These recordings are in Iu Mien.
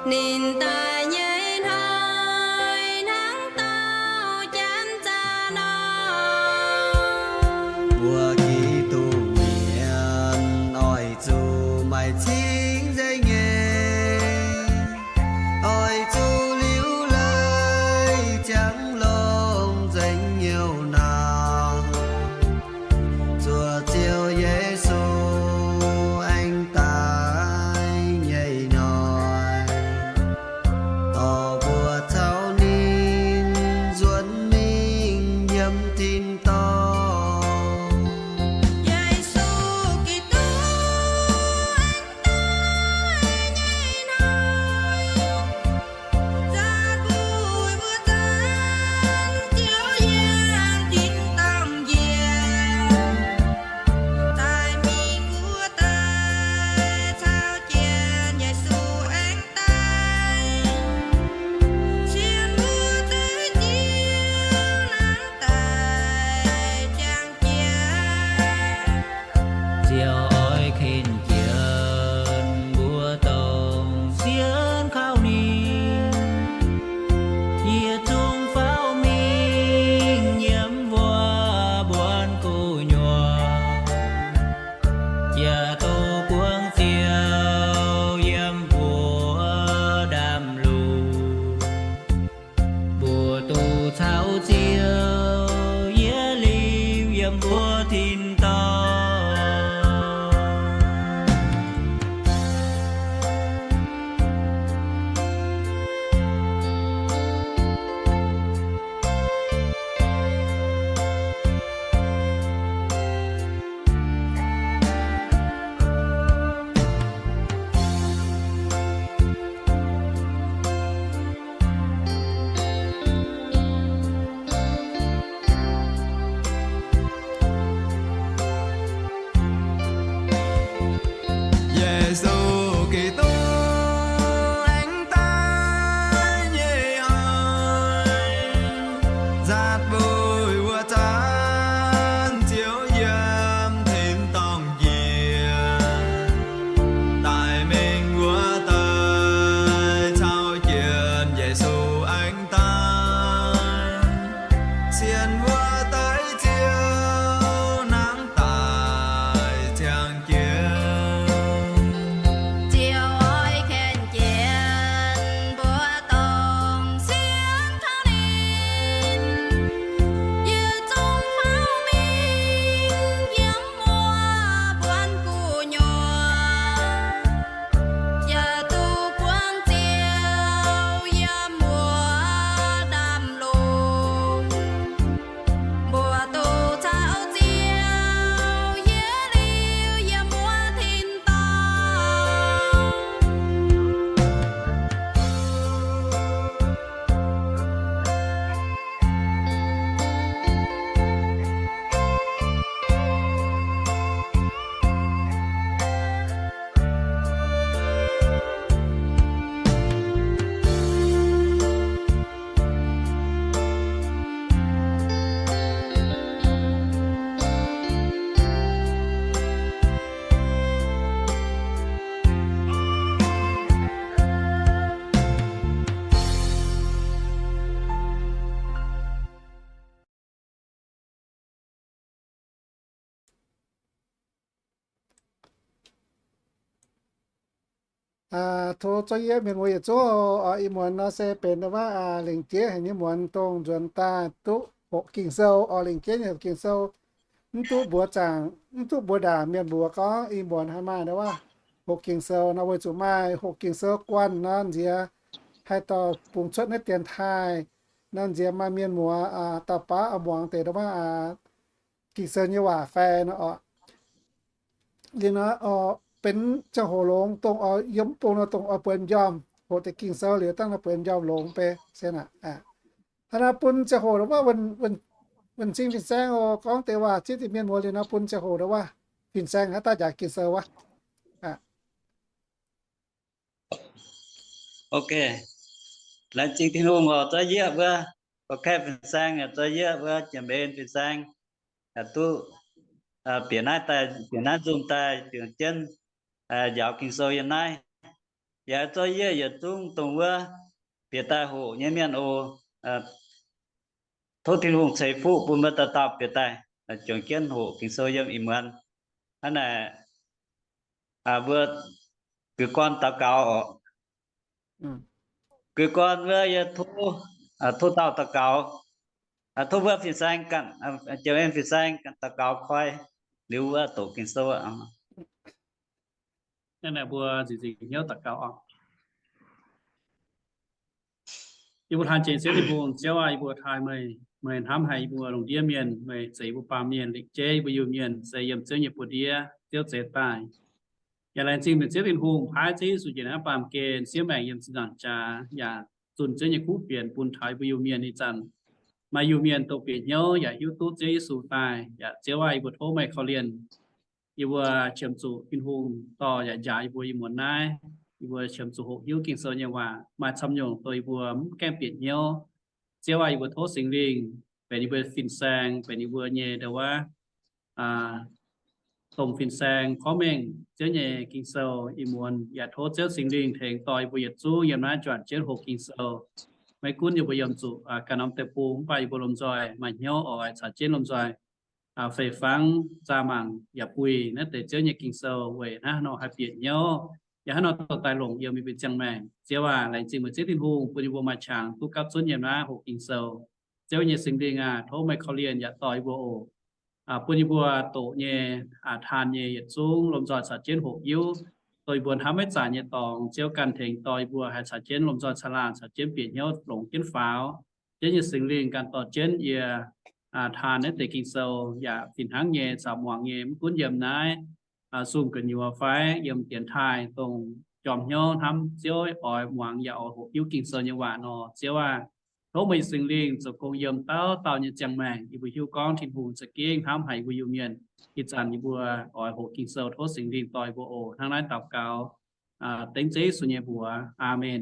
Ninh daaih nyei hnoi hnangv dauh janx zaah norm. Mbuo Giduc mienh oix zuqc maaih cingv nzengc nyei, oix zuqc liuz leiz ziangx longx nzengc hnyouv nor, zuov Ziouv Yesu aengx daaih nyei hnoi, dorh mbuo caux ninh nzuonx mingh yiem tin-dorngh. Yesu Giduc aengx daaih nyei hnoi, nzaatc buic mbuo zanc Ziouv yiem tin-dorngh njiec, daaih mingh mbuo daaih caux jienv Yesu aengx daaih, sienx mbuo deix Ziouv hnangv daaih ziangh jiex. Ziouv oix ken jienv mbuo dongh sienx kaux ninh, yietc zungv faaux mingh yiem wuov mbuonx gu'nyuoz, yaac duqv buangv Ziouv yiem mbuo ndaamv-lungh. Mbuo duqv caux Ziouv yietc liuz yiem mbuo tin-dorngh. Yesu Giduc aengx daaih nyei hnoi, nzaatc buic mbuo zanc Ziouv yiem tin-dorngh njiec, daaih mingh wuov deix caux jienv Yesu aengx daaih, sienx wuov deix Ziouv hnangv daaih ziangh jiex. Ziouv oix ken jienv mbuo dongh sienx kaux ninh, yietc zungv faaux mingh yiem wuov mbuonx gu'nyuoz, yaac duqv buangv Ziouv yiem wuov ndaamv-lungh. Mbuo duqv caux Ziouv yietc liuz yiem wuov tin-dorngh. Tov za'gengh mienh muoz yietc zungv oc. Ih muonz nor se benx wuov lengc jeiv haic nyei muonz, dongh nzuonx daaih duqv hoqc Ging-Sou oc. Lengc jeiv nyei hoqc Ging-Sou, mv duqv mbuox zaangc, mv duqv mbuox ndaangc mienh mbuox gorngv ih muonz haih maaih wuov hoqc Ging-Sou nor, weic zuqc maaih hoqc Ging-Sou guanh nor nziex haih dorh bungx cuotv naaiv dienx taaih nor, nziex maaih mienh muoz dauh baav oix muangx deix wuov Ging-Sou nyei waac fai nor oc. Liuz nor oix benx ziangh hoc longx, dongh oix yiem bung nor dongh oix bueix m'njormh, hoqc deix Ging-Sou liuz dangh nor bueix m'njormh longx beiv se aqv. Hnangv naaiv bun ziangh hoc wuov, wuonh cing fin-saeng oc, gorngv deix waac zipv deix mienh muoz liuz nor bun ziangh hoc wuov fin-saeng haaix dauh njaaux Ging-Sou wuov. Ok, laengz zingh Tin-Hungh oc, zorqv yieqv wuov, o kaeqv fin-saeng, zorqv yieqv wuov jiex mbenc fin-saeng, duqv bieqc naaiv daaih, bieqc naaiv nzungh daaih, bieqc jienv njaaux Ging-Sou yiem naaiv. yaac zorqv yie yietc zungv dongh wuov bieqc daaih hoqc nyei mienh oc. Tov Tin-Hungh ceix fuqv bun mbuo dauh dauh bieqc daaih juangc jienv hoqc Ging-Sou yiem ih muonz. Hnangv naaic, mbuo gux gorn daux gaux oc. Gux gorn wuov yie tov, tov dauh daux gaux. Tov wuov fin-saeng ganh, jiem en fin-saeng ganh daux gaux koi, liuz wuov doqc Ging-Sou. Hnangv naaic mbuo nziex nziex hnyouv daux gaux oc. Yie mbuo hnamv jiex Ziouv Tin-Hungh, Ziouv aah! Yie mbuo taaih meih, meih hnamv haic yie mbuo lungh ndiev mienh, meih zeiz yie mbuo baamh mienh, lengc jeiv yie mbuo Iu-Mienh se yiem Ziouv nyei buoz-ndiev, Ziouv zeix daaih. Yaac laengz zingh meih Ziouv Tin-Hungh paaiv Ziouv Yesu njiec naaiv baamh gen siev maengc yiem zinh ndaangc jaax, yaac zunh Ziouv nyei kuv fienx bun taux yie mbuo Iu-Mienh ih zanc. Maaih Iu-Mienh dongh bieqc hnyouv yaac hiuv duqv Ziouv Yesu daaih. Yaac Ziouv aah! Yie mbuo tov meih korv-lienh. Yie mbuo qiemx zuqc Tin-Hungh dorh yaac njaaux yie mbuo ih muonz naaiv. Yie mbuo qiemx zuqc hoqc hiuv Ging-Sou nyei waac maaih camv nyungc dongh yie mbuo mv gaengh bieqc hnyouv. Ziouv aah! Yie mbuo tov Singx Lingh benx yie mbuo fin-saeng, benx yie mbuo nyei ndo wuov domh fin-saeng korv mengh Ziouv nyei Ging-Sou ih muonz. Yaac tov Ziouv Singx Lingh tengx dorh yie mbuo yietc zungv yiem naaiv juangc jienv hoqc Ging-Sou. Maiv gunv yie mbuo yiem zuqc ganh norm deic-bung, mv baac yie mbuo lomh nzoih maaih hnyouv oix caux jienv lomh nzoih fei-fangv zaah mangc yaac buih naaiv deix Ziouv nyei Ging-Sou weic hnangv haaix nor haih bieqc hnyouv, yaac hnangv haaix nor dorh daaih longc yiem yie mbuo ziangh maengc. Ziouv aac, laengz zingh meih Ziouv Tin-Hungh bun yie mbuo maaih qangx duqv gapv zunv yiem naaiv hoqc Ging-Sou. Ziouv nyei Singx Lingh aac, tov meih korv-lienh yaac dorh yie mbuo oc. Bun yie mbuo doqc nyei, taan nyei yietc zungv lomh nzoih caux jienv hoqc hiuv, dongh yie mbuo hnamv maiv zanc nyei dorngx. Ziouv ganh tengx dorh yie mbuo haih caux jienv lomh nzoih caangh laangh, caux jienv bieqc hnyouv longx jienv faaux. Ziouv nyei Singx Lingh ganh dorh jienv yie taan naaiv deix Ging-Sou yaac fih hnangv nyei caux muangx nyei, mv gunv yiem naaiv Zoom gu'nyuoz fai yiem dienx taaih, dongh jorm hnyouv hnamv Ziouv oix muangx yaac oix hoqc hiuv Ging-Sou nyei waac nor, Ziouv aah, tov meih Singx Lingh zoux gong yiem dauh dauh nyei ziangh maengc. Yie mbuo hiuv gorngv Tin-Hungh za'gengh hnamv haic yie mbuo Iu-Mienh. Ih zanc yie mbuo oix hoqc Ging-Sou, tov Singx Lingh dorh yie mbuo oc. Hnangv naaiv daux gaux dengv Ziouv Yesu nyei mbuox. Aamen.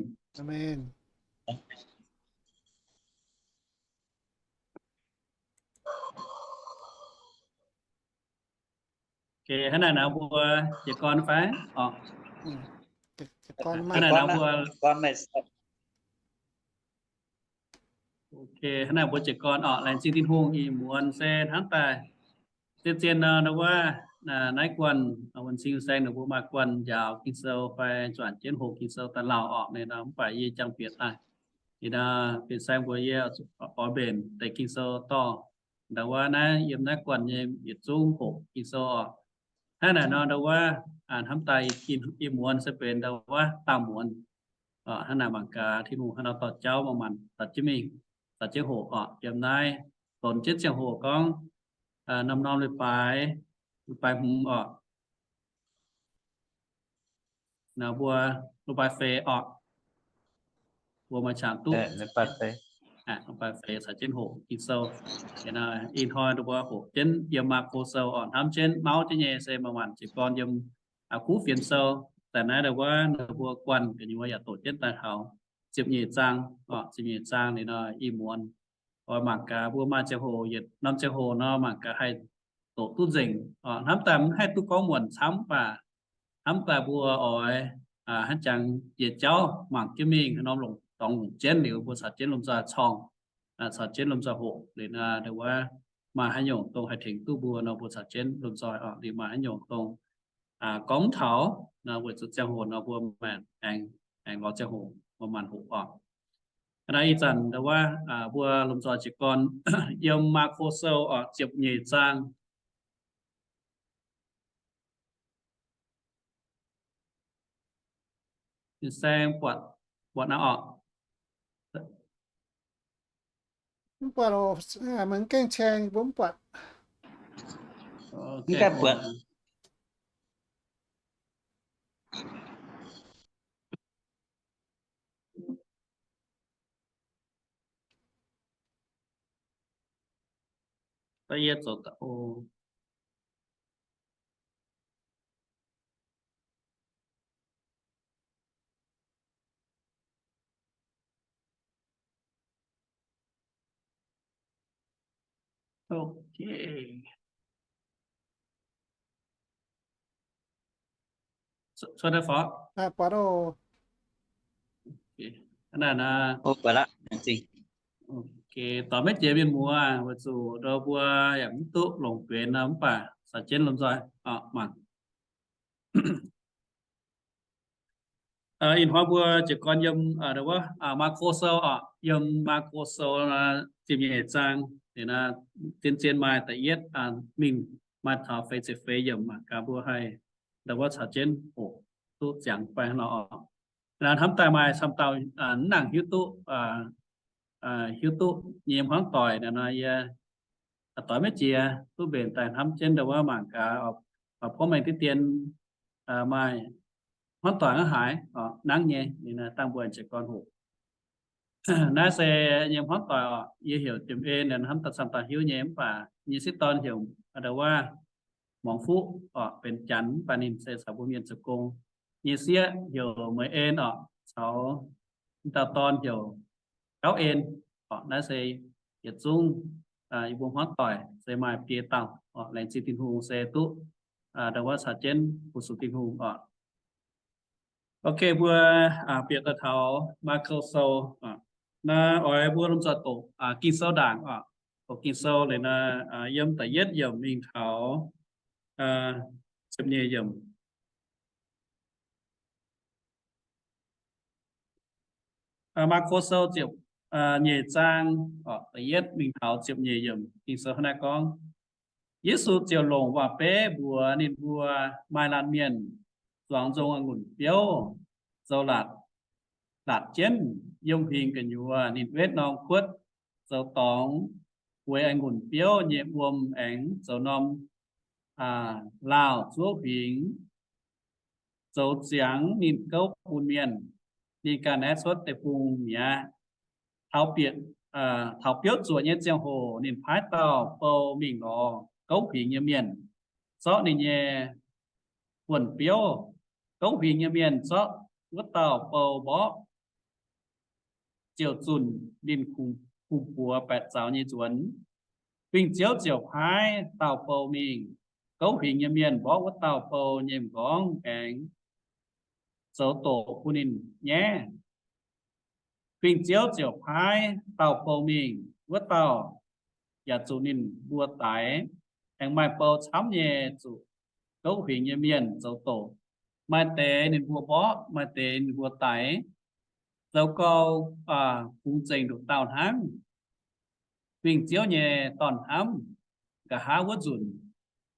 Hnangv naaic nor mbuo jiez gorn fai? Hnangv naaic nor mbuo, hnangv naaic mbuo jiez gorn oc. Laengz zingh Tin-Hungh, ih muonz se hnamv daaih zien-zien nor, ndau wuov naaiv guanh, wuonh cing saeng ninh mbuo maaih guanh njaaux Ging-Sou fai juangc jienv hoqc Ging-Sou daaih lauh orqc. Ninh nor mv baac yie jangx bieqc daaih. Ninh nor benx saeng mbuox yie oix mbenc deix Ging-Sou dorh ndau wuov naaiv yiem naaiv guanh nyei yietc zungv hoqc Ging-Sou oc. Hnangv naaic nor ndau wuov hnamv daaih ih muonz se benx ndau wuov dangh muonz. Hnangv naaic mangc gaax Tin-Hungh haaix nor dorh jauv maaih maanc caux jienv mingh, caux jienv hoqc oc. Yiem naaiv donx jienv ziangh hoc gorngv norm-norm leiz-baaix, leiz-baaix hmz oc, mbuo leiz-baaix feix oc, mbuo maaih qangx duqv leiz-baaix feix caux jienv hoqc Ging-Sou. Ih hnoi ninh mbuo hoqc jienv yiem Maako Sou oc. Hnamv jienv mauv jienv nyei se maaih maanc jiez gorn yiem Kuv Fienx Sou. Daaih naaiv ndau wuov ninh mbuo guanh gu'nyuoz yaac doqc jienv daaih taux ziepc nyeic zaang oc. Ziepc nyeic zaang liuz nor ih muonz oix mangc gaax mbuo maaih ziangh hoc yietc norm ziangh hoc nor mangc gaax haih doqc duqv nzengc oc. Hnamv daaih mv haih duqv gorngv muonc camv, mv baac hnamv daaih mbuo oix hnangv jangx yietc jauv mangc jienv mingh, norm longc dorngx longc jienv liuz mbuo caux jienv lomh nzoih corng, caux jienv lomh nzoih hoqc liuz nor ndau wuov maaih haaix nyungc dongh haih tengx duqv mbuo nor mbuo caux jienv lomh nzoih oc. Liuz maaih haaix nyungc dongh gorngv taux nor weic zuqc ziangh hoc nor mbuo maanc aengx, aengx lorz ziangh hoc mbuo maanc hoqc oc. Ih zanc ndau wuov mbuo lomh nzoih jiez gorn yiem Maako Sou oc, ziepc nyeic zaang. Fin-saeng buatc, buatc nor oc. Mv buatc oc, meih gaengh share mbuo mv buatc. Mv gaengh buatc. Da'yietv zoux da'o. Ok. Cuotv daaih fai? Buatc oc. Naaiv, doix maiv jiex mienh muoz, weic zuqc mbuo yaac mv duqv longc benx nor, mv baac caux jienv lomh nzoih mangc. Ih hnoi mbuo jiez gorn yiem Maako Sou oc, yiem Maako Sou ziepc nyeic zaang, zien-zien maaih da'yietv mingh maaih taux feix ziepc feix yiemc, mangc gaax mbuo haih ndau wuov caux jienv hoqc duqv ziangx fai hnangv nor oc. Hnamv daaih maaih camv dauh mv nangc hiuv duqv, hiuv duqv nyei hmuangv doic naaic nor, yie doix maiv jiex, duqv mbenc daaih hnamv jienv ndau wuov mangc gaax, porv mengh diqv dien maaih hmuangv doic hnangv haaix nangv nyei, dangh mbuo jiez gorn hoqc. Naaiv se nyei hmuangv doic oc, yie heuc Jiem En, hnamv daaih camv dauh hiuv nyei, mv baac nyei sieqv dorn heuc ndau wuov Muangx Fuqv oc, benx Janx, mv baac ninh se caux mbuo Mienh zoux gong. Nyei sieqv heuc Meih En oc, caux dauh dorn heuc Gauv En oc. Naaiv se yietc zungv yie mbuo hmuangv doic se maaih biei dauh oc, laengz zingh Tin-Hungh se duqv ndau wuov caux jienv fu-sux Tin-Hungh oc. Ok, mbuo bieqc daaih taux Maako Sou. Naaiv oix mbuo lomh nzoih doqc Ging-Sou ndaangc oc. Doqc Ging-Sou liuz naaiv yiem da'yietv yiemc mingh taux ziepc nyeic yiemc. Maako Sou ziepc nyeic zaang, da'yietv mingh taux ziepc nyeic yiemc, Ging-Sou hnangv naaiv gorngv, Yesu ziouc longc waac-beiv mbuox ninh mbuo, Maaih laanh mienh zuangx nzong a'ngunc biouv, zoux laatc, laatc jienv yiem huingx gu'nyuoz. Ninh wetv norm kuotv zoux dorngx, bueix a'ngunc biouv nyei wuom aengx zoux norm laauh zuov huingx, zoux ziangx ninh gouv bun mienh. Ninh ganh naaiv cuotv deic-bung mi'aqv. Taux bieqc, taux biouv zuoqc nyei ziangh hoc ninh paaiv dauh bou mingh lorz gouv huingx nyei mienh zorqv ninh nyei buonv-biouv. Gouv huingx nyei mienh zorqv wuov dauh bou mborqv, ziouc zunc ninh kungx-buoz baeqc zaux nyei nzuonx. Fingx-ziouv ziouc paaiv dauh bou mingh. Gouv huingx nyei mienh mborqv wuov dauh bou nyei m'nqorngv aengx zoux doqc bun ninh nyaiv. Fingx-ziouv ziouc paaiv dauh bou mingh. Wuov dauh yaac zuqc ninh mbuo daix. Aengx maaih bou camv nyei zuqc gouv huingx nyei mienh zoux doqc. Maaih deix ninh mbuo mborqv, maaih deix ninh mbuo daix. Zoux gau, kungx zengc nduqc dauh hnangv. Fingx-ziouv nyei dorn-hnamv. Nqa'haav wuov nzunc,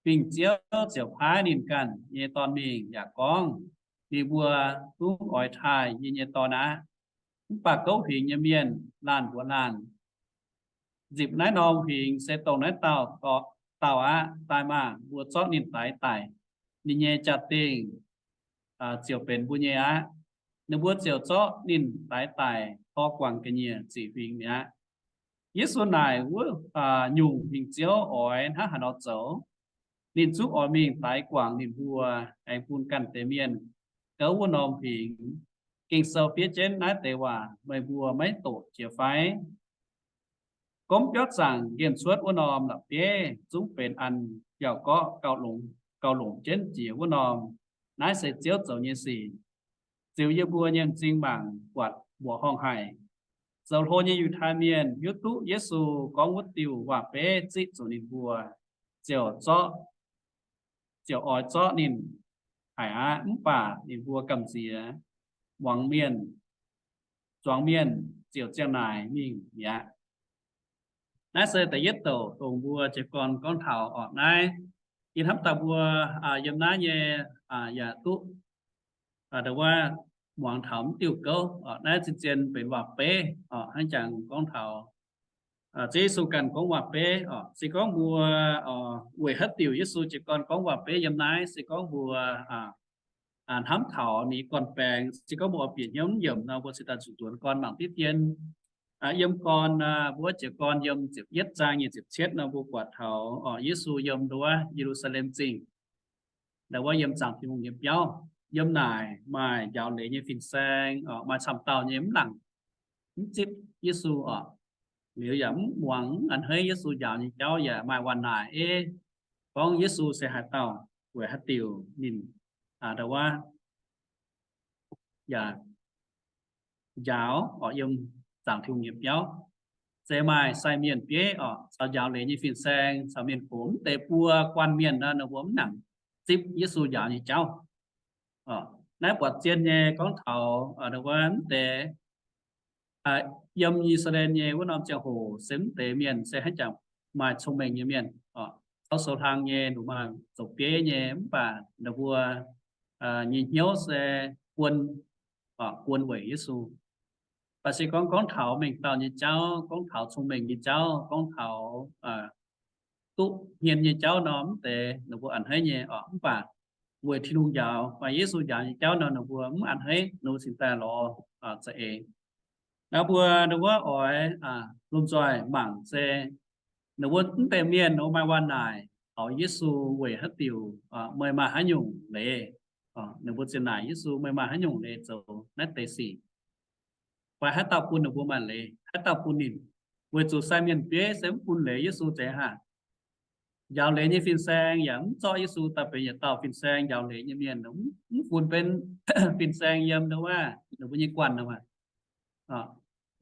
fingx-ziouv ziouc paaiv ninh ganh nyei dorn mingh yaac gorngv, Ninh mbuo zungv oix taaih yie nyei dorn aqv. Mv baac gouv huingx nyei mienh laanh mbuox laanh, Nzipc naaiv norm huingx se dongh naaiv dauh, dauh aqv. Daaih maah! Mbuo zorqv ninh daix daic. Ninh nyei jaa-dingh ziouc benx mbuo nyei aqv. Ninh mbuo ziouc zorqv ninh daix daic, tor guangc ga'nyiec ziqc huingx mi'aqv. Yesu naaic wuov nyungc, fingx-ziouv oix hnangv haaix nor zoux? Ninh zungv oix mingh daix guangc ninh mbuo, aengx bun ganh deix mienh gouv wuov norm huingx. Ging-Sou fiev jienv naaiv deix waac meih mbuo maiv doqc jiex fai? Gomv biauv zaangc nqemh cuotv wuov norm la'bieiv zungv benx an yauh gorqv gauh longc, gauh longc jienv jiex wuov norm. Naaiv se Ziouv zoux nyei sic. Ziux yie mbuo nyei m'zing mangc buatc mbuoqc horngh haic. Zoux hlo nyei Yiutai Mienh hiuv duqv Yesu gorngv wuov diuh waac-beiv ziqv zuqc ninh mbuo, ziouc zorqv, ziouc oix zorqv ninh haic aqv. Mv baac ninh mbuo gamh nziex, muangx mienh, zuangx mienh ziouc ziang naaic mingh mi'aqv. Naaiv se da'yietv douc dongh mbuo jiez gorn gorngv taux orqc naaiv. Yie hnamv daaih mbuo yiem naaiv nyei yaac duqv ndo wuov muangx taux mv diuh gouv orqc. Naaiv zien-zien benx waac-beiv orqc, hnangv jangx gorngv taux Ziouv Yesu ganh gorngv waac-beiv orqc. Se gorngv mbuo weic haaix diuc Yesu jiez gorn gorngv waac-beiv yiem naaiv, se gorngv mbuo hnamv taux ninh gorn-baengx, se gorngv mbuo oix bieqc hnyouv yiemc nor, mbuo cingx daaih zuqc nzuonx gorn mangc diqv dien. Yiem gorn, mbuo jiez gorn yiem ziepc yietv zaang nyei ziepc cietv nor, mbuo buatc taux Yesu yiem ndo wuov Ye^lu^saa^lem Zingh, ndo wuov yiem zaangc Tin-Hungh nyei biauv. Yiem naaic maaih njaaux leiz nyei fin-saeng, maaih camv dauh nyei mv nangc, mv zipv Yesu orqc. Liuz yaac mv muangx, mv a'hneiv Yesu njaaux nyei jauv, yaac maaih waac naaic ei gorngv Yesu se haaix dauh, weic haaix diuc ninh ndo wuov yaac njaaux oc, yiem zaangc Tin-Hungh nyei biauv. Se maaih sai mienh bieiv oc, caux njaaux leiz nyei fin-saeng caux mienh gox. Mv deix buo guanh mienh nor ninh mbuo mv nangc zipv Yesu njaaux nyei jauv. Naaiv buatc zien nyei gorngv taux wuov mv deix yiem I^saa^laa^en nyei wuov norm ziangh hoc se mv deix mienh se hnangv jangx maaih cong-mengh nyei mienh, tauv sou hlang nyei, ninh mbuo maaih zoux bieiv nyei, mv baac ninh mbuo nyei hnyouv se guon, guon weic Yesu. Baac se gorngv gorngv taux mengh dauh nyei jauv, gorngv taux cong-mengh nyei jauv, gorngv taux duqv hmien nyei jauv nor, mv deix ninh mbuo a'hneiv nyei oc. Mv baac weic Tin-Hungh njaaux fai Yesu njaaux nyei jauv nor, ninh mbuo mv a'hneiv, ninh mbuo cingx daaih lorz za'eix. Naaiv mbuo, ninh mbuo oix lomh nzoih mangc se ninh mbuo mv deix mienh ninh mbuo maaih waac-naaic taux Yesu weic haaix diuc, meih maaih haaix nyungc leiz. Ninh mbuo ziouc naaic Yesu, meih maaih haaix nyungc leiz zoux naaiv deix sic? Fai haaix dauh bun ninh mbuo maaih leiz? Haaix dauh bun ninh? Weic zuqc sai mienh bieiv se mv bun leiz Yesu zeiz hnangv. Njaaux leiz nyei fin-saeng yaac mv zorqv Yesu daaih benx yietc dauh fin-saeng. Njaaux leiz nyei mienh mv funx benx fin-saeng yiem ndo wuov ninh mbuo nyei guanh nor.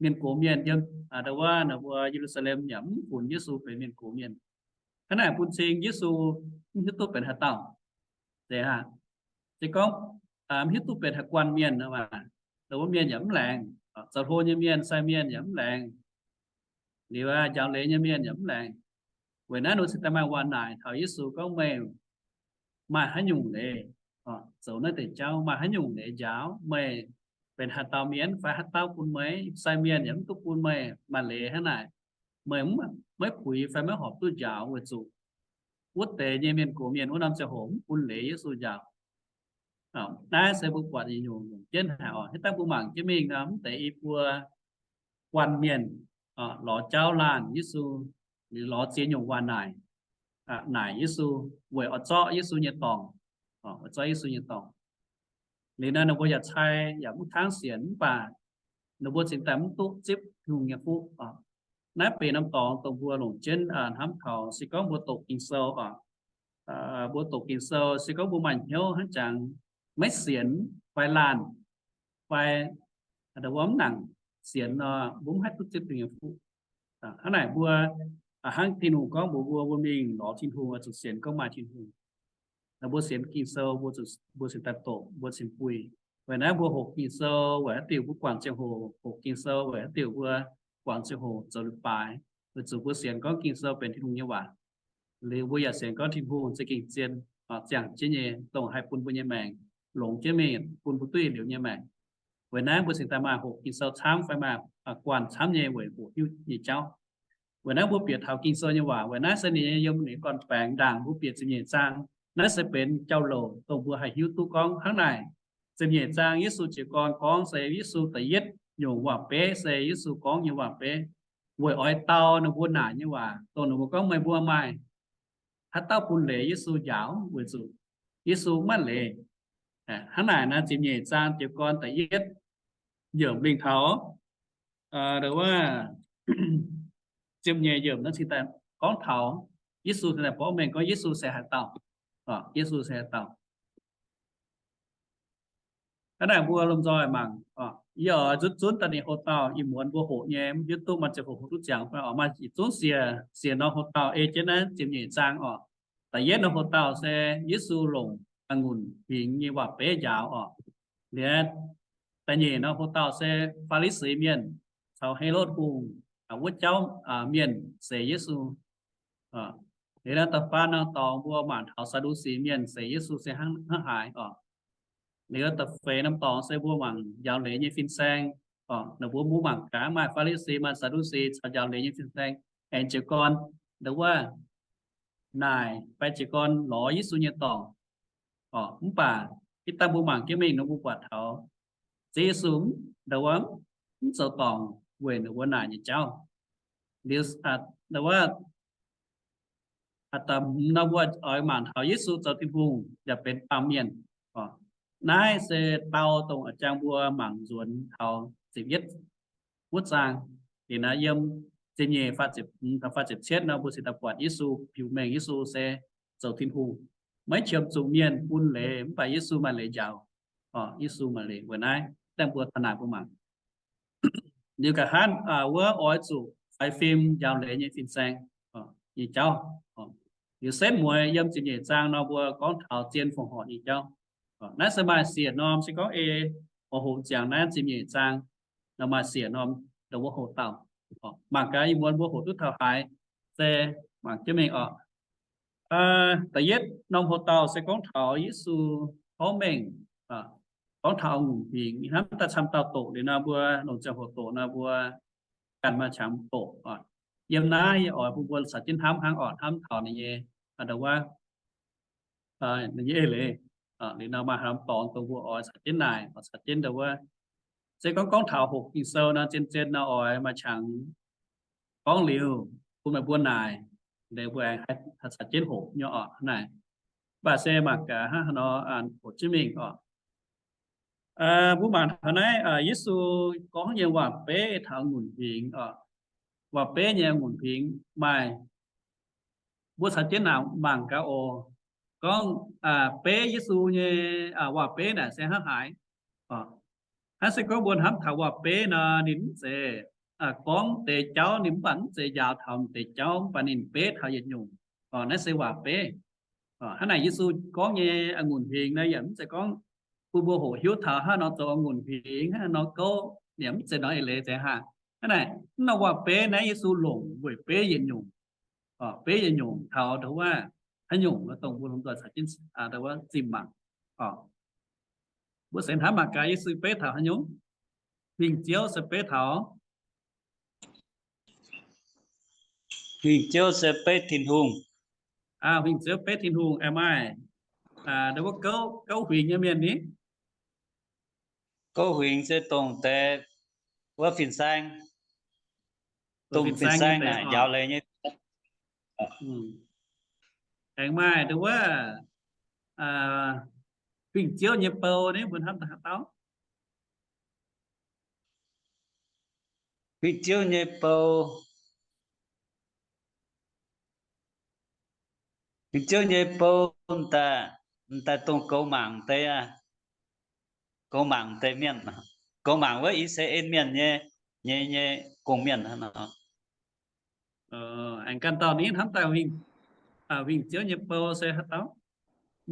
Mienh gox mienh yiem ndo wuov ninh mbuo Ye^lu^saa^lem yaac mv funx Yesu benx mienh gox mienh. Hnangv naaic bun cing Yesu mv hiuv duqv benx haaix dauh. Zeiz hnangv, se gorngv mv hiuv duqv benx haaix guanh mienh nor, ndo wuov mienh yaac mv laengz, zoux hlo nyei mienh, sai mienh yaac mv laengz, liuz njaaux leiz nyei mienh yaac mv laengz. Weic naaiv ninh cingx daaih maaih waac-naaic taux Yesu gorngv, meih maaih haaix nyungc leiz zoux naaiv deix jauv? Maaih haaix nyungc leiz njaaux? Meih benx haaix dauh mienh fai haaix dauh bun meih? Sai mienh yaac mv duqv bun meih maaih leiz hnangv naaic. Meih maiv puix fai maiv horpc duqv njaaux weic zuqc wuov deix nyei mienh gox mienh wuov norm ziangh hoc mv bun leiz Yesu njaaux. Naaiv se mbuo buatc nyei nyungc-nyungc jienv haic oc. Hnangv dangh mbuo mangc jienv mingh nor, mv deix i buo guanh mienh lorz jauv laanh Yesu, lorz ziex nyungc waac naaic, naaic Yesu weic oix zorqv Yesu nyei dorngc, oix zorqv Yesu nyei dorngc. Liuz nor ninh mbuo yaac cai yaac mv kangv sienx, mv baac ninh mbuo cingx daaih mv duqv zipv Tin-Hungh nyei fuqv. Naaiv benx norm dorngx dongh mbuo longc jienv hnamv taux se gorngv mbuo doqc Ging-Sou oc. Mbuo doqc Ging-Sou se gorngv mbuo maaih hnyouv hnangv jangx maiv sienx fai laanh fai mv nangc sienx nor, mbuo mv haih duqv zipv Tin-Hungh nyei fuqv. Hnangv naaic mbuo, hnangv Tin-Hungh gorngv mbuox mbuo, mbuo mingh lorz Tin-Hungh oix zuqc sienx gorngv maaih Tin-Hungh. Mbuo sienx Ging-Sou, mbuo cingx daaih doqc, mbuo cingx buih. Weic naaiv mbuo hoqc Ging-Sou weic haaix diuc? Mbuo guangc ziangh hoc hoqc Ging-Sou weic haaix diuc? Mbuo guangc ziangh hoc zoux leiz-baaix weic zuqc mbuo sienx gorngv Ging-Sou benx Tin-Hungh nyei waac. Liuz mbuo yaac sienx gorngv Tin-Hungh za'gengh zien, ziangh jienv nyei, dongh haih bun mbuo nyei maengc longx jienv mingh, bun mbuo duqv yietc liuz nyei maengc. Weic naaiv mbuo cingx daaih maaih hoqc Ging-Sou camv fai maaih guanh camv nyei weic hoqc hiuv nyei jauv. Weic naaiv mbuo bieqc taux Ging-Sou nyei waac, weic naaiv se ninh yiem ninh gorn-baengx ndaangc mbuo bieqc ziepc nyeic zaang. Naaiv se benx jauv-louc dongh mbuo haih hiuv duqv gorngv hnangv naaic. Ziepc nyeic zaang Yesu jiez gorn gorngv se Yesu da'yietv nyungc waac-beiv se Yesu gorngv nyei waac-beiv weic oix dau ninh mbuo naaic nyei waac, dongh ninh mbuo gorngv, meih mbuo maaih haaix dauh bun leiz Yesu njaaux? Weic zuqc Yesu maiv leiz. Hnangv naaic naaiv ziepc nyeic zaang jiez gorn da'yietv yiemc mingh taux, wuov, ziepc nyeic yiemc naaiv cingx daaih gorngv taux Yesu, cingx daaih borqv mengh gorngv Yesu se haaix dauh. Yesu se haaix dauh. Hnangv naaic mbuo lomh nzoih mangc, yie oix nzunv zunv daaih ninh hoqc dauh, ih muonz mbuo hoqc nyei mv hiuv duqv maaih ziangh hoc hoqc duqv ziangx fai oc. Maaih yietc zungv siec, siec norm hoqc dauh ei jienv naaiv ziepc nyeic zaang oc. Da'yietv norm hoqc dauh se Yesu longc a'ngunc hingx nyei waac-beiv njaaux oc. Liuz da'nyeic norm hoqc dauh se Faa^li^si Mienh caux Helotv Hungh wuov jauv mienh seix Yesu. Liuz naaiv da'faam norm dorngx mbuo mangc taux Saa^ndu^si Mienh seix Yesu se hnangv haaix oc. Liuz da'feix norm dorngx se mbuo mangc njaaux leiz nyei fin-saeng oc. Ninh mbuo mbuo mangc gaax maaih Faa^li^si, maaih Saa^ndu^si caux njaaux leiz nyei fin-saeng aengx jiez gorn, ndo wuov, naaic fai jiez gorn lorz Yesu nyei dorngc oc. Mv baac ih dangh mbuo mangc jienv mingh nor mbuo buatc taux Ziouv Yesu ndo wuov mv zoux dorngc weic ninh mbuo naaic nyei jauv. Liuz ndo wuov, nor mbuo oix mangc taux Yesu zoux Tin-Hungh yaac benx baamh mienh. Naaiv se dau dongh a'jang mbuo mangc nzuonx taux ziepc yietv wuov zaang. Liuz naaiv yiem ziepc nyeic faah ziepc cietv nor mbuo cingx daaih buatc Yesu biux mengh Yesu se zoux Tin-Hungh, maiv qiemx zuqc mienh bun leiz, mv baac Yesu maaih leiz njaaux. Yesu maaih leiz weic naaiv dangh mbuo taux naaic mbuo mangc. Liuz nqa'haav wuov oix zuqc faix fim njaaux leiz nyei fin-saeng nyei jauv. Liuz setv mueiz yiem ziepc nyeic zaang nor mbuo gorngv taux zien fongc horc nyei jauv. Naaiv se maaih siec norm, se gorngv ei oix hoqc ziangx naaiv ziepc nyeic zaang nor maaih siec norm, ndo wuov hoqc dauh. Mangc gaax ih muonz mbuo hoqc duqv taux haaix, se mangc jienv mingh oc. Da'yietv norm hoqc dauh se gorngv taux Yesu gorngv mengh, gorngv taux a'ngunc huingx. Ih hnamv daaih camv dauh doqc liuz nor mbuo longc ziangh hoc doqc nor mbuo ganh maaih qangx doqc oc. Yiem naaiv yie oix bun mbuo caux jienv hnamv hnangv oc, hnamv taux ninh nyei, ndo wuov, ninh nyei eix leiz. Liuz nor maaih norm dorngx dongh mbuo oix caux jienv naaic, oix caux jienv ndo wuov. Se gorngv gorngv taux hoqc Ging-Sou nor, zien-zien nor oix maaih qangx gorngv liuz bun meih mbuo naaic, liuz mbuo aengx haih caux jienv hoqc nyei oc naaic. Mv baac se mangc gaax hnangv haaix nor hoqc jienv mingh oc. Mbuo mangc taux naaiv Yesu gorngv nyei waac-beiv taux a'ngunc huingx oc. Waac-beiv nyei a'ngunc huingx maaih, mbuo caux jienv naaic mangc gaax oc. Gorngv beiv Yesu nyei waac-beiv naaic se hnangv haaix? Hnangv se gorngv mbuo hnamv taux waac-beiv nor, ninh mv zeiz gorngv deix jauv, ninh mv baac mv zeiz njaaux taux deix jauv, mv baac ninh beiv taux yietc nyungc. Naaiv se waac-beiv. Hnangv naaic Yesu gorngv nyei a'ngunc huingx naaiv yaac mv zeiz gorngv bun mbuo hoqc hiuv taux hnangv nor zoux a'ngunc huingx, hnangv nor gouv, yaac mv zeiz nor eix leiz zeiz haah. Hnangv naaic, mv norm waac-beiv naaiv Yesu longc weic beiv yietc nyungc, beiv yietc nyungc taux ndo wuov haaix nyungc dongh mbuo lomh nzoih caux jienv zimh mangc. Mbuo se hnamv mangc gaax Yesu beiv taux haaix nyungc? Huingx Ziouv se beiv taux Huingx Ziouv se beiv Tin-Hungh. Huingx Ziouv beiv Tin-Hungh aengx maaih ndo wuov gouv huingx nyei mienh ni. Gouv huingx se dongh deix wuov fin-saeng, dongh fin-saeng naaic njaaux leiz nyei. Aengx maaih ndo wuov huingx Ziouv nyei bou ni, mbuo hnamv daaih haaix dauh? Huingx Ziouv nyei bou, huingx Ziouv nyei bou daaih, daaih dongh goux mangc deix, goux mangc deix mienh, goux mangc wuov I^saa^laa^en mienh nyei, nyei, nyei gong-mienh hnangv nor. Aengx ganh dauh ni hnamv daaih huingx Ziouv nyei bou se haaix dauh?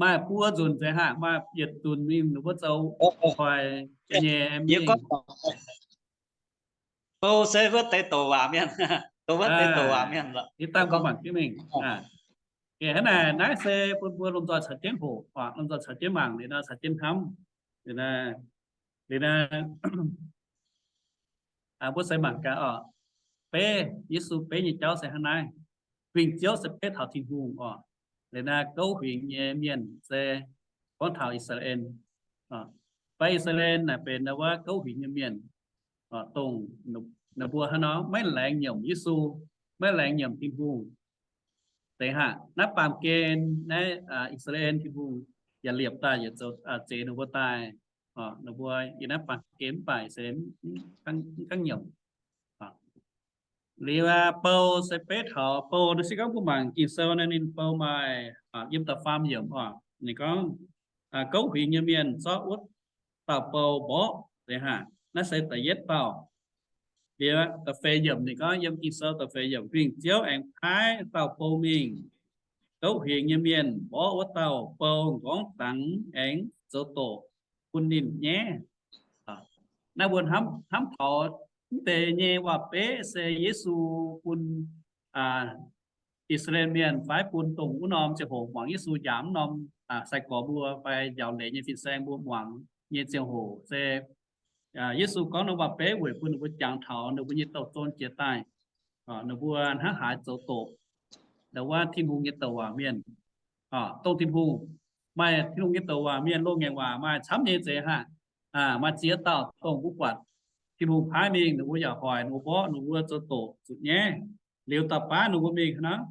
Maaih buo nzunc zeiz haah, maaih yietc nzunc mingh ninh mbuo zoux hoic nyei mingh. Bou se wuov deix douc waac mienh, dongh wuov deix douc waac mienh lorqc. Hnangv naaic, naaiv se bun mbuo lomh nzoih caux jienv hoqc, lomh nzoih caux jienv mangc liuz nor caux jienv hnamv. Liuz naaiv, mbuo se mangc gaax oc. Beiv, Yesu beiv nyei jauv se hnangv naaiv. Huingx Ziouv se beiv taux Tin-Hungh oc. Liuz naaiv gouv huingx nyei mienh se gorngv taux I^saa^laa^en. Fai I^saa^laa^en naaic benx wuov gouv huingx nyei mienh, dongh ninh mbuo hnangv nor maiv laengz nyiemc Yesu, maiv laengz nyiemc Tin-Hungh deix haah. Naaiv baamh gen naaiv I^saa^laa^en Tin-Hungh yaac liepc daaih yietc zoux zeix ninh mbuo daaih. Ninh mbuo yiem naaiv baamh gen mv baac se mv gaengh nyiemc. Liuz bou se beiv taux, bou naaiv se gorngv mbuo mangc Ging-Sou naaiv ninh bou maaih yiem da'faam yiemc oc. Ninh gorngv, gouv huingx nyei mienh zorqv wuov dauh bou mborqv deix haah. Naaiv se da'yietv dauh. Liuz da'feix yiemc ninh gorngv, yiem Ging-Sou da'feix yiemc, Huingx Ziouv aengx paaiv dauh bou mingh. Gouv huingx nyei mienh mborqv wuov dauh bou m'nqorngv dangx aengx zoux doqc bun ninh nyaiv. Naaiv mbuo hnamv taux mv deix nyei waac-beiv se Yesu bun I^saa^laa^en mienh fai bun dongh wuov norm ziangh hoc muangx Yesu njaaux wuov norm sai-gorx mbuo fai njaaux leiz nyei fin-saeng mbuo muangx nyei ziangh hoc se Yesu gorngv norm waac-beiv weic bun ninh mbuo jangx taux ninh mbuo nyei douh zon jiex daaih, ninh mbuo hnangv haaix zoux doqc ndo wuov Tin-Hungh nyei douc waac mienh. Dongh Tin-Hungh, maaih Tin-Hungh nyei douc waac mienh loz-ngaengc waac maaih camv nyei zeiz haah. Maaih ziex dauh dongh mbuo buatc Tin-Hungh paaiv mingh, ninh mbuo yaac hoic ninh mbuo mborqv, ninh mbuo zoux doqc zuqc nyaiv. Liuz da'baav ninh mbuo mingh hnangv,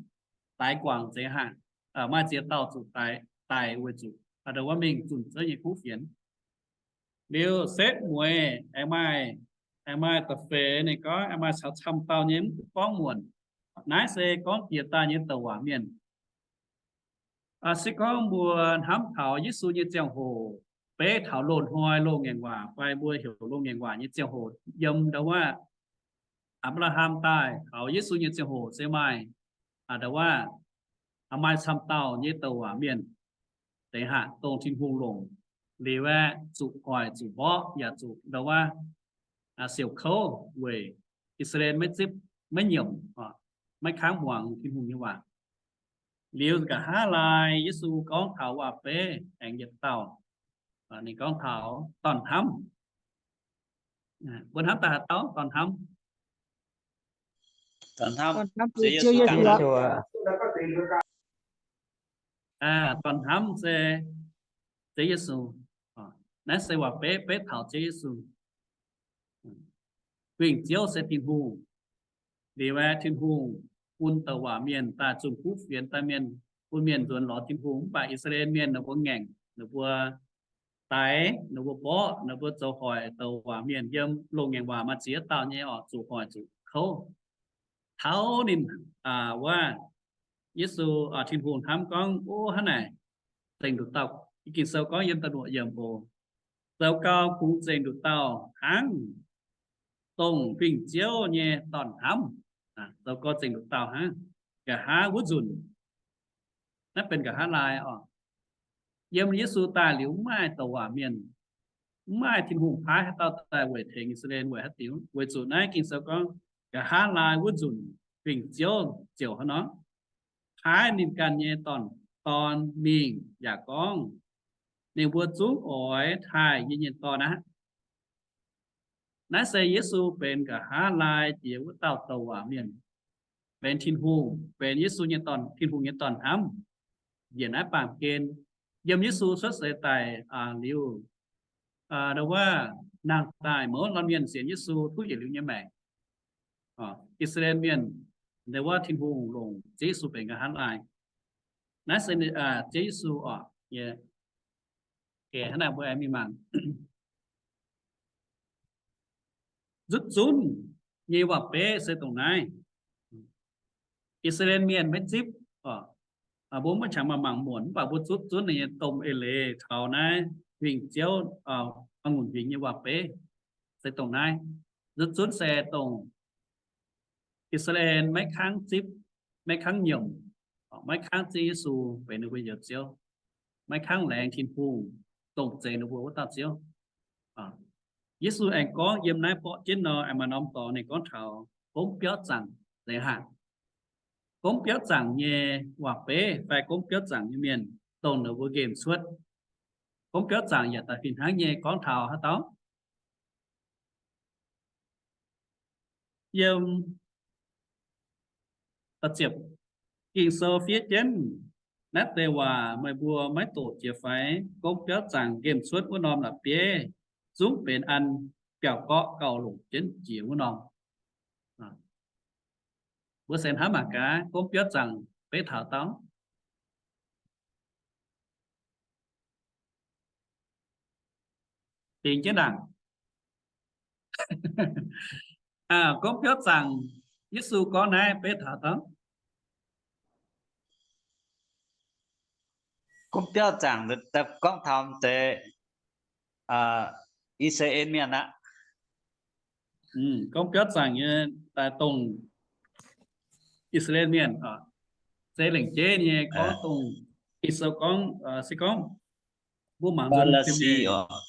daix guangc zeiz haah. Maaih ziex dauh zuqc daix, daic weic zuqc ndo wuov mingh zunh Ziouv nyei kuv fienx. Liuz setv mueiz aengx maaih, aengx maaih da'feix ninh gorngv aengx maaih caux camv dauh nyei mv duqv gorngv muonc. Naaiv se gorngv jiex daaih nyei douc waac mienh. Se gorngv mbuo hnamv taux Yesu nyei ziangh hoc, beiv taux loz-hnoi loz-ngaengc waac fai mbuo heuc loz-ngaengc waac nyei ziangh hoc, yiem ndau wuov Apc^laa^ham daaih taux Yesu nyei ziangh hoc se maaih ndau wuov maaih camv dauh nyei douc waac mienh deix hatc dongh Tin-Hungh longc liuz aeqv, zuqc hoic zuqc mborqv yaac zuqc ndau wuov siouc kouv weic I^saa^laa^en maiv zipv, maiv nyiemc, maiv kangv muangx Tin-Hungh nyei waac. Liuz nqa'haav laai Yesu gorngv taux waac-beiv aengx yietc dauh. Ninh gorngv taux dorn-hnamv. Mbuo hnamv daaih haaix dauh dorn-hnamv? Dorn-hnamv se Ziouv Yesu. Naaiv se waac-beiv beiv taux Ziouv Yesu. Huingx Ziouv se Tin-Hungh. Liuz aeqv, Tin-Hungh bun douc waac mienh daaih zunh kuv fienx daaih mienh, bun mienh nzuonx lorz Tin-Hungh. Mv baac I^saa^laa^en Mienh ninh mbuo ngaengc, ninh mbuo daix, ninh mbuo mborqv, ninh mbuo zoux hoic douc waac mienh. Yiem Loz-Ngaengc Waac maaih ziex dauh nyei oc, zuqc hoic zuqc kouv. Taux ninh wuov, Yesu, Tin-Hungh hnamv gorngv, Ov, hnangv naaic, zengc nduqc dauh. Ging-Sou gorngv yiem da'luoqc yiemc oc, zoux gau kungx zengc nduqc dauh hnangv, dongh Huingx Ziouv nyei Dorn-Hnamv. Zoux gau zengc nduqc dauh hnangv. Nqa'haav wuov nzunc, naaiv benx nqa'haav laai oc, yiem Yesu daaih liuz mv maaih douc waac mienh, mv maaih Tin-Hungh paaiv haaix dauh daaih weic tengx I^saa^laa^en weic haaix diuc? Weic zuqc naaiv Ging-Sou gorngv, nqa'haav laai wuov nzunc Huingx Ziouv ziouc hnangv nor paaiv ninh ganh nyei dorn, dorn mingh yaac gorngv, Ninh mbuo zungv oix taaih yie nyei Dorn aqv. Naaiv se Yesu benx nqa'haav laai jiex wuov dauh douc waac mienh, benx Tin-Hungh, benx Yesu nyei dorn, Tin-Hungh nyei Dorn-Hnamv. Njiec naaiv baamh gen, yiem Yesu cuotv seix daic liuz, ndau wuov nangh daaih, mouz norm mienh sienx Yesu, duqv yietc liuz nyei maengc. I^saa^laa^en Mienh, ndau wuov Tin-Hungh longc Ziouv Yesu benx nqa'haav laai. Naaiv se Ziouv Yesu oc. Hnangv naaic mbuo aengx mingh mangc, nzutv zunv nyei waac-beiv se dongh naaiv. I^saa^laa^en Mienh maiv zipv, mbuo maiv qangx maaih mangc muonc, mv baac mbuo zutv zunv ninh nyei domh eix leiz taux naaiv Huingx Ziouv, a'ngunc huingx nyei waac-beiv se dongh naaiv. Nzutv zunv se dongh I^saa^laa^en maiv kangv zipv, maiv kangv nyiemc, maiv kangv Ziouv Yesu benx ninh mbuo nyei Ziouv, maiv kangv laengz Tin-Hungh, dongh zeix ninh mbuo wuov dauh Ziouv. Yesu aengx gorngv yiem naaiv borqv jienv nor, aengx maaih norm dorngx ninh gorngv taux gomv biauv zaangc nzengc hnangv. Gomv biauv zaangc nyei waac-beiv fai gomv biauv zaangc nyei mienh, dongh ninh mbuo nqemh cuotv. Gomv biauv zaangc yaac daaih fih hnangv nyei gorngv taux haaix dauh? Yiem Ging-Sou fiev jienv, Naaiv deix waac meih mbuo maiv doqc jiex fai? Gomv biauv zaangc nqemh cuotv wuov norm la'bieiv zungv benx an biauv-gorqv gauh longc jienv jiex wuov norm. Mbuo se hnamv mangc gaax, gomv biauv zaangc beiv taux dauh? Dingc jienv ndaangc. Gomv biauv zaangc, Yesu gorngv naaiv beiv taux dauh? Gomv biauv zaangc gorngv taux deix I^saa^laa^en Mienh aqv. Gomv biauv zaangc nyei daaih dongh I^saa^laa^en Mienh, se lengc jeiv nyei gorngv dongh Ging-Sou gorngv, se gorngv mbuo mangc nzuonx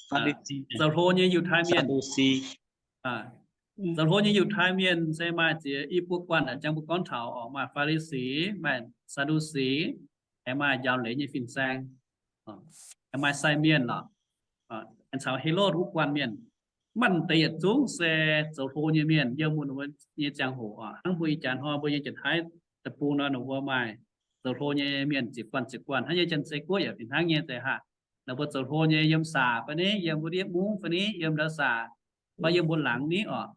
Faa^li^si, zoux hlo nyei Yiutai Mienh. Zoux hlo nyei Yiutai Mienh se maaih ziex i buo guanh aqv, jangx mbuo gorngv taux oc, maaih Faa^li^si, maaih Saa^ndu^si, aengx maaih njaaux leiz nyei fin-saeng, aengx maaih sai mienh lorqc, aengx caux Helotv wuov guanh mienh. Mv baac deix yietc zungv se zoux hlo nyei mienh yiem wuov nyei ziangh hoc oc. Hnangv mbuo ih jaax hnoi mbuo nyei Janx-Taiv deic-bung nor, ninh mbuo maaih zoux hlo nyei mienh ziepc guanh ziepc guanh. Hnangv yiem Janx-Zei Guoqv yaac fih hnangv nyei deix haac. Ninh mbuo zoux hlo nyei yiem saac fai ni, yiem wuov ndiev mungv fai ni, yiem ndau saac, fai yiem mbuo laangz ni oc,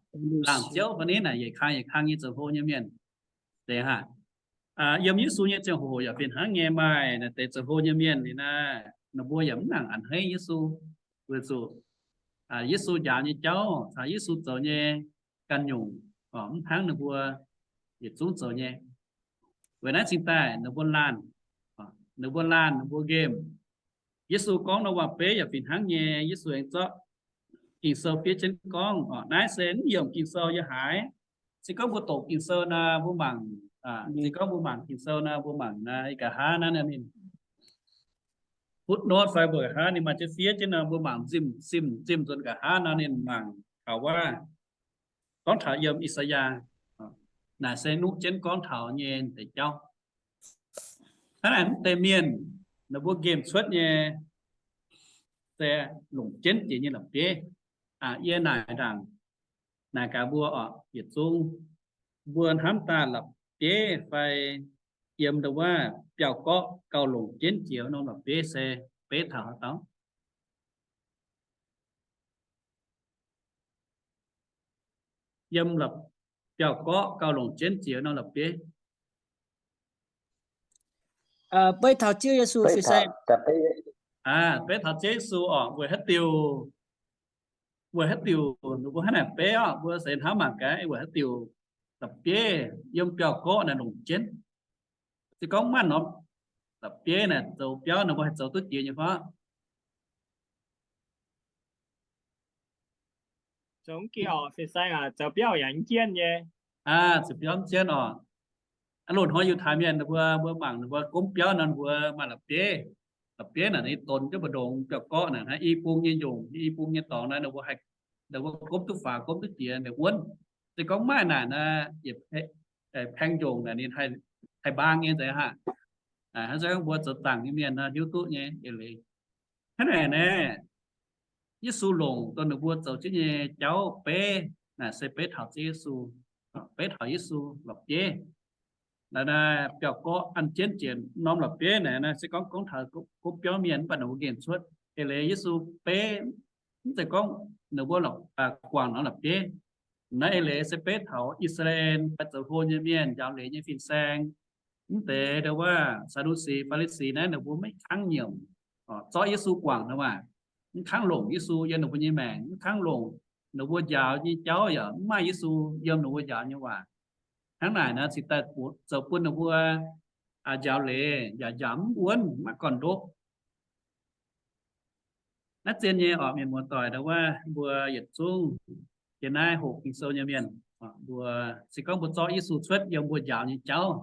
laangz ziouv fai ni naaic, yietc kang yietc kang nyei zoux hlo nyei mienh deix haac. Yiem Yesu nyei ziangh hoc yaac fih hnangv nyei, maaih naaic deix zoux hlo nyei mienh liuz naaic, ninh mbuo yaac mv nangc a'hneiv Yesu, weic zuqc Yesu njaaux nyei jauv caux Yesu zoux nyei ganh nyungc mv hnangv ninh mbuo yietc zungv zoux nyei. Weic naaiv cingx daaih ninh mbuo laanh, ninh mbuo laanh, ninh mbuo nqemh, Yesu gorngv nor waac-beiv yaac fih hnangv nyei. Yesu aengx zorqv Ging-Sou fiev jienv gorngv, naaiv se mv yiemc Ging-Sou nyei haaix. Se gorngv mbuo doqc Ging-Sou nor, mbuo mangc, se gorngv mbuo mangc Ging-Sou nor, mbuo mangc naaiv nqa'haav naaiv ninh footnote fai mbuo nqa'haav ninh maaih jienv fiev jienv nor, mbuo mangc zimh zimh zimh nzuonx nqa'haav nor ninh mangc taux wuov, gorngv taux yiem I^saa^yaa, naaic se nuqv jienv gorngv taux nyei deix jauv. Hnangv naaic mv deix mienh, ninh mbuo nqemh cuotv nyei se longc jienv jiex nyei la'bieiv. Yie naaic ndaangc, naaic gaax mbuo oc, yietc zungv mbuo hnamv daaih la'bieiv fai yiem ndau wuov biauv-gorqv gauh longc jienv jiex norm la'bieiv se beiv taux haaix dauh? Yiem biauv-gorqv gauh longc jienv jiex norm la'bieiv. Beiv taux Ziouv Yesu. Beiv taux Ziouv Yesu oc. Weic haaix diuc? Weic haaix diuc ninh mbuo hnangv naaic beiv oc? Mbuo seix hnamv mangc gaax, weic haaix diuc la'bieiv yiem biauv-gorqv naaic longc jienv? Se gorngv maaih norm la'bieiv naaic zoux biauv, ninh mbuo haih zoux duqv jiex nyei fai? Zoux biauv mv jienv oc. Loz-hnoi Yiutai Mienh ninh mbuo, mbuo mangc ninh mbuo gomv biauv nor, ninh mbuo maaih la'bieiv. La'bieiv naaic ninh donx jienv mbu'ndongx biauv-gorqv naaic, i bung nyei njongc, i bung nyei dorngx naaic, ninh mbuo gomv duqv faaux, gomv duqv jiex, ninh wuonv. Se gorngv maaih naaic nor, yietc paeng njongc naaic ninh haih mbaang nyei nzengc aqv. Hnangv se gorngv mbuo zoux zaangc nyei mienh nor hiuv duqv nyei eix leiz. Hnangv naaic naaic, Yesu longc dongh ninh mbuo zoux jienv nyei jauv beiv naaic se beiv taux Ziouv Yesu, beiv taux Yesu la'bieiv. Naaiv biauv-gorqv an jienv jiex norm la'bieiv naaic, naaiv se gorngv gorngv taux gomv biauv mienh mv baac ninh mbuo nqemh cuotv eix leiz Yesu beiv, mv zeiz gorngv ninh mbuo guangc norm la'bieiv. Naaiv eix leiz se beiv taux I^saa^laa^en fai zoux hlo nyei mienh, njaaux leiz nyei fin-saeng, mv deix ndau wuov Saa^ndu^si, Faa^li^si naaiv ninh mbuo maiv kangv nyiemc zorqv Yesu guangc nor maah, mv kangv longc Yesu yiem ninh mbuo nyei maengc, mv kangv longc ninh mbuo njaaux nyei jauv yaac mv maaih Yesu yiem ninh mbuo njaaux nyei waac. Hnangv naaic nor cingx daaih zoux bun ninh mbuo njaaux leiz yaac njaaux mv wuonv, maiv gorn-ndoqv. Naaiv zien nyei oc, mienh muoz-doic ndau wuov mbuo yietc zungv yiem naaiv hoqc Ging-Sou nyei mienh, mbuo se gorngv mbuo zorqv Yesu cuotv yiem mbuo njaaux nyei jauv,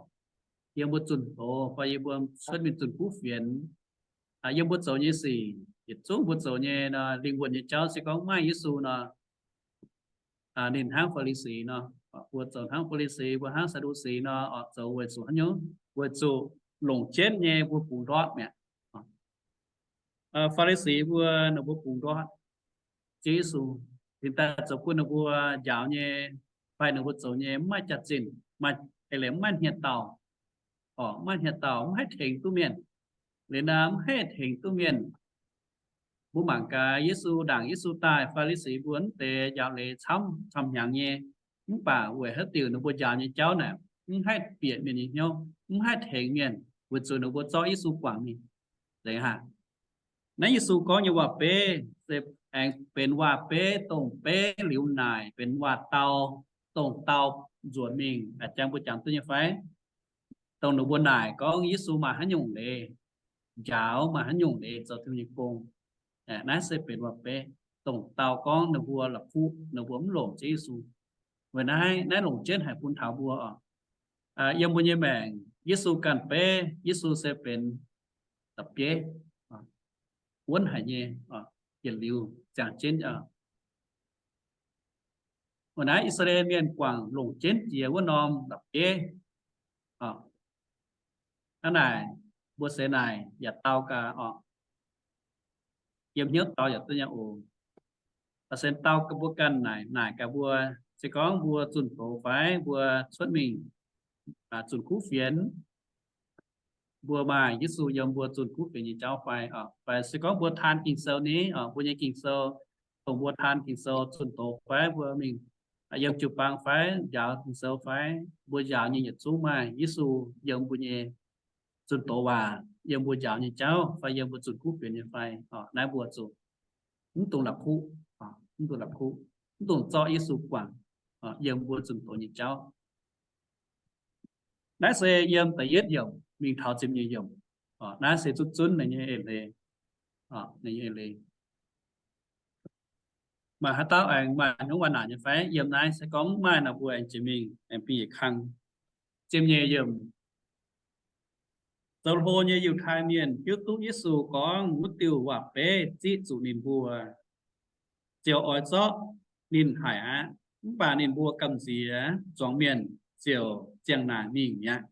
yiem mbuo zunh doz fai yiem mbuo cuotv mingh zunh kuv fienx, yiem mbuo zoux nyei sic, yietc zungv mbuo zoux nyei nor, lingh wuonh nyei jauv se gorngv maaih Yesu nor, ninh hnangv Faa^li^si nor, mbuo zoux hnangv Faa^li^si, mbuo hnangv Saa^ndu^si nor, zoux weic zuqc haaix nyungc? Weic zuqc longc jienv nyei mbuo bungx ndortv mi'aqv. Faa^li^si mbuo ninh mbuo bungx ndortv Ziouv Yesu, cingx daaih zoux bun ninh mbuo njaaux nyei fai ninh mbuo zoux nyei mv maaih jaax-zinh, eix leiz mv maaih hniev-daauh, mv maaih hniev-daauh, mv haih tengx duqv mienh. Liuz nor mv haih tengx duqv mienh. Mbuo mangc gaax Yesu, ndaangc Yesu daaih, Faa^li^si mbuo mv deix njaaux leiz camv camv hnyangx nyei, mv baac weic haaix diuc ninh mbuo njaaux nyei jauv naaic mv haih bieqc mienh nyei hnyouv, mv haih tengx mienh, weic zuqc ninh mbuo zorqv Yesu guangc mingh. Zeiz aqv. Naaiv Yesu gorngv nyei waac-beiv se aengx benx waac-beiv dongh beiv liuz naaic benx waac-dau, dongh dau nzuonx mingh. A'jang mbuo jangx duqv nyei fai? Dongh ninh mbuo naaic gorngv Yesu maaih haaix nyungc leiz njaaux, maaih haaix nyungc leiz zoux Tin-Hungh nyei gong. Naaiv se benx waac-beiv dongh dau gorngv ninh mbuo la'kuqv, ninh mbuo mv longc Ziouv Yesu. Weic naaiv, naaiv longc jienv haic bun taux mbuo oc. Yiem mbuo nyei maengc, Yesu ganh beiv, Yesu se benx la'bieiv, wuonv haic nyei, yietc liuz ziangh jienv. Weic naaiv I^saa^laa^en Mienh guangc longc jienv jiex wuov norm la'bieiv. Hnangv naaic, mbuo se naaic yaac dau gaax oc. Yiem hnyouv dau yaac duqv nyei oc. Se dau mbuo ganh naaic, naaic gaax mbuo, se gorngv mbuo zunh doz fai mbuo cuotv mingh zunh kuv fienx, mbuo maaih Yesu yiem mbuo zunh kuv fienx nyei jauv fai? Fai se gorngv mbuo taan Ging-Sou ni, mbuo nyei Ging-Sou, dongh mbuo taan Ging-Sou zunh doz fai mbuo mingh yiem jiu-baang fai njaaux Ging-Sou fai, mbuo njaaux nyei yietc zungv maaih Yesu yiem mbuo nyei zunh doz waac, yiem mbuo njaaux nyei jauv fai yiem mbuo zunh kuv fienx nyei fai? Naaiv mbuo zuqc mv dungx la'kuqv, mv dungx la'kuqv, mv dungx zorqv Yesu guangc yiem mbuo zunh doz nyei jauv. Naaiv se yiem da'yietv yiemc mingh taux ziepc nyeic yiemc. Naaiv se zunv zunv nyei eix leiz. Ninh nyei eix leiz. Maaih haaix dauh aengx maaih hnyouv waac naanc nyei fai? Yiem naaiv se gorngv mv maaih nor, mbuo aengx jiex mingh aengx bun yietc kang. Ziepc nyeic yiemc. Zoux hlo nyei Yiutai Mienh hiuv duqv Yesu gorngv wuov diuh waac-beiv ziqv zuqc ninh mbuo, ziouc oix zorqv ninh haic aqv. Mv baac ninh mbuo gamh nziex zuangx mienh ziouc ziangh naanc mingh mi'aqv.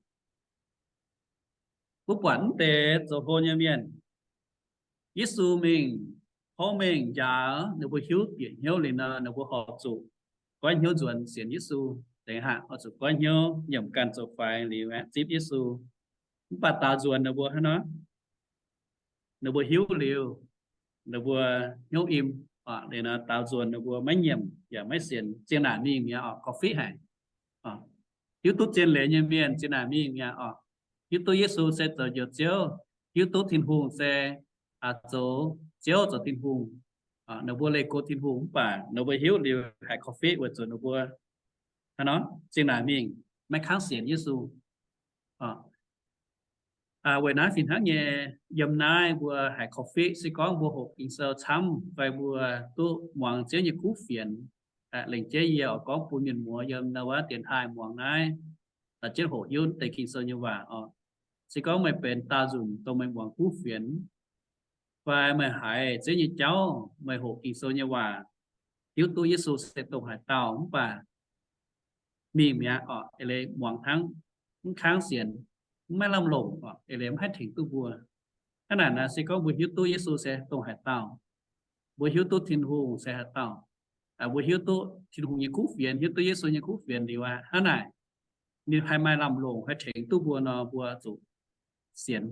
Mbuo buatc mv deix zoux hlo nyei mienh, Yesu mingh porv mengh njaaux, ninh mbuo hiuv bieqc hnyouv liuz nor, ninh mbuo horpc zuqc goiv hnyouv nzuonx sienx Yesu. Deix hnangv horpc zuqc goiv hnyouv nyiemc ganh zoux faix liuz aeqv, zipv Yesu. Mv baac daaux nzuonx ninh mbuo hnangv nor, ninh mbuo hiuv liuz, ninh mbuo hnyouv im, liuz nor daaux nzuonx ninh mbuo maiv nyiemc yaac maiv sienx, ziangh naanc mingh mi'aqv oc, korv-fiqv haic. Hiuv duqv zien leiz nyei mienh ziangh naanc mingh mi'aqv oc. Hiuv duqv Yesu se zoux Njoux Ziouv, hiuv duqv Tin-Hungh se zoux Ziouv, zoux Tin-Hungh. Ninh mbuo leih go Tin-Hungh mv baac ninh mbuo hiuv liuz haiz korv-fiqv weic zuqc ninh mbuo hnangv nor ziangh naanc mingh maiv kangv sienx Yesu. Weic naaiv fih hnangv nyei, yiem naaiv mbuo haiz korv-fiqv se gorngv mbuo hoqc Ging-Sou camv fai mbuo duqv muangx Ziouv nyei kuv fienx, lengc jeiv yie oix gorngv bun mienh muoz yiem naaiv wuov dienx taaih muangx naaiv, jienv hoqc hiuv deix Ging-Sou nyei waac oc. Se gorngv meih benx daauh nzunc dongh meih muangx kuv fienx fai meih haiz Ziouv nyei jauv, meih hoqc Ging-Sou nyei waac, hiuv duqv Yesu se dongh haaix dauh mv baac mingh mi'aqv oc, eix leiz muangx hnangv, mv kangv sienx, mv maiv lamh longc oc, eix leiz mv haih tengx duqv mbuo. Hnangv naaic nor se gorngv mbuo hiuv duqv Yesu se dongh haaix dauh, mbuo hiuv duqv Tin-Hungh se haaix dauh, mbuo hiuv duqv Tin-Hungh nyei kuv fienx, hiuv duqv Yesu nyei kuv fienx liuz aqv, hnangv naaic ninh haih maaih lamh longc haih tengx duqv mbuo nor, mbuo zuqc sienx,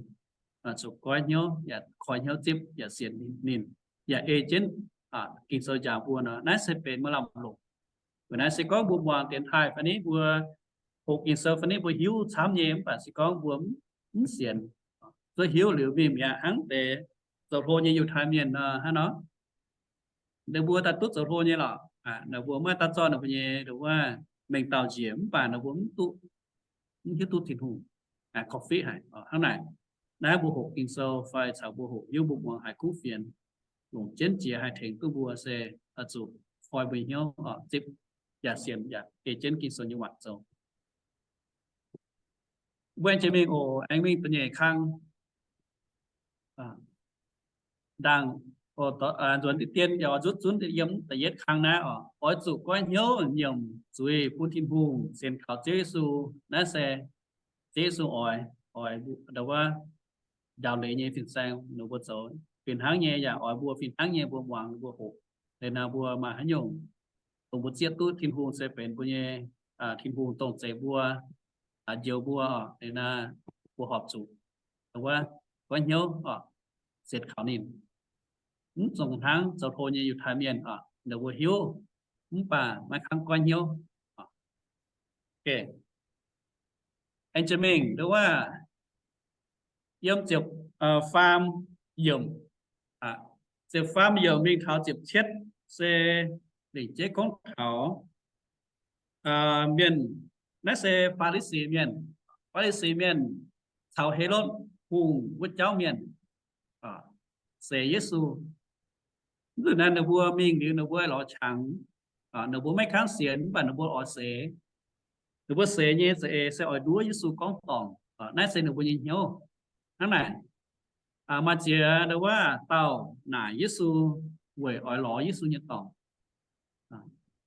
zuqc goiv hnyouv yaac koi hnyouv zipv yaac sienx ninh, yaac ei jienv Ging-Sou njaaux mbuo nor, naaiv se benx maaih lamh longc. Weic naaiv se gorngv mbuo muangx dienx taaih fai ni mbuo hoqc Ging-Sou fai ni mbuo hiuv camv nyei mv baac se gorngv mbuo mv sienx, zuov hiuv liuz mingh mi'aqv, hnangv deix zoux hlo nyei Yiutai Mienh nor hnangv nor. Ninh mbuo daaih duqv zoux hlo nyei lorqc, ninh mbuo maiv daaih zorqv ninh mbuo nyei wuov mengh dauh njiec mv baac ninh mbuo mv duqv, mv hiuv duqv Tin-Hungh, korv-fiqv haic hnangv naaic. Naaiv mbuo hoqc Ging-Sou fai caux mbuo hoqc hiuv mbuo muangx haiz kuv fienx, longc jienv jiex haih tengx duqv mbuo se zuqc koi mbuo hnyouv zipv yaac sienx yaac ei jienv Ging-Sou nyei waac zoux. Mbuo aengx jiex mingh oc, aengx mingh da'nyeic kang. Ndaangc nzuonx diqv dien yaac nzutv zunv yiem da'yietv kang naaiv oc, oix zuqc goiv hnyouv nyiemc zuiz bun Tin-Hungh sienx kaux Ziouv Yesu. Naaiv se Ziouv Yesu oix, oix ndau wuov njaaux leiz nyei fin-saeng ninh mbuo zoux. Fih hnangv nyei yaac oix mbuo fih hnangv nyei mbuo muangx mbuo hoqc, liuz nor mbuo maaih haaix nyungc dongh mbuo zieqv duqv Tin-Hungh se benx mbuo nyei Tin-Hungh dongh zeix mbuo, njoux mbuo, liuz nor mbuo horpc zuqc ndau wuov goiv hnyouv sienx kaux ninh. Mv zuqc hnangv zoux hlo nyei Yiutai Mienh oc, ninh mbuo hiuv mv baac maiv kangv goiv hnyouv. Aengx jiex mingh ndau wuov yiem ziepc faam yiemc, ziepc faam yiemc mingh taux ziepc cietv se lengc jeiv gorngv taux mienh, naaiv se Faa^li^si Mienh. Faa^li^si Mienh caux Helotv Hungh wuov jauv mienh seix Yesu. Mv nzunc naaiv ninh mbuo mingh liuz ninh mbuo lorz qangx, ninh mbuo maiv kangv sienx mv baac ninh mbuo oix seix. Ninh mbuo seix nyei za'eix se oix nduov Yesu gorngv dorngc. Naaiv se ninh mbuo nyei hnyouv. Hnangv naaic, maaih ziex ndau wuov dauh naaic Yesu weic oix lorz Yesu nyei dorngc.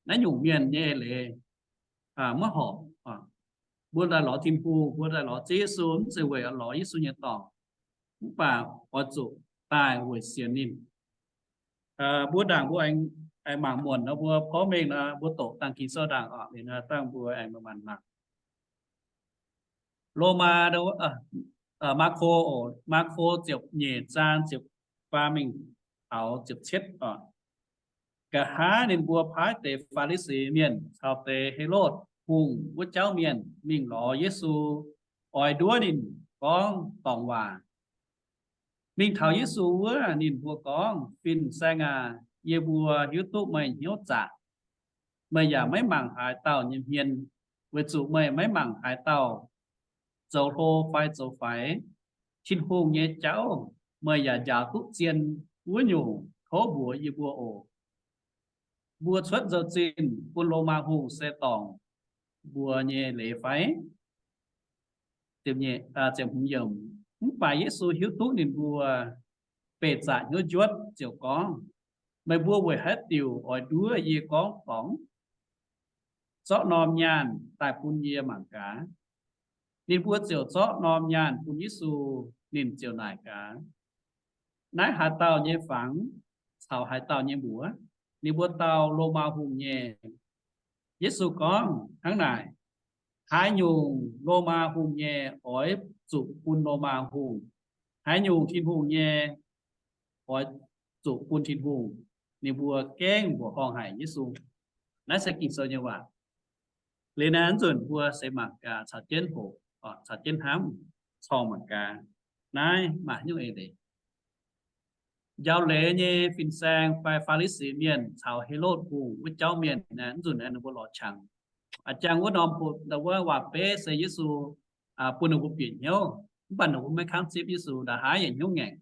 Naaiv nyungc mienh nyei eix leiz maiv horpc. Mbuo daaih lorz Tin-Hungh, mbuo daaih lorz Ziouv Yesu mv zeiz weic oix lorz Yesu nyei dorngc, mv baac oix zuqc daaih weic sienx ninh. Mbuo ndaangc mbuo aengx mangc muonc nor, mbuo porv mengh nor, mbuo doqc dangh Ging-Sou ndaangc oc, liuz nor dangh mbuo aengx manc-manc mangc. Lomaa, Maako, Maako ziepc nyeic zaang ziepc faam mingh taux ziepc cietv oc. Nqa'haav ninh mbuo paaiv deix Faa^li^si Mienh caux deix Helotv Hungh wuov jauv mienh mingh lorz Yesu, oix nduov ninh gorngv dorngc waac. Mingh taux Yesu wuov, ninh mbuo gorngv, Fin-Saeng aac, yie mbuo hiuv duqv meih hnyouv zaqc. Meih yaac maiv mangc haaix dauh nyei hmien, weic zuqc meih maiv mangc haaix dauh zoux hlo fai zoux faix. Tin-Hungh nyei jauv meih yaac njaaux duqv zien wuov nyungc tov mbuox yie mbuo oc. Mbuo cuotv nzou-zinh bun Lomaa hungh se dorngc mbuo nyei leiz fai? Mv baac Yesu hiuv duqv ninh mbuo beih zaqc hnyouv njuotv ziouc gorngv, Meih mbuo weic haaix diuc oix nduov yie gorngv dorngc? Zorqv norm nyaanh daaih bun yie mangc gaax. Ninh mbuo ziouc zorqv norm nyaanh bun Yesu. Ninh ziouc naaic gaax, Naaiv haaix dauh nyei fangx caux haaix dauh nyei mbuox? Ninh mbuo dau, Lomaa hungh nyei. Yesu gorngv hnangv naaic, Haaix nyungc Lomaa hungh nyei oix zuqc bun Lomaa hungh. Haaix nyungc Tin-Hungh nyei oix zuqc bun Tin-Hungh. Ninh mbuo gengh mbuoqc horngh haic Yesu. Naaiv se Ging-Sou nyei waac. Liuz naaiv nzunc mbuo se mangc gaax caux jienv hoqc, caux jienv hnamv, corng mangc gaax naaiv maaih nyungc eix leiz. Njaaux leiz nyei fin-saeng fai Faa^li^si Mienh caux Helotv Hungh wuov jauv mienh naaiv nzunc ninh mbuo lorz qangx. A'jang wuov norm, wuov waac-beiv se Yesu bun ninh mbuo bieqc hnyouv, mv baac ninh mbuo maiv kangv zipv Yesu, ndongc haaix yaac hnyouv ngaengc.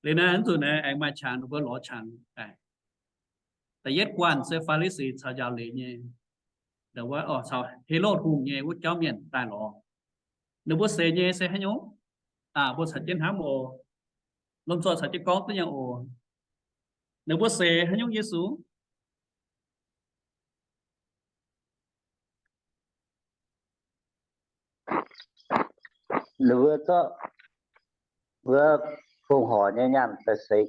Liuz naaiv nzunc naaiv aengx maaih qangx ninh mbuo lorz qangx. Da'yietv guanh se Faa^li^si caux njaaux leiz nyei, caux Helotv Hungh nyei wuov jauv mienh daaih lorz. Ninh mbuo seix nyei se haaix nyungc? Mbuo caux jienv hnamv oc. Lomh nzoih caux jienv gorngv duqv nyei oc. Ninh mbuo seix haaix nyungc Yesu? Ninh mbuo zorqv wuov fongc horc nyei nyaanh daaih seix.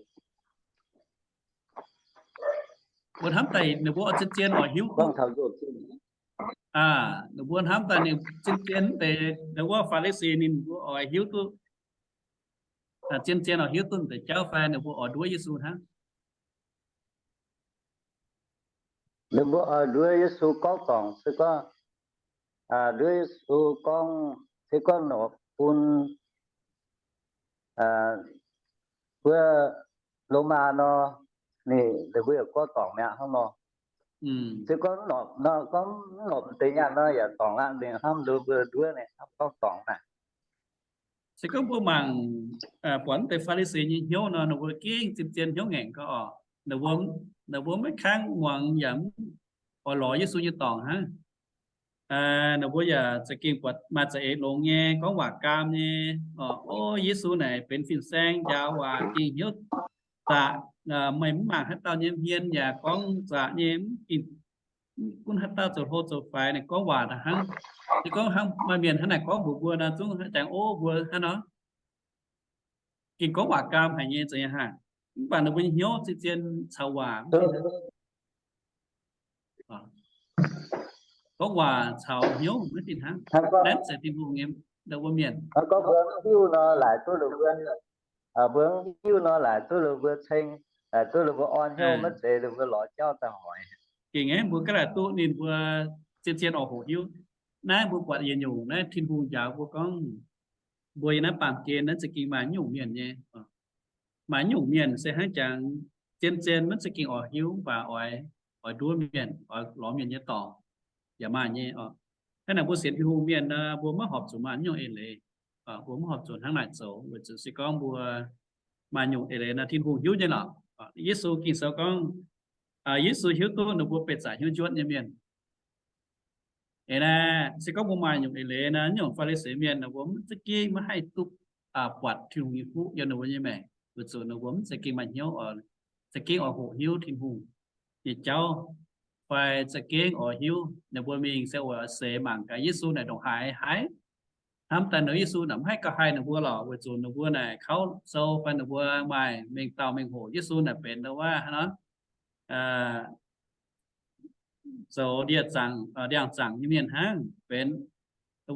Mbuo hnamv daaih ninh mbuo zien-zien oix hiuv duqv. Ninh mbuo hnamv daaih ninh zien-zien deix, wuov Faa^li^si ninh mbuo oix hiuv duqv, zien-zien oix hiuv duqv deix jauv fai ninh mbuo oix nduov Yesu hnangv? Ninh mbuo oix nduov Yesu gorngv dorngc se gorngv, nduov Yesu gorngv, se gorngv norqc bun wuov Lomaa nor, ninh mbuo yaac gorngv dorngc mi'aqv hnangv nor. Se gorngv norqc nor, gorngv mv norqc deix nyaanh nor yaac dorngc aqv. Ninh hnamv ninh mbuo nduov, ninh hnamv gorngv dorngc naaic. Se gorngv mbuo mangc, buatc deix Faa^li^si nyei hnyouv nor, ninh mbuo gengh zien-zien hnyouv ngaengc gau oc. Ninh mbuo maiv kangv muangx yaac mv oix lorz Yesu nyei dorngc hnangv. Ninh mbuo yaac za'gengh buatc maaih za'eix longx nyei, gorngv waac gaam nyei. O, Yesu naaic benx fin-saeng njaaux waac gengh hnyouv zaqc. Meih mv mangc haaix dauh nyei hmien yaac gorngv zaqc nyei, mv gunv haaix dauh zoux hlo zoux faix, ninh gorngv waac hnangv. Se gorngv hnangv maaih mienh hnangv naaic gorngv mbuox mbuo nor, zungv jangx ov mbuo hnangv nor. Gengh gorngv waac gaam haic nyei, zeiz nyei hnangv. Mv baac ninh mbuo nyei hnyouv zien-zien caux waac, gorngv waac caux hnyouv maiv fih hnangv. Naaiv zeiz Tin-Hungh nyei wuov mienh. Gorngv mbuo mv hiuv nor, laaic duqv ninh mbuo, mbuo mv hiuv nor, laaic duqv ninh mbuo ceng, laaic duqv ninh mbuo orn hnyouv, maiv zeiz ninh mbuo lorz jauv daaih hoic. Gengh aeqv, mbuo gaav laaic duqv ninh mbuo zien-zien oix hoqc hiuv. Naaiv mbuo buatc yietc nyungc naaiv Tin-Hungh njaaux mbuo gorngv, mbuo yiem naaiv baamh gen naaiv za'gengh maaih nyungc mienh nyei. Maaih nyungc mienh se hnangv jangx, zien-zien maiv za'gengh oix hiuv, mv baac oix, oix nduov mienh, oix lorz mienh nyei dorngc, yaac maaih nyei oc. Hnangv naaic mbuo sienx Tin-Hungh mienh nor, mbuo maiv horpc zuqc maaih nyungc eix leiz. Mbuo maiv horpc zuqc hnangv naaic zoux, weic zuqc se gorngv mbuo maaih nyungc eix leiz nor, Tin-Hungh hiuv nyei lorqc. Yesu, Ging-Sou gorngv, Yesu hiuv duqv ninh mbuo beih zaqc hnyouv njuotv nyei mienh. Eix naaiv se gorngv mbuo maaih nyungc eix leiz nor, nyungc Faa^li^si mienh nor, mbuo maiv za'gengh maiv haih duqv buatc Tin-Hungh nyei fuqv yiem ninh mbuo nyei maengc, weic zuqc ninh mbuo maiv za'gengh maaih hnyouv, za'gengh oix hoqc hiuv Tin-Hungh nyei jauv, fai za'gengh oix hiuv ninh mbuo mingh se oix seix mangc gaax Yesu naaic ndongc haaix haic. Hnamv daaih ninh Yesu naaic maiv haih gauh haih ninh mbuo lorqc, weic zuqc ninh mbuo naaic kauv sou fai ninh mbuo maaih mengh dauh mengh hoc. Yesu naaic benx ndau wuov hnangv nor zoux ndie-zaangc, ndiangx-zaangc nyei mienh hnangv, benx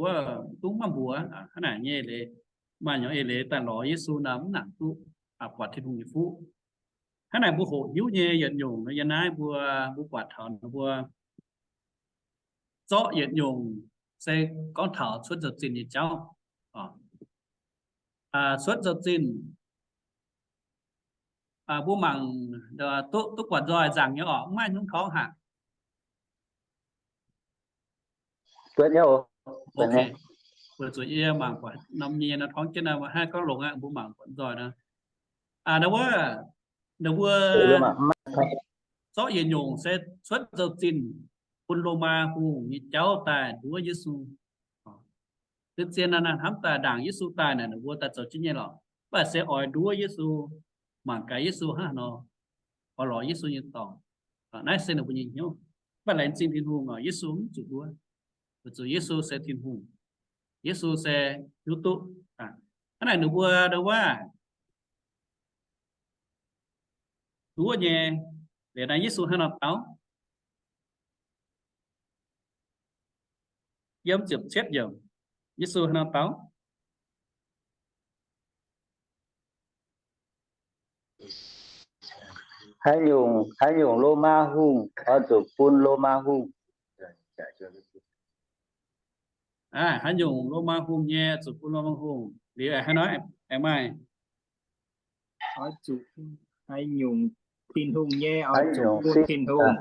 wuov dungv maiv mbuox hnangv naaic nyei eix leiz. Maaih nyungc eix leiz daaih lorz Yesu nor mv nangc duqv buatc Tin-Hungh nyei fuqv. Hnangv naaic mbuo hoqc hiuv nyei yietc nyungc nor, yiem naaiv mbuo, mbuo buatc taux ninh mbuo zorqv yietc nyungc se gorngv taux cuotv nzou-zinh nyei jauv. Cuotv nzou-zinh, mbuo mangc duqv, duqv buatc nzoih nzaangc nyei orqc, maiv hnyungv torngv haic. Weic zuqc yie mangc buatc norm nyei nor, torngv jienv naaiv mbuo haih gorngv longx aqv, mbuo mangc buatc nzoih nor. Aa, wuov, ninh mbuo zorqv yietc nyungc se cuotv nzou-zinh bun Lomaa hungh nyei jauv daaih nduov Yesu. Zien-zien naaiv hnamv daaih ndaangc Yesu daaih naaic, ninh mbuo daaih zoux jienv nyei lorqc. Mv baac se oix nduov Yesu, mangc gaax Yesu hnangv haaix nor, oix lorz Yesu nyei dorngc. Naaiv se ninh mbuo nyei hnyouv. Mv baac laengz zingh Tin-Hungh oc, Yesu mv zuqc nduov. Weic zuqc Yesu se Tin-Hungh. Yesu se hiuv duqv. Hnangv naaic ninh mbuo ndo wuov nduov nyei, liuz naaiv Yesu hnangv nor dau. Yiem ziepc cietv yiemc, Yesu hnangv nor dau. Haaix nyungc, haaix nyungc Lomaa hungh oix zuqc bun Lomaa hungh. Aa, haaix nyungc Lomaa hungh nyei zuqc bun Lomaa hungh. Liuz aengx haaix nor, aengx maaih. Oix zuqc, haaix nyungc Tin-Hungh nyei oix zuqc bun Tin-Hungh.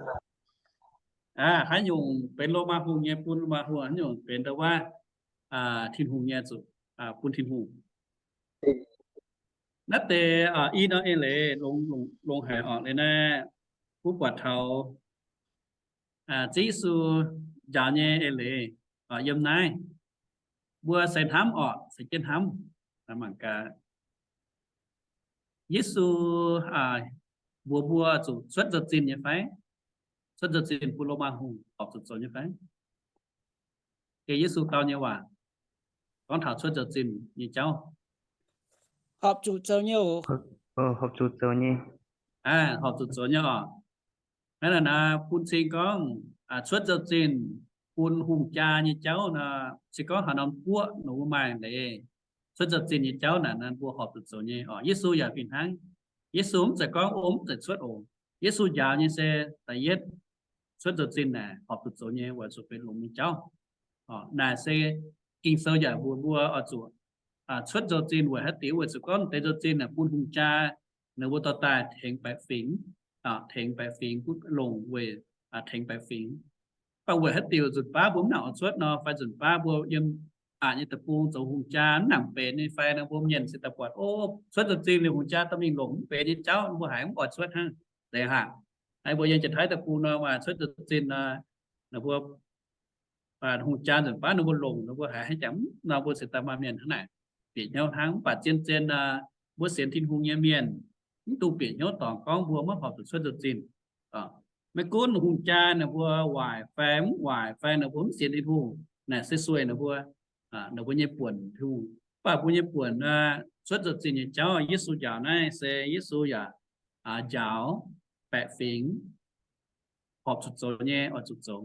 Aa, haaix nyungc benx Lomaa hungh nyei bun Lomaa hungh, haaix nyungc benx ndo wuov Tin-Hungh nyei zuqc bun Tin-Hungh. Naaiv deix i norm eix leiz longx haic orqc. Liuz naaiv mbuo buatc taux Ziouv Yesu njaaux nyei eix leiz yiem naaiv. Mbuo se hnamv orqc, se jienv hnamv. Mangc gaax, Yesu mbuox mbuo zuqc cuotv nzou-zinh nyei fai? Cuotv nzou-zinh bun Lomaa hungh horpc zuqc zoux nyei fai? Geh Yesu dau nyei waac gorngv taux cuotv nzou-zinh nyei jauv. Horpc zuqc zoux nyei oc. Horpc zuqc zoux nyei. Horpc zuqc zoux nyei oc. Hnangv naaic bun cing gorngv cuotv nzou-zinh bun hungh jaa nyei jauv nor, se gorngv haaix norm guoqv nor mbuo maaih leiz cuotv nzou-zinh nyei jauv naaic, mbuo horpc zuqc zoux nyei oc. Yesu yaac fih hnangv. Yesu mv zeiz gorngv o mv zeiz cuotv oc. Yesu njaaux nyei se da'yietv cuotv nzou-zinh naaic horpc zuqc zoux nyei weic zuqc benx longx nyei jauv. Naaic se Ging-Sou yaac mbuox mbuo oix zuqc cuotv nzou-zinh weic haaix diuc? Weic zuqc gorngv deix nzou-zinh naaic bun hungh jaa ninh mbuo dorh daaih tengx baeqc fingx, tengx baeqc fingx, longc weic tengx baeqc fingx. Mv baac weic haaix diuc nzunc baav mbuo mv nangc oix cuotv nor, fai nzunc baav mbuo yiem aqc nyei deic-bung zoux hungh jaa mv nangc benx nyei fai nor, mbuo mienh se daaih buatc, o, cuotv nzou-zinh liuz hungh jaa dorh mingh longc mv benx nyei jauv, mbuo haiz mv oix cuotv hnangv. Zeiz haac, mbuo yiem Janx-Taiv deic-bung nor, maaih cuotv nzou-zinh nor, ninh mbuo hungh jaa nzunc baav ninh mbuo longc, ninh mbuo haiz haaix jangx nor, mbuo se daaih maaih mienh hnangv naaic bieqc hnyouv hnangv. Mv baac zien-zien mbuo sienx Tin-Hungh nyei mienh mv dungx bieqc hnyouv dorngc gorngv mbuo maiv horpc zuqc cuotv nzou-zinh. Maiv gunv hungh jaa ninh mbuo waaic fai mv waaic fai ninh mbuo mv sienx Tin-Hungh naaic se sueih ninh mbuo, ninh mbuo nyei buonc Tin-Hungh. Mv baac mbuo nyei buonc cuotv nzou-zinh nyei jauv, Yesu njaaux naaiv se Yesu yaac njaaux baeqc fingx horpc zuqc zoux nyei, oix zuqc zoux,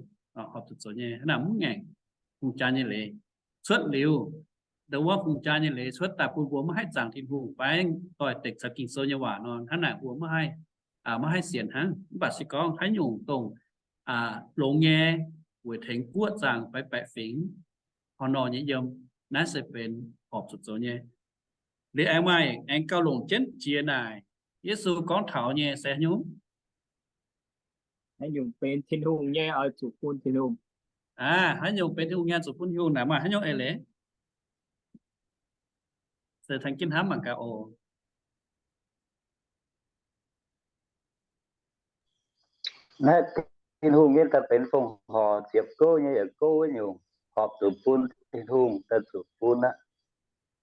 horpc zuqc zoux nyei. Hnangv naaic mv ngaengc hungh jaa nyei leiz cuotv liuz, ndo wuov hungh jaa nyei leiz cuotv daaih bun mbuo maiv haih zaangc Tin-Hungh fai doix-dekc caux Ging-Sou nyei waac nor, hnangv naaic mbuo maiv haih, maiv haih sienx hnangv. Mv baac se gorngv haaix nyungc dongh longx nyei weic tengx guoqv zaangc fai baeqc fingx, horh nor nyei yiem, naaiv se benx horpc zuqc zoux nyei. Liuz aengx maaih aengx gauh longc jienv jiex naaic, Yesu gorngv taux nyei se haaix nyungc? Haaix nyungc benx Tin-Hungh nyei oix zuqc bun Tin-Hungh. Aa, haaix nyungc benx Tin-Hungh nyei zuqc bun Tin-Hungh naaic maaih haaix nyungc eix leiz? Se tengx jienv hnamv mangc gaax oc. Naaiv Tin-Hungh nyei daaih benx fongc horc ziepc gouv nyei yietc gouv wuov nyungc, horpc zuqc bun Tin-Hungh daaih zuqc bun aqv.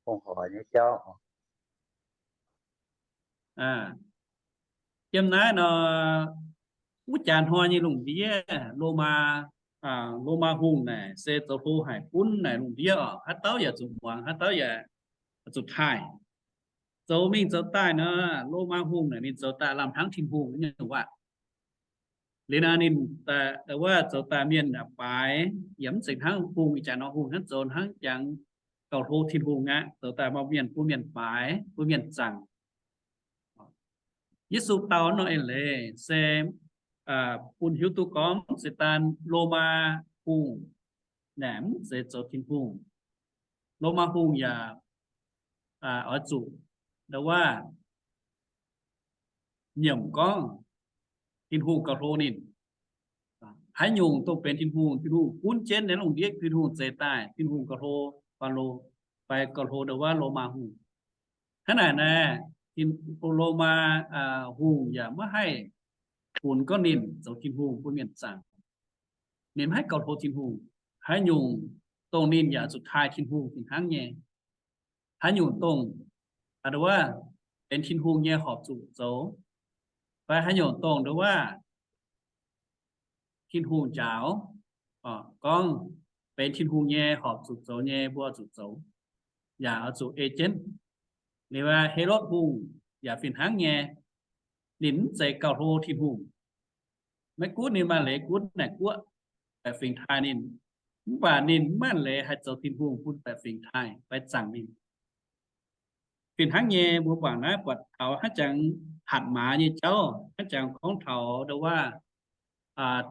Fongc horc nyei jauv. Yiem naaiv nor, wuov jaax hnoi nyei lungh ndiev, Lomaa, Lomaa hungh naaic se zoux hlo haic gunv naaic lungh ndiev oc. Haaix dauh yaac zuqc muangx, haaix dauh yaac zuqc taaih. Zoux mingh zoux daaih nor, Lomaa hungh naaic ninh zoux daaih lamh hnangv Tin-Hungh nyei waac. Liuz nor ninh wuov zoux daaih mienh baaix, yaac mv zeiz hnangv hungh ih jaax nor, hungh hnangv zoux hnangv jangx gauh hlo Tin-Hungh aqv, zoux daaih maaih mienh, bun mienh baaix, bun mienh zaangc. Yesu dau nor eix leiz se bun hiuv duqv gorngv se daan Lomaa hungh naaic mv zeiz zoux Tin-Hungh. Lomaa hungh yaac oix zuqc ndo wuov nyiemc gorngv Tin-Hungh gauh hlo ninh. Haaix nyungc dongh benx Tin-Hungh, Tin-Hungh gunv jienv naaiv lungh ndiev, Tin-Hungh zeix daaih, Tin-Hungh gauh hlo, Faalo, fai gauh hlo ndau wuov Lomaa hungh. Hnangv naaic naaic, Lomaa hungh yaac maiv haih funx gorngv ninh zoux Tin-Hungh bun mienh zaangc. Ninh maiv haih gauh hlo Tin-Hungh. Haaix nyungc dongh ninh yaac zuqc taaih Tin-Hungh fih hnangv nyei. Haaix nyungc dongh ndau wuov benx Tin-Hungh nyei horpc zuqc zoux, fai haaix nyungc dongh ndau wuov Tin-Hungh njaaux, gorngv benx Tin-Hungh nyei horpc zuqc zoux nyei, mbuo zuqc zoux, yaac oix zuqc ei jienv. Liuz Helotv Hungh yaac fih hnangv nyei. Ninh mv zeiz gauh hlo Tin-Hungh. Maiv gunv ninh maaih leiz gunv naaic guoqv baeqc fingx taaih ninh, mv baac ninh mv maaih leiz haih zoux Tin-Hungh bun baeqc fingx taaih fai zaangc ninh. Fih hnangv nyei, mbuo mangc naaiv buatc taux hnangv jangx hatc maaz nyei jauv, hnangv jangx gorngv taux ndau wuov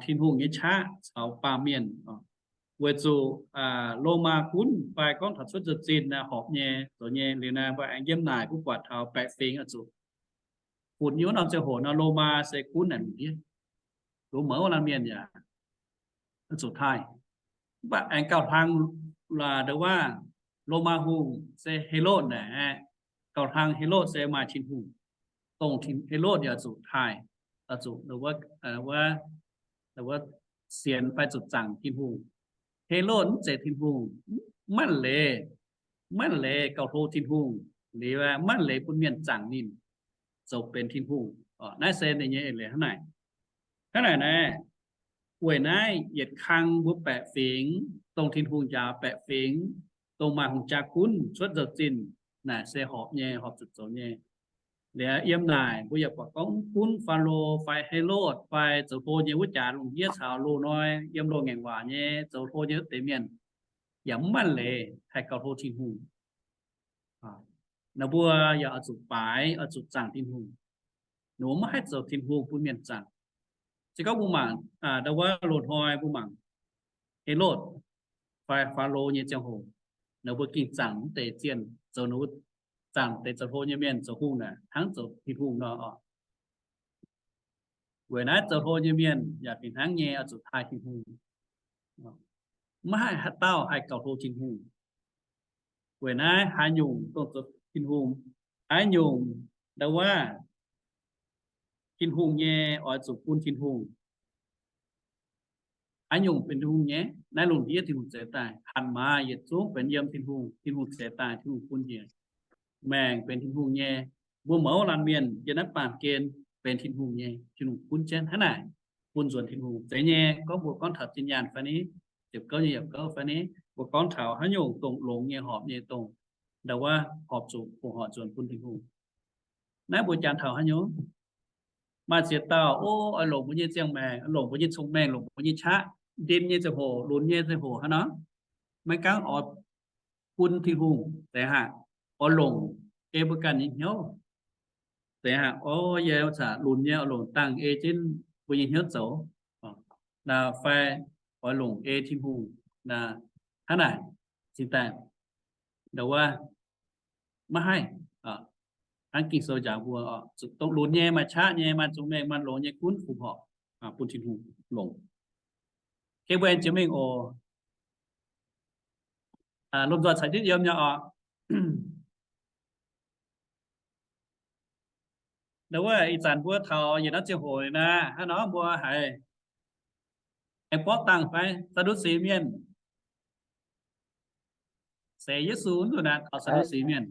Tin-Hungh nyei qaqv caux baamh mienh. Weic zuqc Lomaa gunv fai gorngv taux cuotv nzauh zinh naaiv horpc nyei zoux nyei. Liuz naaiv mbuo aengx yiem naaic mbuo buatc taux baeqc fingx oix zuqc funx nyei wuov norm ziangh hoc nor, Lomaa se gunv naaic lungh ndiev, lungh mouz laanh mienh yaac zuqc taaih. Mv baac aengx gauh hlang ndau wuov Lomaa hungh se Helotv naaic, gauh hlang Helotv se maaih Tin-Hungh, dongh Helotv yaac zuqc taaih, zuqc wuov sienx fai zuqc zaangc Tin-Hungh. Helotv mv zeiz Tin-Hungh, maiv leiz, maiv leiz gauh hlo Tin-Hungh, liuz maiv leiz bun mienh zaangc ninh zoux benx Tin-Hungh. Naaiv se ninh nyei eix leiz hnangv naaic. Hnangv naaic naaiv, weic naaiv yietc kang mbuo baeqc fingx, dongh Tin-Hungh njaaux baeqc fingx, dongh maaih hungh jaa gunv cuotv nzauh zinh, naaic se horpc nyei, horpc zuqc zoux nyei. Liuz yiem naaic mbuo yaac buatc gorngv mv gunv Faalo fai Helotv fai zoux hlo nyei wuov jaax lungh ndiev caux loz-hnoi yiem loz-ngaengc waac nyei zoux hlo nyei wuov deix mienh, yaac mv maaih leiz haih gauh hlo Tin-Hungh. Ninh mbuo yaac oix zuqc baaix, oix zuqc zaangc Tin-Hungh. Ninh mbuo maiv haih zoux Tin-Hungh bun mienh zaangc. Se gorngv mbuo mangc ndau wuov loz-hnoi mbuo mangc Helotv fai Faalo nyei ziangh hoc, ninh mbuo gengh zaangc mv deix zienh, zoux ninh mbuo zaangc deix zoux hlo nyei mienh zoux hungh naaic hnangv zoux Tin-Hungh nor oc. Weic naaiv zoux hlo nyei mienh yaac fih hnangv nyei oix zuqc taaih Tin-Hungh. Maiv haih haaix dauh haih gauh hlo Tin-Hungh. Weic naaiv haaix nyungc dongh zoux Tin-Hungh, haaix nyungc ndau wuov Tin-Hungh nyei oix zuqc bun Tin-Hungh. Haaix nyungc benx Tin-Hungh nyei? Naaiv lungh ndiev Tin-Hungh zeix daaih. Hatc maaz yietc zungv benx yiem Tin-Hungh, Tin-Hungh zeix daaih, Tin-Hungh bun njiec. Maengc benx Tin-Hungh nyei. Mbuo mouz laanh mienh yiem naaiv baamh gen benx Tin-Hungh nyei, Tin-Hungh gunv jienv hnangv naaic bun nzuonx Tin-Hungh. Zeiz nyei, gorngv mbuo gorngv taux zinh nyaanh fai ni, ziepc gouv nyei yietc gouv fai ni, mbuo gorngv taux haaix nyungc dongh longx nyei horpc nyei dongh ndau wuov horpc zuqc fongc horc nzuonx bun Tin-Hungh. Naaiv mbuo jangx taux haaix nyungc? Maaih ziex dauh, o, oix longc mbuo nyei ziangh maengc, longc mbuo nyei cong-mengh, longc mbuo nyei qaqv, ndin nyei ziangh hoc, lunx nyei ziangh hoc hnangv nor, maiv gaengh oix bun Tin-Hungh deix haic, oix longc ei mbuo ganh nyei hnyouv deix haic. O, yie caux lunx nyei oix longc dangh ei jienv mbuo nyei hnyouv zoux, fai oix longc ei Tin-Hungh hnangv naaic cingx daaih ndau wuov maiv haih. Hnangv Ging-Sou njaaux mbuo, dongh lunx nyei, maaih qaqv nyei, maaih cong-mengh, maaih longx nyei gunv fongc horc bun Tin-Hungh longc. Gengh mbuo aengx jiex mingh oc. Lomh nzoih caux jienv yiem nyei oc. Ndau wuov ih zanc mbuo taux yietc norm ziangh hoc naaic, hnangv nor mbuo haiz aengx borqv dangh fai Saa^ndu^si Mienh, seix Yesu nzunc naaic taux Saa^ndu^si Mienh.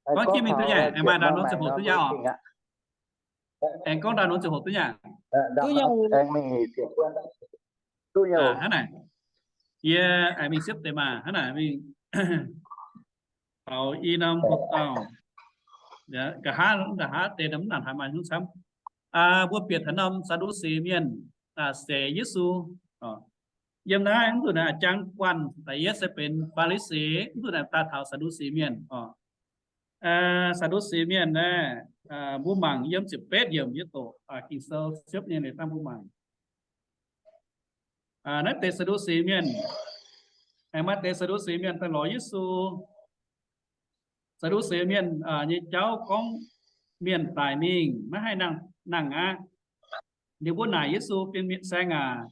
Gorngv jienv mingh duqv nyaah, aengx maaih ndau norm ziangh hoc duqv nyaah oc. Aengx gorngv ndau norm ziangh hoc duqv nyaah. Hnangv naaic, yie aengx mingh siepv deix maah, hnangv naaic mingh taux i norm hoc dauh, nqa'haav, nqa'haav deix mv nangc haaix maaih hnyouv camv. Mbuo bieqc taux norm Saa^ndu^si Mienh seix Yesu. Yiem naaiv mv nzunc naaic jangx guanh da'yietv se benx Faa^li^si, mv nzunc naaic daaih taux Saa^ndu^si Mienh oc. Saa^ndu^si Mienh naaiv, mbuo mangc yiem ziepc betv yiemc yie doqc Ging-Sou siepv nyei leiz dangh mbuo mangc. Naaiv deix Saa^ndu^si Mienh, aengx maaih deix Saa^ndu^si Mienh daaih lorz Yesu. Saa^ndu^si Mienh nyei jauv gorngv mienh daic mingh maiv haih nangh, nangh aqv. Ninh mbuo naaic Yesu, Fin-saeng aac,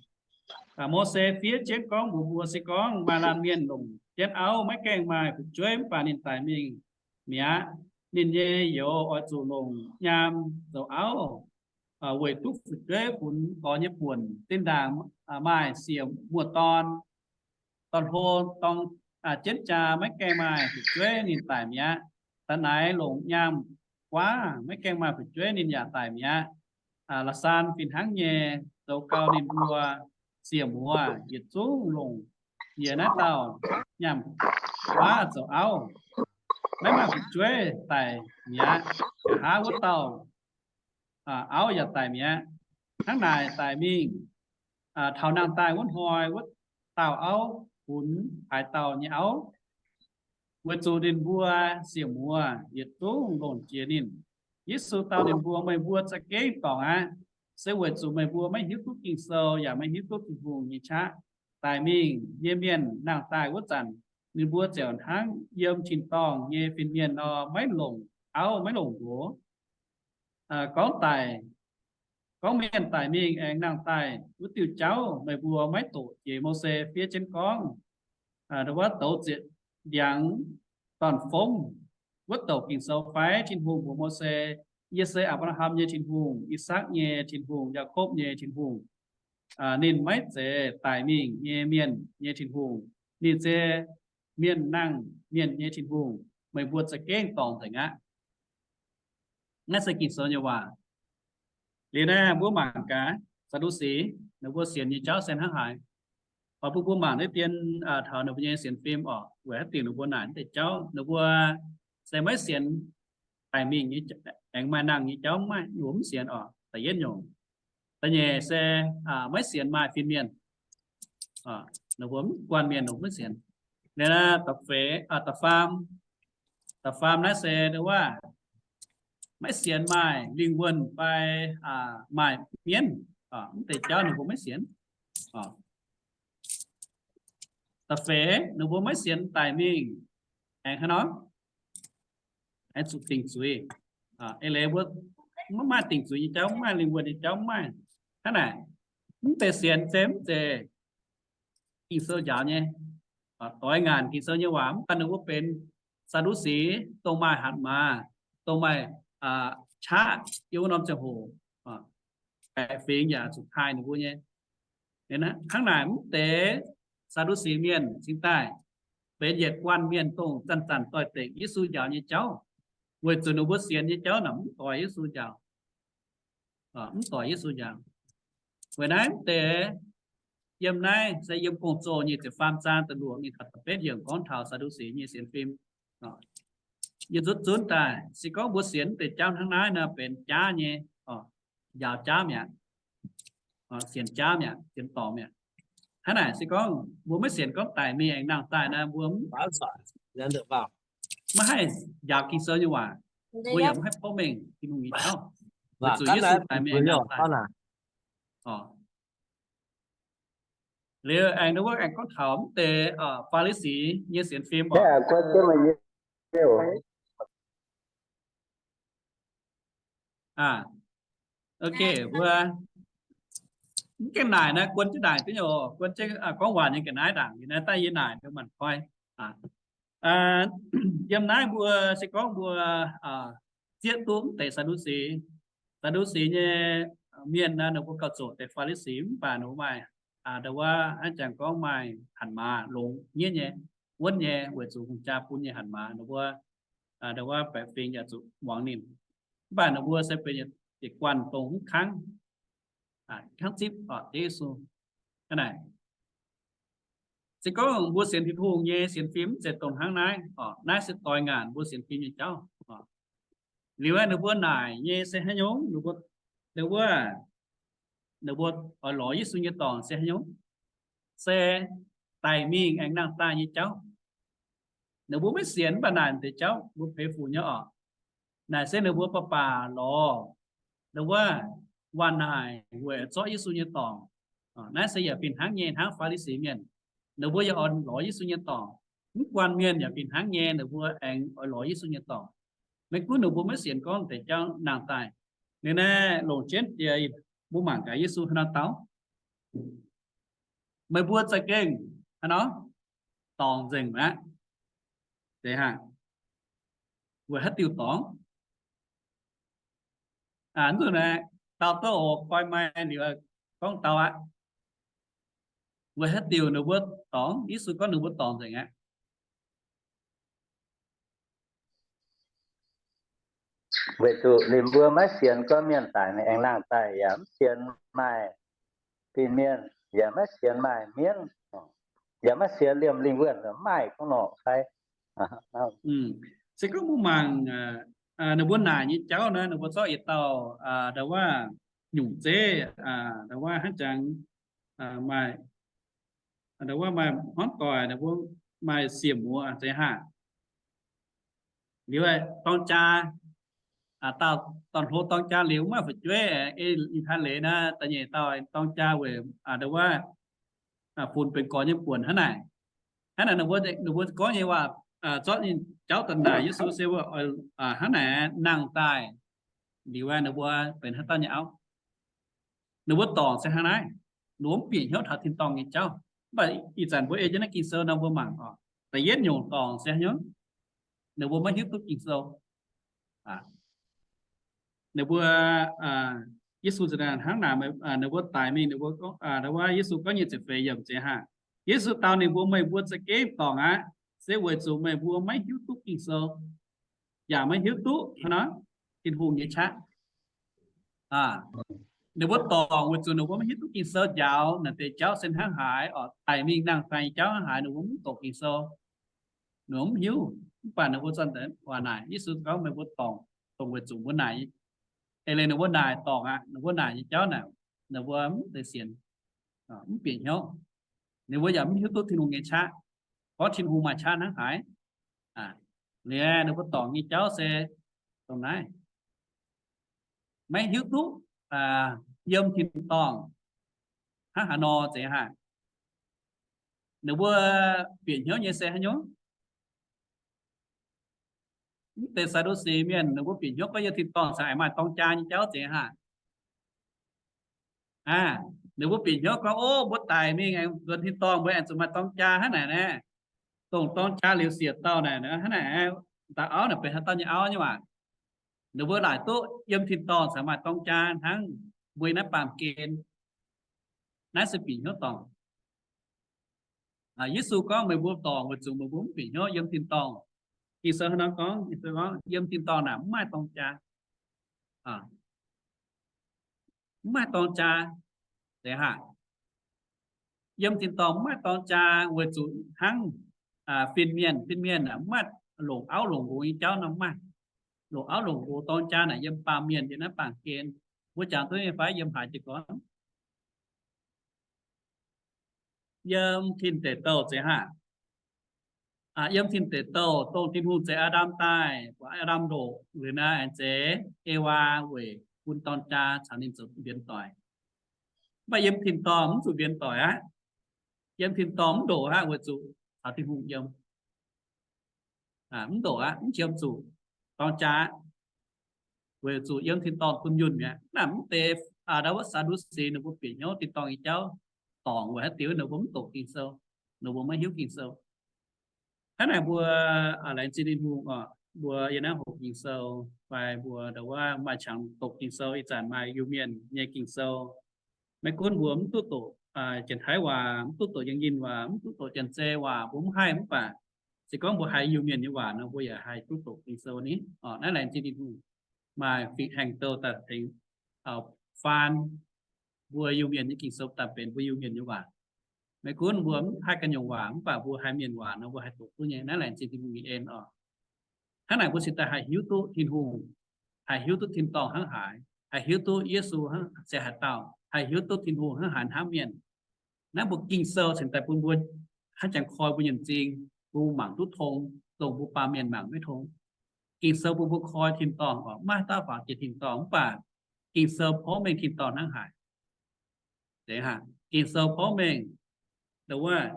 Mose fiev jienv gorngv mbuox mbuo, se gorngv maaih laanh mienh longc jienv auv maiv gaengh maaih fu'jueiv mv baac ninh daic mingh mi'aqv, ninh nyei youz oix zuqc longc nyaam zoux auv weic duqv fu'jueiv funx gorx nyei buonc. Zinh ndaangc maaih siec muoz-dorn, dorn-hlo dorng jienv jaa maiv gaengh maaih fu'jueiv, ninh daic mi'aqv. Da'naix longc nyaam guaav maiv gaengh maaih fu'jueiv, ninh yaac daic mi'aqv. La'saan fih hnangv nyei, zoux gau ninh mbuo siec muoz yietc zungv longc jiex naaiv dauh nyaam guaav zoux auv, maiv maaih fu'jueiv, daic mi'aqv. Nqa'haav wuov dauh auv yaac daic mi'aqv. Hnangv naaic daic mingh taux nangh daaih wuov hnoi, wuov dauh auv funx haaix dauh nyei auv, weic zuqc ninh mbuo siec muoz yietc zungv longc jiex ninh. Yesu dau ninh mbuo, Meih mbuo za'gengh dorngc aqv, se weic zuqc meih mbuo maiv hiuv duqv Ging-Sou yaac maiv hiuv duqv Tin-Hungh nyei qaqv. Daic mingh nyei mienh nangh daaih wuov zanc, ninh mbuo ziouc hnangv yiem tin-dorngh nyei fin-mienh nor, maiv longc auv, maiv longc nqox. Gorngv daic, gorngv mienh daic mingh aengx nangh daaih wuov diuh jauv, meih mbuo maiv doqc jiex Mose fiev jienv gorngv, wuov douz ziepc ndiangx dorn-fongv wuov douc Ging-Sou fai? Tin-Hungh mbuox Mose, Yie se Apc^laa^ham nyei Tin-Hungh, I^sakc nyei Tin-Hungh, Yaakopv nyei Tin-Hungh. Ninh maiv zeiz daic mingh nyei mienh nyei Tin-Hungh. Ninh se mienh nangh mienh nyei Tin-Hungh. Meih mbuo za'gengh dorngc nzengc aqv. Naaiv se Ging-Sou nyei waac. Liuz naaiv mbuo mangc gaax Saa^ndu^si ninh mbuo sienx nyei jauv se hnangv haaix. Oix bun mbuo mangc naaiv dien taux ninh mbuo nyei sienx fim oc, weic haaix diuc ninh mbuo naaic deix jauv. Ninh mbuo se maiv sienx daic mingh nyei, aengx maaih nangh nyei jauv maiv, ninh mbuo mv sienx oc. Da'yietv nyungc. Da'nyeic se maiv sienx maaih fin-mienh, ninh mbuo mv guanh mienh, ninh mbuo mv sienx. Liuz da'feix, da'faam, da'faam naaiv se ndo wuov, maiv sienx maaih lingh wuonh fai maaih mienv, mv deix jauv ninh mbuo maiv sienx. Da'feix ninh mbuo maiv sienx daic mingh aengx haaix nor, aengx zuqc dingc zuiz. Eix leiz mbuo maiv maaih dingc zuiz nyei jauv, maiv maaih lingh wuonh nyei jauv, maiv maaih. Hnangv naaic, mv deix sienx se mv zeiz Ging-Sou njaaux nyei, doix ngaanc Ging-Sou nyei waac. Mv baac ninh mbuo benx Saa^ndu^si, dongh maaih hatc maaz, dongh maaih qaqv yiem wuov norm ziangh hoc, baeqc fingx yaac zuqc taaih ninh mbuo nyei. Hnangv naaic, mv deix Saa^ndu^si mienh cingx daaih benx yietc guanh mienh dongh zanc-zanc doix-dekc Yesu njaaux nyei jauv, weic zuqc ninh mbuo sienx nyei jauv naaic mv doix Yesu njaaux. Mv doix Yesu njaaux. Weic naaiv mv deix yiem naaiv se yiem Gong-Zoh nyic ziepc faam zaang da'luoqc mingh taux da'betv yiemc gorngv taux Saa^ndu^si nyei sienx fim. Yie nzunv zunv daaih se gorngv mbuo sienx mv deix jauv hnangv naaiv nor benx jaav nyei, njaaux jaav mi'aqv, sienx jaav mi'aqv, sienx dorngc mi'aqv. Hnangv naaic se gorngv mbuo maiv sienx gorngv daic mingh aengx nangh daaih nor, mbuo maiv haih njaaux Ging-Sou nyei waac, mbuo yaac maiv haih porv mengh Tin-Hungh nyei jauv, weic zuqc Yesu daic mingh aengx nangh daaih. Liuz aengx ndo wuov aengx gorngv taux mv deix Faa^li^si nyei sienx fim oc. Ok, mbuo mv gaengh naaic naaiv, guon jienv naaic duqv nyei oc. Guon jienv gorngv waac nyei ga'naaiv ndaangc, naaiv daaih yie naaic mbuo maanc koi. Yiem naaiv mbuo se gorngv mbuo zieqv duqv mv deix Saa^ndu^si. Saa^ndu^si nyei mienh naaiv ninh mbuo gauh zoqc deix Faa^li^si, mv baac ninh mbuo maaih ndo wuov hnangv jangx gorngv maaih hatc maaz longx hniev nyei, wuonv nyei, weic zuqc hungh jaa bun nyei hatc maaz, ndo wuov, ndo wuov baeqc fingx yaac zuqc muangx ninh. Mv baac ninh mbuo se benx yietc guanh dongh mv kangv, kangv zipv Ziouv Yesu. Hnangv naaic, se gorngv mbuo sienx Tin-Hungh nyei sienx fim mv zeiz dongh hnangv naaiv oc. Naaiv se doix ngaanc mbuo sienx fim nyei jauv. Liuz aeqv, ninh mbuo naaic nyei se haaix nyungc? Ninh mbuo, ninh mbuo oix lorz Yesu nyei dorngc se haaix nyungc? Se daic mingh aengx nangh daaih nyei jauv. Ninh mbuo maiv sienx mv baac naaic deix jauv mbuo peix fuc nyei oc. Naaic se ninh mbuo baac baac lorz, ndo wuov, waac naaic weic zorqv Yesu nyei dorngc. Naaiv se yaac fih hnangv nyei hnangv Faa^li^si mienh. Ninh mbuo yaac oix lorz Yesu nyei dorngc. Mv guanh mienh yaac fih hnangv nyei, ninh mbuo aengx oix lorz Yesu nyei dorngc. Maiv gunv ninh mbuo maiv sienx gorngv deix jauv nangh daaih. Liuz naaiv longc jienv jiex, mbuo mangc gaax Yesu haaix nor dau. Meih mbuo za'gengh hnangv nor dorngc nzengc aqv. Weic haaix diuc dorngc? Aa, nzunc naaiv dauh douv oc, koi maaih liuz gorngv dau aqv. Weic haaix diuc ninh mbuo dorngc? Yesu gorngv ninh mbuo dorngc nzengc aqv. Weic zuqc ninh mbuo maiv sienx gorngv mienh daic mingh aengx nangh daaih, yaac mv sienx maaih fin-mienh, yaac maiv sienx maaih mienv, yaac maiv sienx liemh lingh wuonh, maaih gorngv nor fai? Se gorngv mbuo mangc ninh mbuo naaic nyei jauv naaiv, ninh mbuo zorqv yietc dauh ndau wuov nyungc zeiv, ndau wuov hnangv jangx maaih, ndau wuov maaih hnamv doic, maaih siec muoz zeiz haah. Liuz dorng jaa, dorn-hlo dorng jaa liuz maaih fu'jueiv, ei ih hnoi leiz naaiv da'nyeic dauh dorng jaa weic ndau wuov funx benx gorx nyei buonc hnangv naaic. Hnangv naaic ninh mbuo gorngv nyei waac, zorqv ninh jauv daaih naaic Yesu se hnangv naaic nangh daaih. Liuz ninh mbuo benx haaix dauh nyei auv? Ninh mbuo dorngc se hnangv naaiv, ninh mbuo mv bieqc hnyouv taux tin-dorngh nyei jauv. Mv baac ih zanc mbuo ei jienv naaiv Ging-Sou nor mbuo mangc oc, da'yietv nyungc dorngc se hnyouv, ninh mbuo maiv hiuv duqv Ging-Sou. Ninh mbuo, Yesu hnangv naaic, ninh mbuo daic mingh, ninh mbuo, Yesu gorngv nyei ziepc feix yiemc zeiz haah, Yesu dau ninh mbuo, meih mbuo za'gengh dorngc aqv, se weic zuqc meih mbuo maiv hiuv duqv Ging-Sou, yaac maiv hiuv duqv hnangv nor Tin-Hungh nyei qaqv. Ninh mbuo dorngc weic zuqc ninh mbuo maiv hiuv duqv Ging-Sou njaaux naaic deix jauv se hnangv haaix oc, daic mingh nangh daaih nyei jauv hnangv haaix, ninh mbuo mv doqc Ging-Sou, ninh mbuo mv hiuv. Mv baac ninh mbuo zorqv waac naaic, Yesu gorngv meih mbuo dorngc, dongh weic zuqc mbuo naaic, eix leiz ninh mbuo naaic dorngc aqv, ninh mbuo naaic nyei jauv naaic, ninh mbuo mv zeiz sienx, mv bieqc hnyouv. Ninh mbuo yaac mv hiuv duqv Tin-Hungh nyei qaqv, gorngv Tin-Hungh maaih qaqv hnangv haaix. Liuz ninh mbuo dorngc nyei jauv se dongh naaiv, maiv hiuv duqv yiem tin-dorngh hnangv haaix nor zeiz haah. Ninh mbuo bieqc hnyouv nyei se haaix nyungc? Mv deix Saa^du^si mienh ninh mbuo bieqc hnyouv gorngv yiem tin-dorngh cingx aengx maaih dorng jaa nyei jauv zeiz haah. Ninh mbuo bieqc hnyouv gorngv, ov, mbuo daic mingh aengx nzuonx tin-dorngh, mbuo aengx zuqc maaih dorng jaa hnangv naaic naaiv. Dongh dorng jaa liuz siec dauh naaic hnangv naaic, dauh auv naaic benx haaix dauh nyei auv nyei waac. Ninh mbuo laaic duqv yiem tin-dorngh cingx maaih dorng jaa hnangv mbuo naaiv baamh gen. Naaiv se bieqc hnyouv dorngc. Yesu gorngv meih mbuo dorngc weic zuqc meih mbuo mv bieqc hnyouv yiem tin-dorngh. Ging-Sou hnangv nor gorngv, yiem tin-dorngh naaic mv maaih dorng jaa. Mv maaih dorng jaa. Zeiz haah? Yiem tin-dorngh mv maaih dorng jaa weic zuqc hnangv fin-mienh, fin-mienh mv maaih longc auv longc nqox nyei jauv nor mv maaih. Longc auv longc nqox dorng jaa naaic yiem baamh mienh, yiem naaiv baamh gen. Mbuo jangx duqv nyei fai? Yiem haaix jiez gorn? Yiem tin deic douh zeiz haah? Yiem tin deic douh dongh Tin-Hungh zeix Aa^ndam daaih, buatc Aa^ndam ndoqc liuz naaiv aengx zeix Ewaa weic bun dorn jaa caux ninh zoux mbienx doic. Mv baac yiem tin-dorngh mv zuqc mbienx doic aqv. Yiem tin-dorngh mv ndoqc aqv weic zuqc caux Tin-Hungh yiem. Mv ndoqc aqv, mv qiemx zuqc dorng jaa aqv, weic zuqc yiem tin-dorngh dunh yunh mi'aqv. Naaiv mv deix ndau wuov Saa^du^si ninh mbuo bieqc hnyouv tin-dorngh nyei jauv dorngc weic haaix diuc? Ninh mbuo mv doqc Ging-Sou, ninh mbuo maiv hiuv Ging-Sou. Hnangv naaic mbuo laengz zingh Tin-Hungh oc, mbuo yiem naaiv hoqc Ging-Sou fai mbuo ndau wuov maaih qangx doqc Ging-Sou. Ih zanc maaih Iu-Mienh nyei Ging-Sou. Maiv gunv mbuo mv duqv doqc Janx-Taiv waac, mv duqv doqc Yangh Yinh waac, mv duqv doqc Janx-Zei waac, mbuo mv haih. Mv baac se gorngv mbuo haiz Iu-Mienh nyei waac nor, mbuo yaac haih duqv doqc Ging-Sou ni. Naaiv laengz zingh Tin-Hungh, maaih fingx haengh douh daaih tengx faan mbuo Iu-Mienh nyei Ging-Sou daaih benx mbuo Iu-Mienh nyei waac. Maiv gunv mbuo mv haih ganh nyungc waac, mv baac mbuo haih mienh waac nor, mbuo haih doqc duqv nyei. Naaiv laengz zingh Tin-Hungh nyei en oc. Hnangv naaic mbuo cingx daaih haih hiuv duqv Tin-Hungh, haih hiuv duqv tin-dorngh hnangv haaix, haih hiuv duqv Yesu se haaix dauh, haih hiuv duqv Tin-Hungh hnangv haaix hnamv mienh. Naaiv mbuo Ging-Sou cingx daaih bun mbuo hnangv jangx koi mbuo nyei m'zing, bun mbuo mangc duqv tong, dongh mbuo baamh mienh mangc maiv tong. Ging-Sou bun mbuo koi tin-dorngh oc, maiv dauh faaux jiex tin-dorngh, mv baac Ging-Sou porv mengh tin-dorngh hnangv haaix. Ging-Sou porv mengh ndau wuov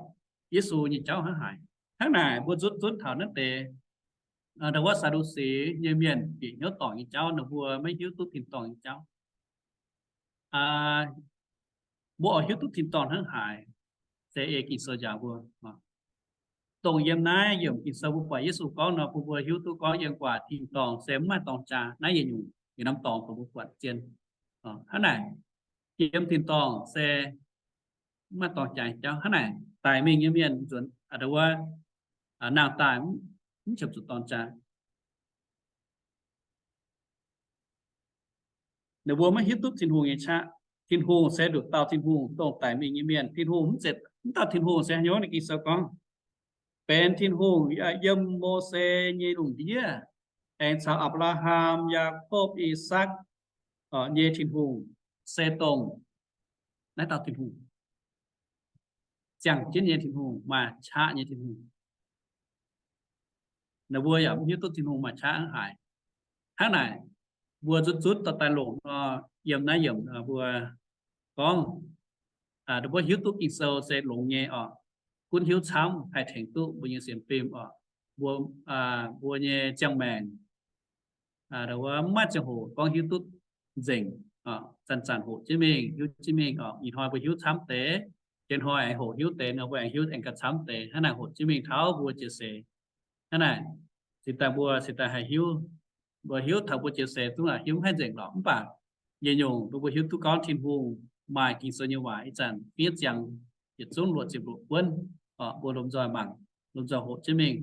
Yesu nyei jauv hnangv haaix. Hnangv naaic mbuo zunv zunv taux naaiv deix ndau wuov Saa^du^si nyei mienh bieqc hnyouv dorngc nyei jauv, ninh mbuo maiv hiuv duqv tin-dorngh nyei jauv. Mbuo oix hiuv duqv tin-dorngh hnangv haaix? se ei Ging-Sou njaaux mbuo. Dongh yiem naaiv yiemc Ging-Sou mbuo buatc Yesu gorngv nor, bun mbuo hiuv duqv gorngv yiem guaax tin-dorngh se mv maaih dorng jaa. Naaiv yietc nyungc yietc norm dorngx dongh mbuo buatc zien. Hnangv naaic, yiem tin-dorngh se mv maaih dorng jaa jauv. Hnangv naaic, daic mingh nyei mienh nzuonx, aa, wuov, nangh daaih mv qiemx zuqc dorng jaa. Ninh mbuo maiv hiuv duqv Tin-Hungh nyei qaqv. Tin-Hungh se nduqc dauh Tin-Hungh, dongh daic mingh nyei mienh. Tin-Hungh mv zeiz, mv dauh Tin-Hungh se haaix nyungc? Ninh Ging-Sou gorngv, benx Tin-Hungh yiem Mose nyei lungh ndiev, aengx caux Apc^laa^ham, Yaakopv, I^sakc nyei Tin-Hungh, se dongh naaiv dauh Tin-Hungh, ziangh jienv nyei Tin-Hungh, maaih qaqv nyei Tin-Hungh. Ninh mbuo yaac mv hiuv duqv Tin-Hungh maaih qaqv hnangv haaix. Hnangv naaic, mbuo zutv zutv dorh daaih longc nor, yiem naaiv yiemc mbuo gorngv, ninh mbuo hiuv duqv Ging-Sou se longx nyei orqc. Gunv hiuv camv haih tengx duqv mbuo nyei sienx fim orqc, mbuo, mbuo nyei ziangh maengc maiv maaih ziangh hoc gorngv hiuv duqv nzengc. Zanc-zanc hoqc jienv mingh, hiuv jienv mingh orqc. Ih hnoi mbuo hiuv camv deix, jienv hnoi aengx hoqc hiuv deix nor, mbuo aengx hiuv aengx gauh camv deix. Hnangv naaic hoqc jienv mingh taux mbuo jiex seix. Hnangv naaic, cingx daaih mbuo cingx daaih haih hiuv, mbuo hiuv taux mbuo jiex seix zungv hiuv mv haih nzengc lorqc. Mv baac yietc nyungc mbuo hiuv duqv gorngv Tin-Hungh maaih Ging-Sou nyei waac ih zanc fiev ziangx yietc zungv luoqc ziepc luoqc buonv, mbuo lomh nzoih mangc, lomh nzoih hoqc jienv mingh,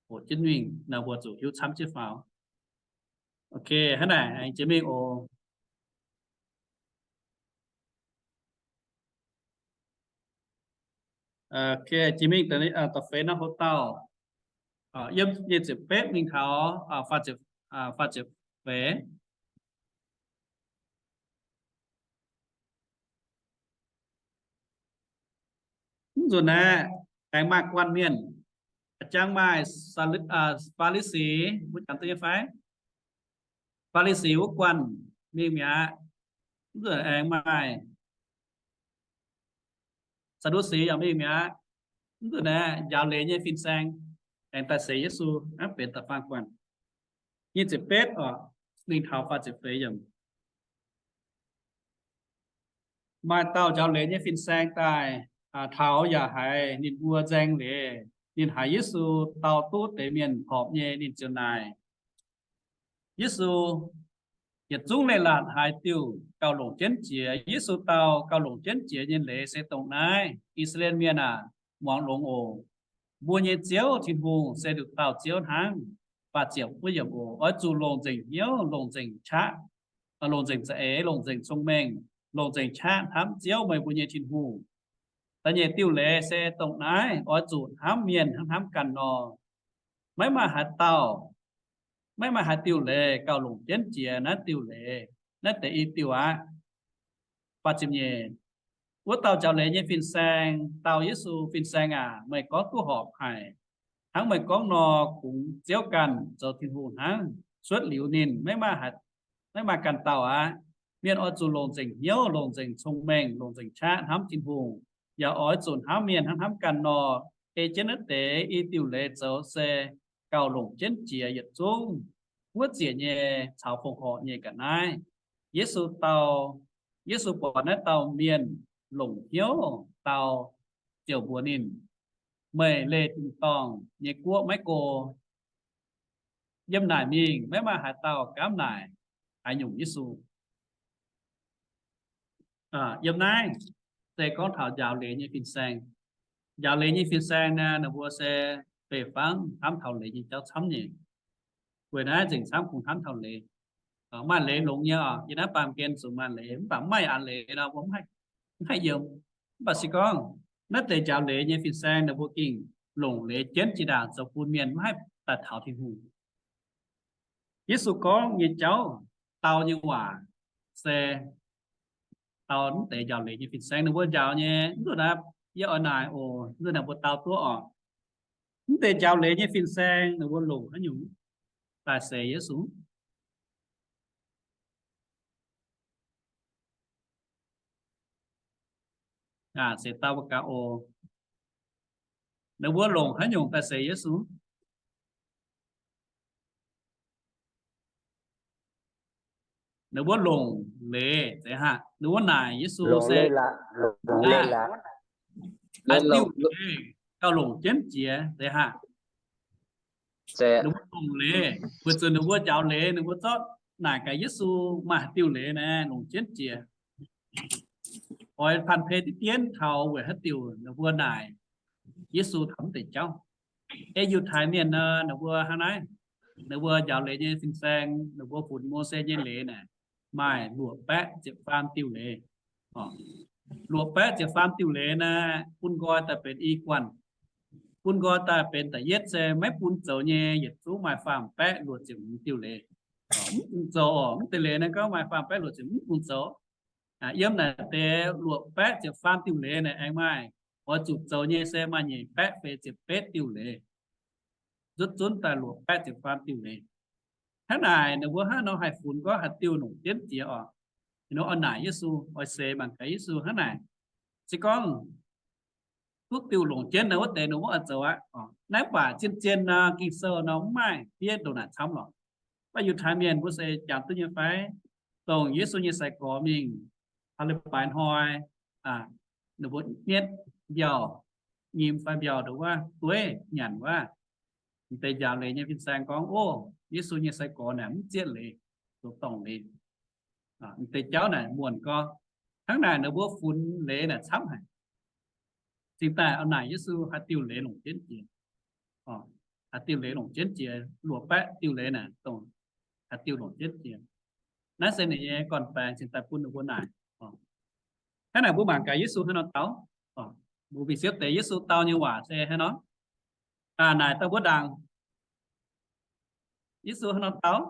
hoqc jienv mingh nor mbuo zuqc hiuv camv jienv faaux. Ok, hnangv naaic aengx jiex mingh oc. Ok, jiex mingh da'feix naaiv hlo dauh, yiem nyic ziepc betv mingh taux faah ziepc feix. Mv nzunc naaiv aengx maaih guanh mienh, jangx maaih Faa^li^si, mbuo jangx duqv nyei fai? Faa^li^si wuov guanh mingh mi'aqv. Mv nzunc aengx maaih Saa^ndu^si yaac mingh mi'aqv. Mv nzunc naaiv njaaux leiz nyei fin-saeng aengx daaih seix Yesu, aqv benx da'faam guanh. Nyic ziepc betv oc, mingh taux faah ziepc feix yiemc. Maaih dauh njaaux leiz nyei fin-saeng daaih taux yaac haiz ninh mbuo nzaeng leiz. Ninh haiz Yesu dau duqv deix mienh horpc nyei, ninh ziouc naaic, Yesu, yietc zungv leiz-latc haaix diuh gauh longc jienv jiex? Yesu dau, Gauh longc jienv jiex nyei leiz se dongh naaiv, I^saa^laa^en Mienh aac, muangx longx oc. Mbuo nyei Ziouv Tin-Hungh se nduqc dauh Ziouv hnangv. Faah ziepc wuov yiemc oc. Oix zuqc longc nzengc hnyouv, longc nzengc qaqv, longc nzengc za'eix, longc nzengc cong-mengh, longc nzengc qaqv hnamv Ziouv, meih mbuo nyei Tin-Hungh. Da'nyeic diuh leiz se dongh naaiv, Oix zuqc hnamv mienh hnangv hnamv ganh nor. Maiv maaih haaix dauh, maiv maaih haaix diuh leiz gauh longc jienv jiex naaiv diuh leiz, naaiv deix i diuh aqv. Wuov dauh njaaux leiz nyei fin-saeng dau Yesu, Fin-Saeng aac, meih gorngv duqv horpc haic. Hnangv meih gorngv nor, kungx Ziouv ganh zoux Tin-Hungh hnangv. Cuotv liuz ninh, maiv maaih ganh dauh aqv. Mienh oix zuqc longc nzengc hnyouv, longc nzengc cong-mengh, longc nzengc qaqv hnamv Tin-Hungh, yaac oix zuqc hnamv mienh hnangv hnamv ganh nor. Ei jienv naaiv deix i diuh leiz zoux se gauh longc jienv jiex yietc zungv wuov ziec nyei caux fongc horc nyei ga'naaiv. Yesu dau, Yesu buatc naaiv dauh mienh longc hnyouv dau, ziouc mbuox ninh, Meih leih tin-dorngh nyei guoqv maiv go. Yiem naaic mingh maiv maaih haaix dauh gaamv naaic haaix nyungc Yesu. Yiem naaiv se gorngv taux njaaux leiz nyei fin-saeng. Njaaux leiz nyei fin-saeng naaic, ninh mbuo se beih fangv hnamv taux leiz nyei jauv camv nyei. Weic naaiv nzengc camv kungx hnamv taux leiz. Maaih leiz longx nyei oc. Yiem naaiv baamh gen zuqc maaih leiz, mv baac maaih aqv leiz nor mbuo mv haih yiem. Mv baac se gorngv naaiv deix njaaux leiz nyei fin-saeng ninh mbuo gengh longc leiz jienv jiex ndaangc zoux bun mienh maiv haih daaih taux Tin-Hungh. Yesu gorngv nyei jauv, dau nyei waac se dau mv deix njaaux leiz nyei fin-saeng ninh mbuo njaaux nyei. Mv nzunc naaiv yie oix naaic oc, mv nzunc naaiv mbuo dau duqv oc. Mv deix njaaux leiz nyei fin-saeng ninh mbuo longc haaix nyungc daaih seix Yesu? Aa, se dau mbuo gaax oc. Ninh mbuo longc haaix nyungc daaih seix Yesu? Ninh mbuo longc leiz, zeiz haac? Ninh mbuo naaic Yesu se, Haaix diuh leiz gauh longc jienv jiex deix haah? Ninh mbuo longc leiz, weic zuqc ninh mbuo njaaux leiz, ninh mbuo zorqv naaic gaax Yesu maaih haaix diuh leiz naaic longc jienv jiex. Oix panh pei diqv dienv taux weic haaix diuc ninh mbuo naaic Yesu taux mv deix jauv. Ei Yiutai Mienh nor, ninh mbuo hnangv naaiv, ninh mbuo njaaux leiz nyei fin-saeng, ninh mbuo funx Mose nyei leiz naaic, maaih luoqc baeqv ziepc faam diuh leiz. Luoqc baeqv ziepc faam diuh leiz naaic, bun nqoi daaih benx i guanh. Bun nqoi daaih benx da'yietv se maiv bun zoux nyei, yietc zungv maaih faam baeqv luoqc ziepc hmz diuh leiz. Mv bun zoux oc, mv deix leiz naaiv gorngv maaih faam baeqv luoqc ziepc, mv bun zoux. Yiem naaic deix luoqc baeqv ziepc faam diuh leiz naaic aengx maaih oix zuqc zoux nyei se maaih nyeic baeqv feix ziepc betv diuh leiz. Nzutv zunv daaih luoqc baeqv ziepc faam diuh leiz. Hnangv naaic ninh mbuo hnangv nor haih funx gorngv haaix diuh longc jienv jiex oc. Ninh mbuo oix naaic Yesu, oix seix mangc gaax Yesu hnangv naaic. Se gorngv duqv diuh longc jienv nor, wuov deix ninh mbuo oix zoux aqv. Naaiv mv baac zien-zien nor, Ging-Sou nor mv maaih fiev ndongc naaic camv lorqc. Mv baac Yiutai Mienh mbuo se jangx duqv nyei fai? Dongh Yesu nyei sai-gorx mingh, haaix leiz baaix hnoi, ninh mbuo nietv mbiauh, nyim fai mbiauh ndongc wuov dueiv nyanc wuov, deix njaaux leiz nyei fin-saeng gorngv, Ov, Yesu nyei sai-gorx naaic mv zieqv leiz, zoux dorngc leiz. Deix jauv naaic muonc gorx. Hnangv naaic ninh mbuo funx leiz naaic camv haic. Cingx daaih oix naaic Yesu haaix diuh leiz longc jienv jiex. Haaix diuh leiz longc jienv jiex, luoqc baeqv diuh leiz naaic dongh haaix diuh longc jienv jiex. Naaiv se ninh nyei gorn-baengx cingx daaih bun ninh mbuo naaic. Hnangv naaic mbuo mangc gaax Yesu hnangv nor dau. Mbuo mingh siepv deix Yesu dau nyei waac se hnangv nor. Naaic daaih mbuo ndaangc. Yesu hnangv nor dau.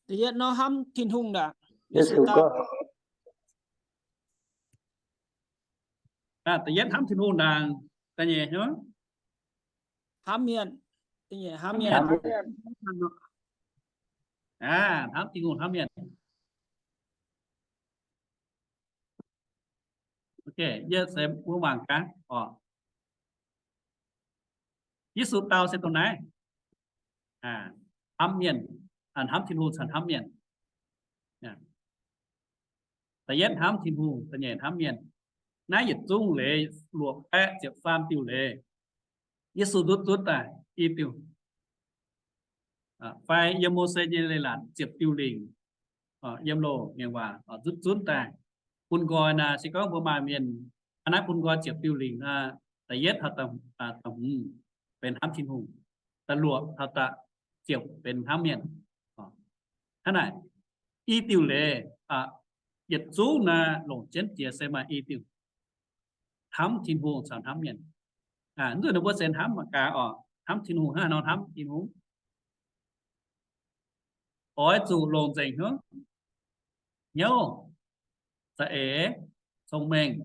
Da'yietv nor hnamv Tin-Hungh ndaangc. Da'yietv hnamv Tin-Hungh ndaangc. Da'nyeic hnamv mienh. Da'nyeic hnamv mienh. Hnamv Tin-Hungh hnamv mienh. Ok, yie se mbuo mangc gaax oc. Yesu dau se dongh naaiv. Hnamv mienh, hnamv Tin-Hungh caux hnamv mienh. Da'yietv hnamv Tin-Hungh, da'nyeic hnamv mienh. Naaiv yietc zungv leiz luoqc baeqv ziepc faam diuh leiz, Yesu nzutv zunv daaih i diuh. Fai yiem Mose nyei leiz-latc ziepc diuh lingc, yiem loz-ngaengc waac nzutv zunv daaih. Bun nqoi naaic se gorngv mbuo maaih mienh, aa, naaiv bun nqoi ziepc diuh lingc, da'yietv taux da'hmz benx hnamv Tin-Hungh, da'luoqc taux da'ziepc benx hnamv mienh. Hnangv naaic, i diuh leiz, yietc zungv naaiv longc jienv jiex se maaih i diuh, hnamv Tin-Hungh caux hnamv mienh. Mv nzunc ninh mbuo se hnamv mangc gaax oc, hnamv Tin-Hungh hnangv haaix nor hnamv Tin-Hungh? Oix zuqc longc nzengc hnyouv, hnyouv, za'eix, cong-mengh,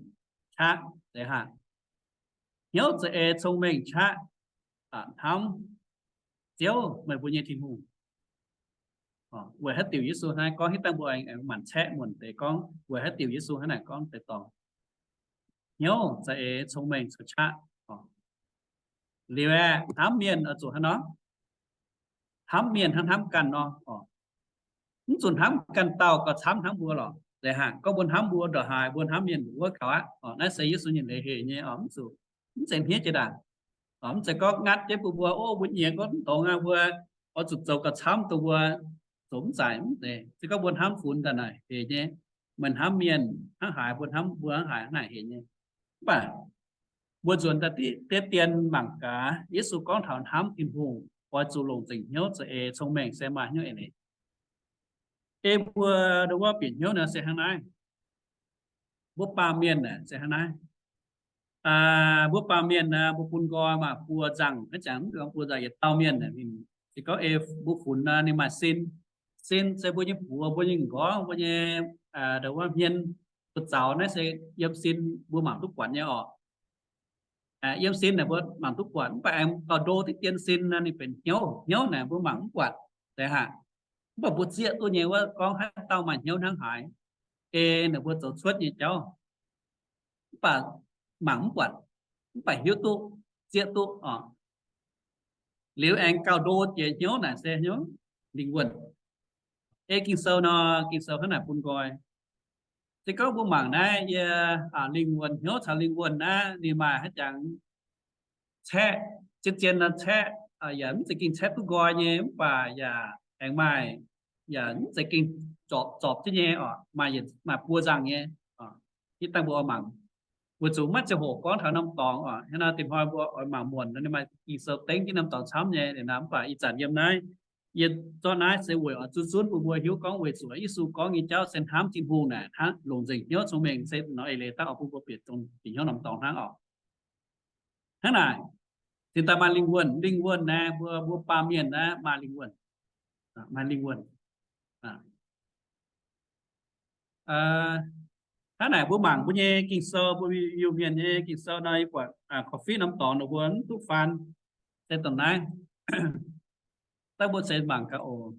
qaqv, deix haah. Hnyouv za'eix cong-mengh qaqv, hnamv Ziouv, meih mbuo nyei Tin-Hungh. Weic haaix diuc Yesu hnangv naaiv gorngv? Hitv dangh mbuo aengx maanc caeqv muonc deix gorngv weic haaix diuc Yesu hnangv naaic gorngv deix dorngx. Hnyouv za'eix cong-mengh caux qaqv. Liuz aeqv, hnamv mienh oix zuqc hnangv nor, hnamv mienh hnangv hnamv ganh nor. Mv zuqc hnamv ganh dauh gauh camv hnangv mbuo lorqc. Deix haah, gorngv mbuo hnamv mbuo ndongc haaix, mbuo hnamv mienh wuov gaux aqv. Naaiv se Yesu nyei leiz hec nyei oc. Mv zuqc, mv zeiz hniev jiex ndaangc. Mv zeiz gorngv ngatv jienv bun mbuo, ov, mbuo nyiex gorngv mv dongz aqv, mbuo oix zuqc zoux gauh camv dongh mbuo zoux mv zaic. Mv zeiz. Se gorngv mbuo hnamv funx daaih naaic hec nyei, meih hnamv mienh hnangv haaix, mbuo hnamv mbuo hnangv haaix, naaic hec nyei. Mv baac mbuo nzuonx daaih diev dien mangc gaax, Yesu gorngv taux hnamv Tin-Hungh oix zuqc longc nzengc hnyouv za'eix cong-mengh se maaih hnyouv eix leiz. Ei mbuo ndongc wuov bieqc hnyouv naaic se hnangv naaiv. Mbuo baamh mienh aah, se hnangv naaiv. Mbuo baamh mienh aah, mbuo bun nqoi maaih buo nzangc, maiv jangx mv buo nzangc yietc dauh mienh. Se gorngv ei mbuo funx nor ninh maaih sin. Sin se mbuo nyei buoz, mbuo nyei m'nqorngv, mbuo nyei ndongc wuov hmien, buoz zaux naaiv se yiem sin mbuo mangc duqv buatc nyei orqc. Yiem sin naaic mbuo mangc duqv buatc, mv baac aengx gauh ndo deix dien sin nor ninh benx hnyouv. Hnyouv naaic mbuo mangc mv buatc. Deix haah? Mv baac mbuo zieqv duqv nyei wuov gorngv haaix dauh maaih hnyouv hnangv haaix, ei ninh mbuo zoux cuotv nyei jauv. Mv baac mangc mv buatc, mv baac hiuv duqv, zieqv duqv orqc. Liuz aengx gauh ndo jiex hnyouv naaic se hnyouv lingh wuonh. Ei Ging-Sou nor, Ging-Sou hnangv naaic bun nqoi. Se gorngv mbuo mangc naaiv yie, lingh wuonh, hnyouv caux lingh wuonh naaiv ninh maaih haaix jangx caeqv, zien-zien nor caeqv, yaac mv zeiz gengh caeqv duqv nqoi nyei, mv baac yaac aengx maaih, yaac mv zeiz gengh zorpc, zorpc jienv nyei oc, maaih, maaih buo nzangc nyei. Hitv dangh mbuo oix mangc, weic zuqc maiv ziangh hoc gorngv taux norm dorngx oc. Hnangv naaiv dinh hnoi mbuo oix mangc muonc nor, ninh maaih Ging-Sou dengv jienv norm dorngx camv nyei liuz nor, mv baac ih zanc yiem naaiv yie zorqv naaiv se weic oix zuqv zunv bun mbuo hiuv gorngv weic zuqc Yesu gorngv nyei jauv se hnamv Tin-Hungh naaic, hnangv longc nzengc hnyouv cong-mengh se nor eix leiz daaih oix bun mbuo bieqc dongh bieqc hnyouv norm dorngx hnangv oc. Hnangv naaic, cingx daaih maaih lingh wuonh. Lingh wuonh naaiv mbuo, mbuo baamh mienh naaiv maaih lingh wuonh, maaih lingh wuonh. Hnangv naaic mbuo mangc mbuo nyei Ging-Sou, mbuo Iu-Mienh nyei Ging-Sou nor, yie buatc korv-fiqv norm dorngx ninh mbuo mv duqv faan se dongh naaiv. Dangh mbuo se mangc gaax oc.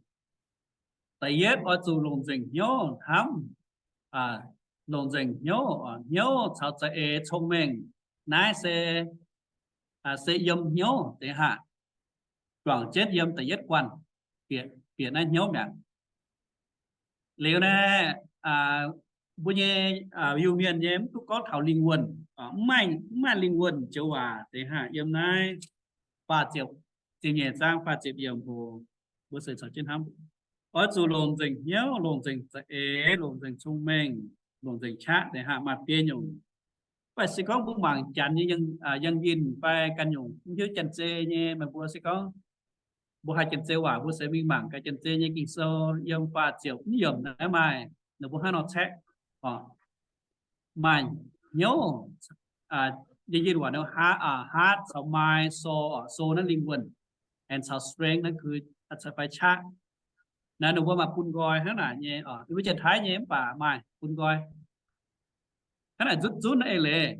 Da'yietv oix zuqc longc nzengc hnyouv hnamv, longc nzengc hnyouv, hnyouv caux za'eix cong-mengh. Naaiv se, se yiem hnyouv deix haah, juangc jienv yiem da'yietv guanh, bieqc naaiv hnyouv mi'aqv. Liuz naaiv, mbuo nyei Iu-Mienh nyei mv duqv gorngv taux lingh wuonh, mv maaih lingh wuonh joux waac deix haah yiem naaiv faah ziepc, ziepc nyeic zaang faah ziepc yiemc oc. Mbuo se caux jienv hnamv, oix zuqc longc nzengc hnyouv, longc nzengc za'eix, longc nzengc cong-mengh, longc nzengc qaqv deix haah maaih biei nyungc. Mv baac se gorngv mbuo mangc Janx nyei yangh yinh fai ganh nyungc mv hiuv Janx-Zei nyei meih mbuo se gorngv mbuo haih Janx-Zei waac mbuo se mingh mangc gaax Janx-Zei nyei Ging-Sou yiem faah ziepc yiemc naaiv maaih, ninh mbuo hnangv nor caeqv, maaih hnyouv, yie yinh waac nor, heart caux mind, soul, soul naaiv lingh wuonh, and caux strength naaiv fai qaqv. Naaiv ninh mbuo maaih bun nqoi hnangv naaic nyei, yie mbuo Janx-Taiv nyei mv baac maaih bun nqoi. Hnangv naaic nzutv zunv naaiv eix leiz,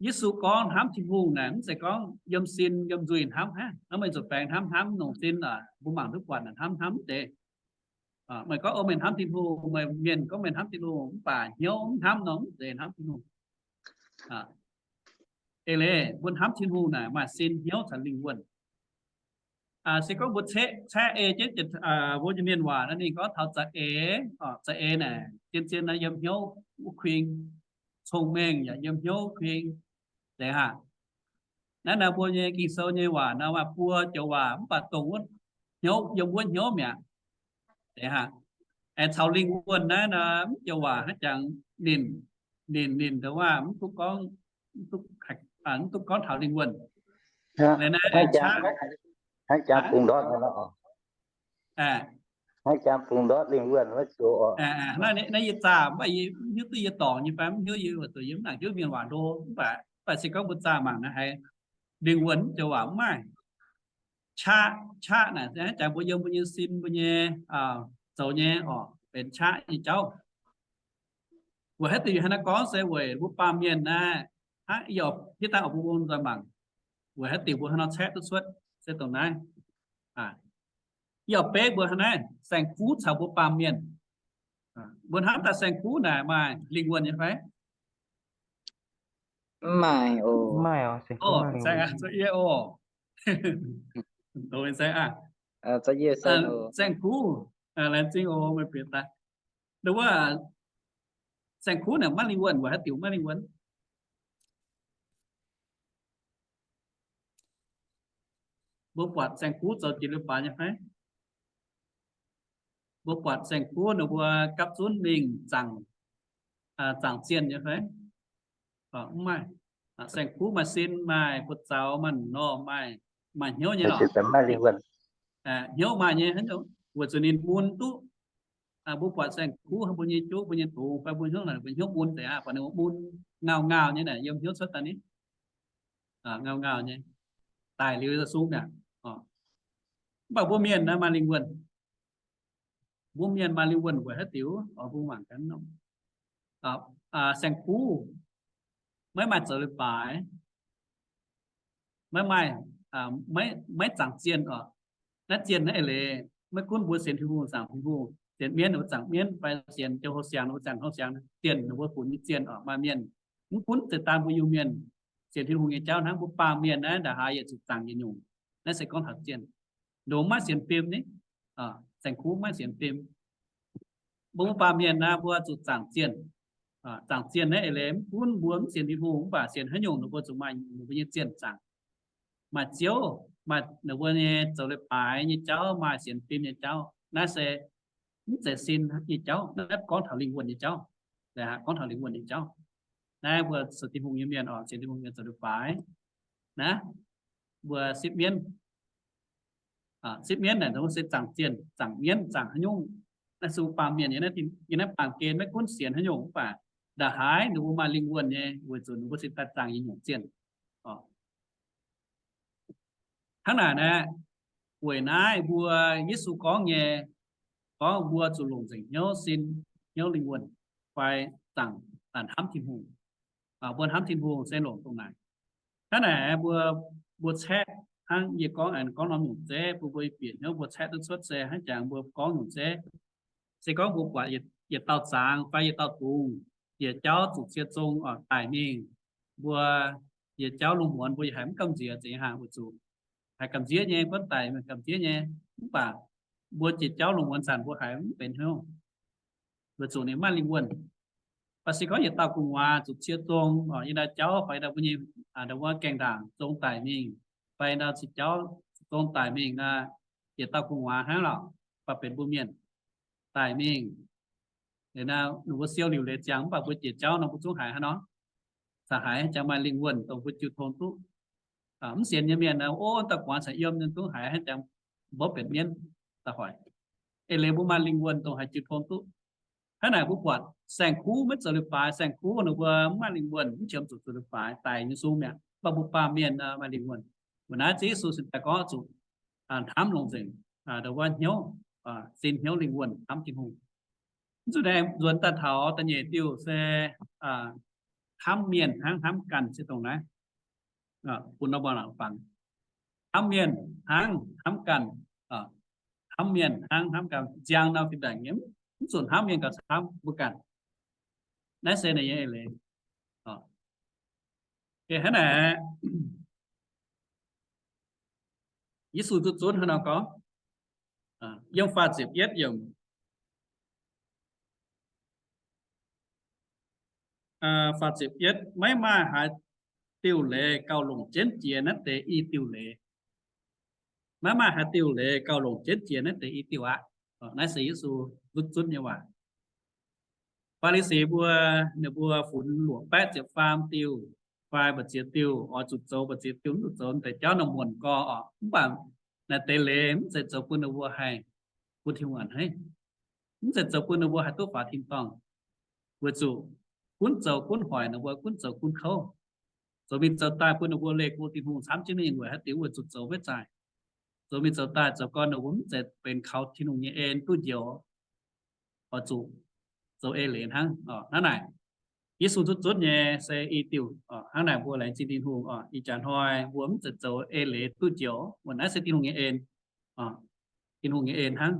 Yesu gorngv hnamv Tin-Hungh naaic mv zeiz gorngv yiem sin yiem nzuih hnamv hnangv, hnamv meih nzuih baengx hnamv, hnamv longc sin, mbuo mangc duqv buatc naaic hnamv hnamv mv deix. Meih gorngv meih hnamv Tin-Hungh, meih mienh gorngv meih hnamv Tin-Hungh mv baac hnyouv mv hnamv nor mv zeiz hnamv Tin-Hungh. Eix leiz mbuo hnamv Tin-Hungh naaic maaih sin, hnyouv caux lingh wuonh. Se gorngv mbuo caeqv ei jienv mbuo nyei mienh waac nor, ninh gorngv taux za'eix, za'eix naaic zien-zien nor yiem hnyouv wuov kuing, cong-mengh yaac yiem hnyouv wuov kuing deix haah. Naaiv nor mbuo nyei Ging-Sou nyei waac nor maaih buo joux waac mv baac dongh wuov hnyouv, yiem wuov hnyouv mi'aqv deix haah. Aengx caux lingh wuonh naaiv nor mv joux waac hnangv jangx ninh, ninh, ninh dongh waac mv duqv gorngv, mv duqv gorngv taux lingh wuonh. Hnangv jangx bungx ndortv, hnangv jangx bungx ndortv lingh wuonh wuov joux oc. Naaiv yie zaah mv baac yie mv hiuv duqv yie dorngc nyei fai mv hiuv, yie zuqc yie mv nangc hiuv mienh waac ndo, mv baac se gorngv mbuo zaah mangc naaiv haiz lingh wuonh mv joux waac mv maaih. Qaqv, qaqv naaic se hnangv jangx mbuo yiem mbuo nyei sin, mbuo nyei zoux nyei oc, benx qaqv nyei jauv. Weic haaix diuc yie hnangv naaiv gorngv se weic mbuo baamh mienh naaiv, hnangv yie hitv dangh oix bun mbuo nzoih mangc, weic haaix diuc mbuo hnangv nor caeqv duqv cuotv se dongh naaiv. Yie oix beiv mbuo hnangv naaiv, saeng-kuv caux mbuo baamh mienh. Mbuo hnamv daaih saeng-kuv naaic maaih lingh wuonh nyei fai? Mv maaih oc. Saeng-kuv, laengz zingh oc, meih bieqc daaih. Wuov, saeng-kuv naaic maiv lingh wuonh, weic haaix diuc maiv lingh wuonh? Mbuo buatc saeng-kuv zoux jiex leiz-baaix nyei fai? Mbuo buatc saeng-kuv ninh mbuo gapv zunv mingh zaangc, zaangc zienh nyei fai? Mv maaih. Saeng-kuv maaih sin, maaih buoz-zaux, maaih norm, maaih, maaih hnyouv nyei lorqc. Hnyouv maaih nyei, weic zuqc ninh mun duqv. Mbuo buatc saeng-kuv mbuo nyei juv, mbuo nyei dungz fai mbuo hnyouv naaic, mbuo hnyouv mun deix aqv, buatc ninh mun ngaauh ngaauh nyei naaic, yiem hnyouv cuotv daaih ni, ngaauh ngaauh nyei, daic liuz sung mi'aqv. Mv baac mbuo mienh naaiv maaih lingh wuonh. Mbuo mienh maaih lingh wuonh weic haaix diuc? Oix mbuo mangc gaax. Saeng-kuv maiv maaih zoux leiz-baaix, maiv maaih, maiv zaangc zienh oc. Naaiv zienh naaiv eix leiz maiv gunv mbuo sienx Tin-Hungh zaangc Tin-Hungh, sienx mienv ninh mbuo zaangc mienv, fai sienx joux houh siangx ninh mbuo zaangc houh siangx, zienh ninh mbuo funx nyei zienh oc. Maaih mienh mv gunv zeix daan mbuo Iu-Mienh sienx Tin-Hungh nyei jauv hnangv, mbuo baamh mienh naaiv ndaaih haaix yietc zuqc zaangc yietc nyungc. Naaiv se gorngv taux zienh. Ndongc maiv sienx fim ni, saeng-kuv maiv sienx fim. Mbuo, mbuo baamh mienh naaiv mbuo zuqc zaangc zienh. Zaangc zienh naaiv eix leiz mv gunv mbuo mv sienx Tin-Hungh mv baac sienx haaix nyungc ninh mbuo zuqc maaih ninh mbuo nyei zienh zaangc. Maaih ziouv, maaih ninh mbuo nyei zoux leiz-baaix nyei jauv, maaih sienx fim nyei jauv. Naaiv se mv zeiz sin nyei jauv, naaiv gorngv taux lingh wuonh nyei jauv. Gorngv taux lingh wuonh nyei jauv. Naaiv mbuo sienx Tin-Hungh nyei mienh oc, sienx Tin-Hungh nyei zoux leiz-baaix naaiv, mbuo sipv mienv, sipv mienv naaic se zaangc zienh, zaangc mienv, zaangc haaix nyungc. Naaiv se baamh mienh yiem naaiv baamh gen maiv gunv sienx haaix nyungc mv baac ndongc haaix ninh mbuo maaih lingh wuonh nyei weic zuqc ninh mbuo se daaih zaangc nyei nyungc zienh. Hnangv naaic naaiv, weic naaiv mbuo Yesu gorngv nyei, gorngv mbuo zuqc longc nzengc hnyouv sin, hnyouv lingh wuonh fai zaangc hnamv Tin-Hungh. Mbuo hnamv Tin-Hungh se longc dongh naaic. Hnangv naaic mbuo, mbuo caeqv hnangv yie gorngv, aengx gorngv norm nyungc zeiv bun mbuo bieqc hnyouv, mbuo caeqv duqv cuotv se hnangv jangx mbuo gorngv nyungc zeiv. Se gorngv mbuo buatc yietc dauh zaangc fai yietc dauh dungz, yietc jauv zuqc cie zong oc daic mingh, mbuo yietc jauv lungh muonz mbuo yaac haiz mv gamh nziex, zeiz haaix weic zuqc haiz gamh nziex nyei, buonv daic gamh nziex nyei. Mv baac mbuo yietc jauv lungh muonz zanc mbuo haiz mv benx hnyouv, weic zuqc ninh maaih lingh wuonh. Baac se gorngv yietc dauh gu'nguaaz zuqc cie zong oc, yiem naaiv jauv fai yiem naaiv mbuo nyei, aa, wuov gaengh ndaangc zong daic mingh, fai yiem naaiv ziex jauv zong daic mingh nor, yietc dauh gu'nguaaz hnangv lorqc, baac benx mbuo mienh daic mingh. Ninh mbuo siou liuc leiz ziangx mv baac mbuo jiex jauv nor mbuo zungv haiz hnangv nor, caux haiz jangx maaih lingh wuonh dongh mbuo jiu tong duqv. Mv sienx nyei mienh, o, dauh gu'nguaaz caux yiem nyei zungv haiz hnangv jangx mbopv benx mienv daaih hoic. Eix leiz mbuo maaih lingh wuonh dongh haiz jiu tong duqv. Hnangv naaic mbuo buatc saeng-kuv maiv zoux leiz-baaix, saeng-kuv ninh mbuo mv maaih lingh wuonh, mv qiemx zuqc zoux leiz-baaix, daic nyei sung mi'aqv. Mv baac mbuo baamh mienh maaih lingh wuonh. Weic naaiv Ziouv Yesu cingx daaih gorngv zuqc hnamv longc nzengc dongh wuov hnyouv, sin, hnyouv, lingh wuonh hnamv Tin-Hungh. Mv zuqc naaiv nzuonx daaih taux da'nyeic diuh se hnamv mienh hnangv hnamv ganh se dongh naaiv. Bun nor mbuo fangx, hnamv mienh hnangv hnamv ganh, hnamv mienh hnangv hnamv ganh. Nziang nor fih daaih nyei, mv zuqc hnamv mienh gauh camv mbuo ganh. Naaiv se ninh nyei eix leiz. Hnangv naaic, Yesu zuqc zunv hnangv nor gorngv, yiem faah ziepc yietv yiemc, faah ziepc yietv, maiv maaih haaix diuh leiz gauh longc jienv jiex naaiv deix i diuh leiz. Maiv maaih haaix diuh leiz gauh longc jienv jiex naaiv deix i diuh aqv. Naaiv se Yesu zunv zunv nyei waac. Faa^li^si mbuo, ninh mbuo funx luoqc baeqv ziepc faam diuh fai mbu'ziex diuh, oix zuqc zoux mbu'ziex diuh, mv zuqc zoux deix jauv nor muonc gorx oc. Mv baac naaiv deix leiz mv zeiz zoux bun ninh mbuo haih bun Tin-Hungh a'hneiv. Mv zeiz zoux bun ninh mbuo haih duqv faaux tin-dorngh. Weic zuqc gunv zoux gunv hoic ninh mbuo, gunv zoux gunv kouv. Zoux mingh zoux daaih bun ninh mbuo leih go Tin-Hungh camv jienv mingh weic haaix diuc? Weic zuqc zoux maiv zaih. Zoux mingh zoux daaih zoux gorn ninh mbuo mv zeiz benx kaux Tin-Hungh nyei en duqv njoux, oix zuqc zoux eix leiz hnangv. Hnangv naaic, Yesu zunv zunv nyei se i diuh. Hnangv naaic mbuo laengz zingh Tin-Hungh oc. Ih jaax hnoi mbuo mv zeiz zoux eix leiz duqv njoux, weic naaiv se Tin-Hungh nyei en. Tin-Hungh nyei en hnangv.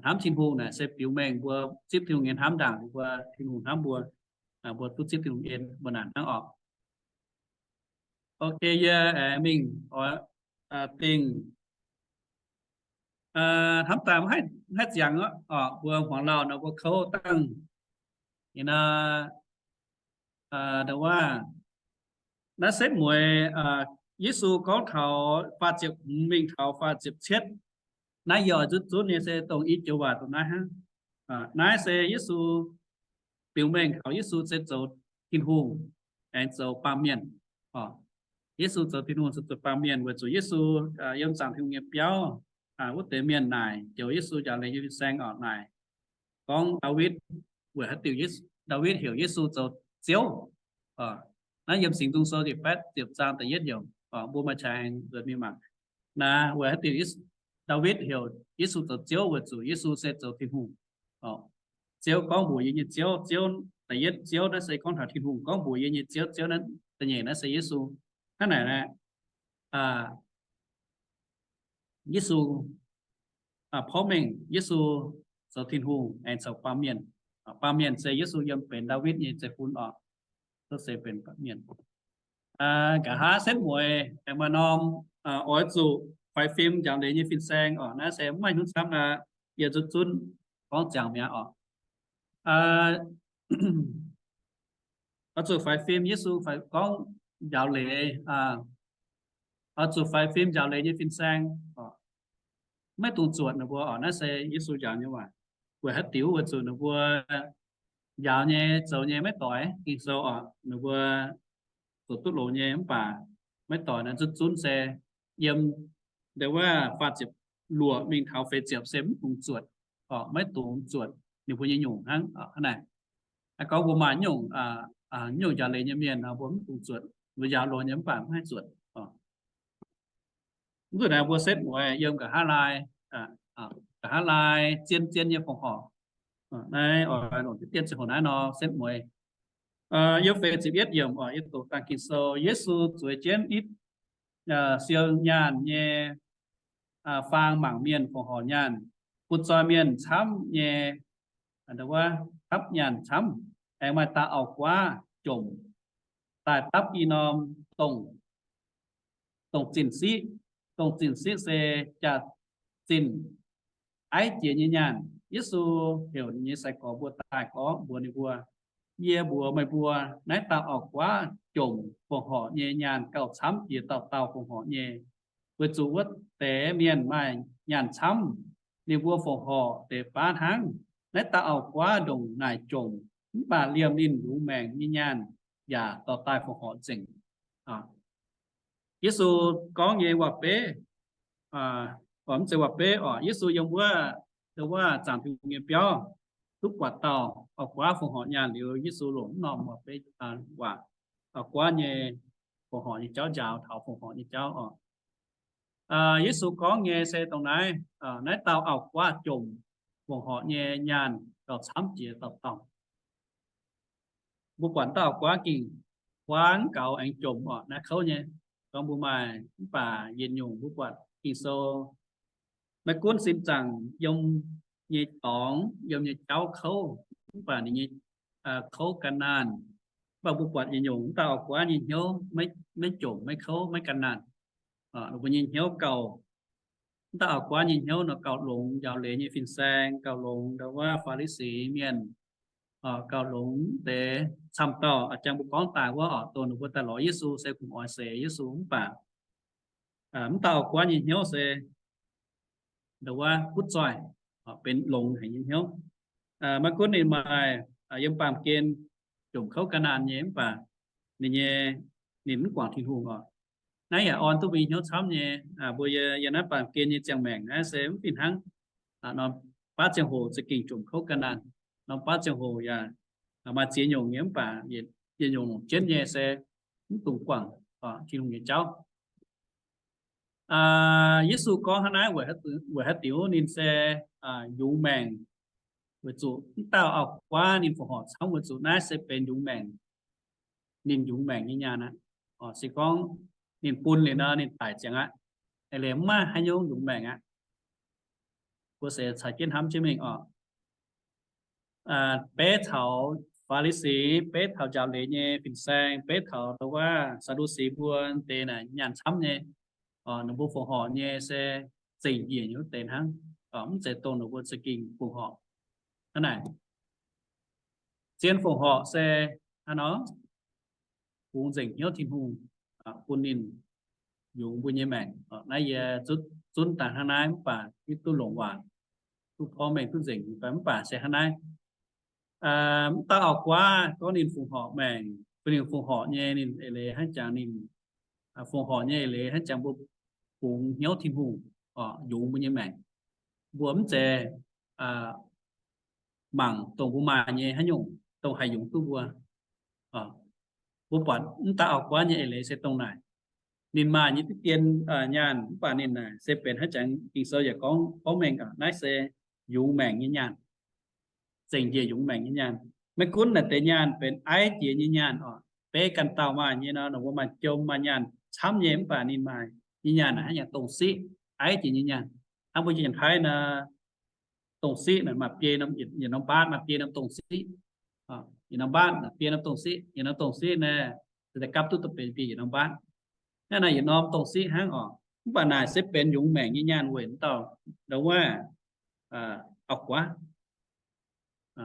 Hnamv Tin-Hungh naaic se biux mengh mbuo zipv Tin-Hungh nyei hnamv ndaangc mbuo, Tin-Hungh hnamv mbuo, mbuo duqv zipv Tin-Hungh nyei en mbuo naaic hnangv oc. Ok, yie aengx mingh oix dingh hnamv daaih mv haih ziangx oc. Mbuo hmuangx lauh nor mbuo kouv dangh, ih nor, aa, naaiv setv mueiz Yesu gorngv taux faah ziepc hmz mingh taux faah ziepc cietv. Naaiv yie oix zunv zunv nyei se dongh i joux waac dongh naaiv hnangv. Naaiv se Yesu biux mengh taux Yesu se zoux Tin-Hungh aengx zoux baamh mienh. Yesu zoux Tin-Hungh se zoux baamh mienh weic zuqc Yesu yiem zaangc Tin-Hungh nyei biauv, wuov deix mienh naaic joux Yesu njaaux leiz nyei fin-saeng oc. Naaic gorngv Ndaawitv, weic haaix diuc Ndaawitv heuc Yesu zoux Ziouv? Naaiv yiem Singx Nzung Sou ziepc betv ziepc zaang da'yietv heuc, mbuo maaih qangx nzuonx mingh mangc. Naaiv weic haaix diuc Ndaawitv heuc Yesu zoux Ziouv? Weic zuqc Yesu se zoux Tin-Hungh. Ziouv gorngv mbuox yie nyei Ziouv. Ziouv, da'yietv Ziouv naaiv se gorngv taux Tin-Hungh, gorngv mbuox yie nyei Ziouv. Ziouv naaiv da'nyeic naaiv se Yesu. Hnangv naaic, Yesu porv mengh Yesu zoux Tin-Hungh aengx zoux baamh mienh. Baamh mienh se Yesu yiem benx Ndaawitv nyei zeiv-fun oc. Duqv se benx baamh mienh. Nqa'haav setv mueiz aengx maaih norm oix zuqc faix fim njaaux leiz nyei fin-saeng oc. Naaiv se mv maaih hnyouv camv aqv. Yie zunv zunv gorngv ziangx mi'aqv oc. Oix zuqc faix fim. Yesu faix gorngv njaaux leiz, oix zuqc faix fim njaaux leiz nyei fin-saeng, maiv dungx zuotc ninh mbuo oc. Naaiv se Yesu njaaux nyei waac. Weic haaix diuc? Weic zuqc ninh mbuo njaaux nyei, zoux nyei maiv doix Ging-Sou oc. Ninh mbuo zoux duqv longx nyei mv baac maiv doix. Naaiv zunv zunv se yiem nda wuov faah ziepc luoqc mingh taux feix ziepc se mv dungx zuotc, maiv dungx zuotc ninh mbuo nyei nyungc hnangv. Hnangv naaic, gorngv mbuo maaih nyungc, nyungc njaaux leiz nyei mienh, mbuo mv dungx zuotc. Mbuo njaaux longx nyei mv baac mv haih zuotc. Mv zuqc naaiv mbuo setv mueiz yiem nqa'haav laai, nqa'haav laai zien zien nyei fongc horc. Naaiv oix longc diqv dien ziangh hoc naaiv nor setv mueiz. Yiem feix ziepc yietv yiemc oc, yie doqc dangh Ging-Sou, Yesu zueiz jienv nitv siou nyaanh nyei faang mangc mienh fongc horc nyaanh. Butv-zoih mienh camv nyei, wuov, camv nyaanh camv, aengx maaih dauh auv-guaav jomc daaih dapv i norm dongh, dongh zinh siqv. Dongh zinh siqv se jaax-zinh aiv jiex nyei nyaanh. Yesu heuc ninh nyei sai-gorx mbuo daaih gorngv mbuox ninh mbuo, Yie mbuox meih mbuo, naaiv dauh auv-guaav jomc fongc horc nyei nyaanh gauh camv jiex dauh dauh fongc horc nyei, weic zuqc wuov deix mienh maaih nyaanh camv, ninh mbuo fongc horc deix baav hnangv. Naaiv dauh auv-guaav ndongc naaic jomc, mv baac liemh ninh yungz maengc nyei nyaanh yaac dorh daaih fongc horc nzengc. Yesu gorngv nyei waac-beiv, mv zeiz waac-beiv oc, Yesu yiem wuov, wuov zaangc Tin-Hungh nyei biauv, duqv buatc dauh auv-guaav fongc horc nyaanh liuz, Yesu longc mv norm waac-beiv, waac, auv-guaav nyei fongc horc nyei jauv njaaux taux fongc horc nyei jauv oc. Yesu gorngv nyei se dongh naaiv, naaiv dauh auv-guaav jomc fongc horc nyei nyaanh gauh camv jiex dauh dauh. Mbuo buatc dauh auv-guaav gengh huaang gaux aengx jomc oc, naaiv kouv nyei. Gorngv mbuo maaih mv baac yietc nyungc mbuo buatc Ging-Sou, maiv gunv sin zaangc yiem nyei dorngx, yiem nyei jauv kouv, mv baac ninh nyei kouv gan naanh. Mv baac mbuo buatc yietc nyungc mv dauh auv-guaav nyei hnyouv maiv jomc, maiv kouv, maiv gan naanh. Ninh mbuo nyei hnyouv gauh, mv dauh auv-guaav nyei hnyouv nor gauh longx njaaux leiz nyei fin-saeng, gauh longx ndau wuov Faa^li^si mienh, gauh longx deix camv dauh, jangx mbuo gorngv daaih wuov oc, dongh ninh mbuo daaih lorz Yesu se kungx oix seix Yesu mv baac mv dauh auv-guaav nyei hnyouv se ndau wuov butv zoih, benx longx haic nyei hnyouv. Maiv gunv ninh maaih yiem baamh gen jomc kouv gan naanh nyei mv baac ninh nyei, ninh mv guangc Tin-Hungh oc. Naaiv yaac orn duqv mbuo nyei hnyouv camv nyei. Mbuo yiem naaiv baamh gen nyei ziangh maengc naaiv se mv fih hnangv. Norm baav ziangh hoc za'gengh jomc kouv gan naanh, norm baav ziangh hoc yaac maaih ziex nyungc nyei mv baac yietc nyungc longc jienv nyei se mv dungx guangc Tin-Hungh nyei jauv. Yesu gorngv hnangv naaiv weic haaix diuc? Ninh se yungz maengc, weic zuqc mv dauh auv-guaav ninh fongc horc camv weic zuqc naaiv se benx yungz maengc, ninh yungz maengc nyei nyaanh aqv. Se gorngv ninh bun liuz nor ninh daic ziangx aqv. Eix leiz mv maaih haaix nyungc yungz maengc aqv. Mbuo se caux jienv hnamv jienv mingh oc. Beiv taux Faa^li^si, beiv taux njaaux leiz nyei fin-saeng, beiv taux ndau wuov Saa^ndu^si mbuo deix naaic nyaanh camv nyei. Ninh mbuo fongc horc nyei se zengc njiec nyei wuov deix hnangv, mv zeiz dongh ninh mbuo za'gengh fongc horc. Hnangv naaic, zien fongc horc se hnangv nor bungx nzengc hnyouv Tin-Hungh, bun ninh yungz mbuo nyei maengc. Naaiv yie zunv daaih hnangv naaiv mv baac yie duqv longc waac, duqv porv mengh duqv nzengc, mv baac se hnangv naaiv. Mv dauh auv-guaav gorngv ninh fongc horc maengc, bun ninh fongc horc nyei ninh eix leiz hnangv jangx ninh fongc horc nyei eix leiz hnangv jangx mbuo bungx hnyouv Tin-Hungh, yungz mbuo nyei maengc. Mbuo mv zeiz mangc dongh mbuo maaih nyei haaix nyungc dongh haih yungz duqv mbuo. Mbuo buatc mv dauh auv-guaav nyei eix leiz se dongh naaic. Ninh maaih nyei diqv dien nyaanh mv baac ninh naaic se benx hnangv jangx Ging-Sou yaac gorngv porv mengh naaiv se yungz maengc nyei nyaanh, zengc njiec yungz maengc nyei nyaanh. Maiv gunv naaic deix nyaanh benx aiv jiex nyei nyaanh oc. Beiv ganh dauh maaih nyei nor, ninh mbuo maaih jom maaih nyaanh camv nyei mv baac ninh maaih nyei nyaanh naaic hnangv jangx dongh siqv, aiv jiex nyei nyaanh. Hnangv mbuo Janx-Taiv nor, dongh siqv naaic maaih biei norm, yietc norm mbaatv maaih biei norm dongh siqv. Yietc norm mbaatv biei norm dongh siqv, yietc norm dongh siqv naaic, da'gapv duqv da'benx biei yietc norm mbaatv. Naaiv naaic yietc norm dongh siqv hnangv oc. Mv baac naaic se benx yungz maengc nyei nyaanh weic dauh ndau wuov auv-guaav.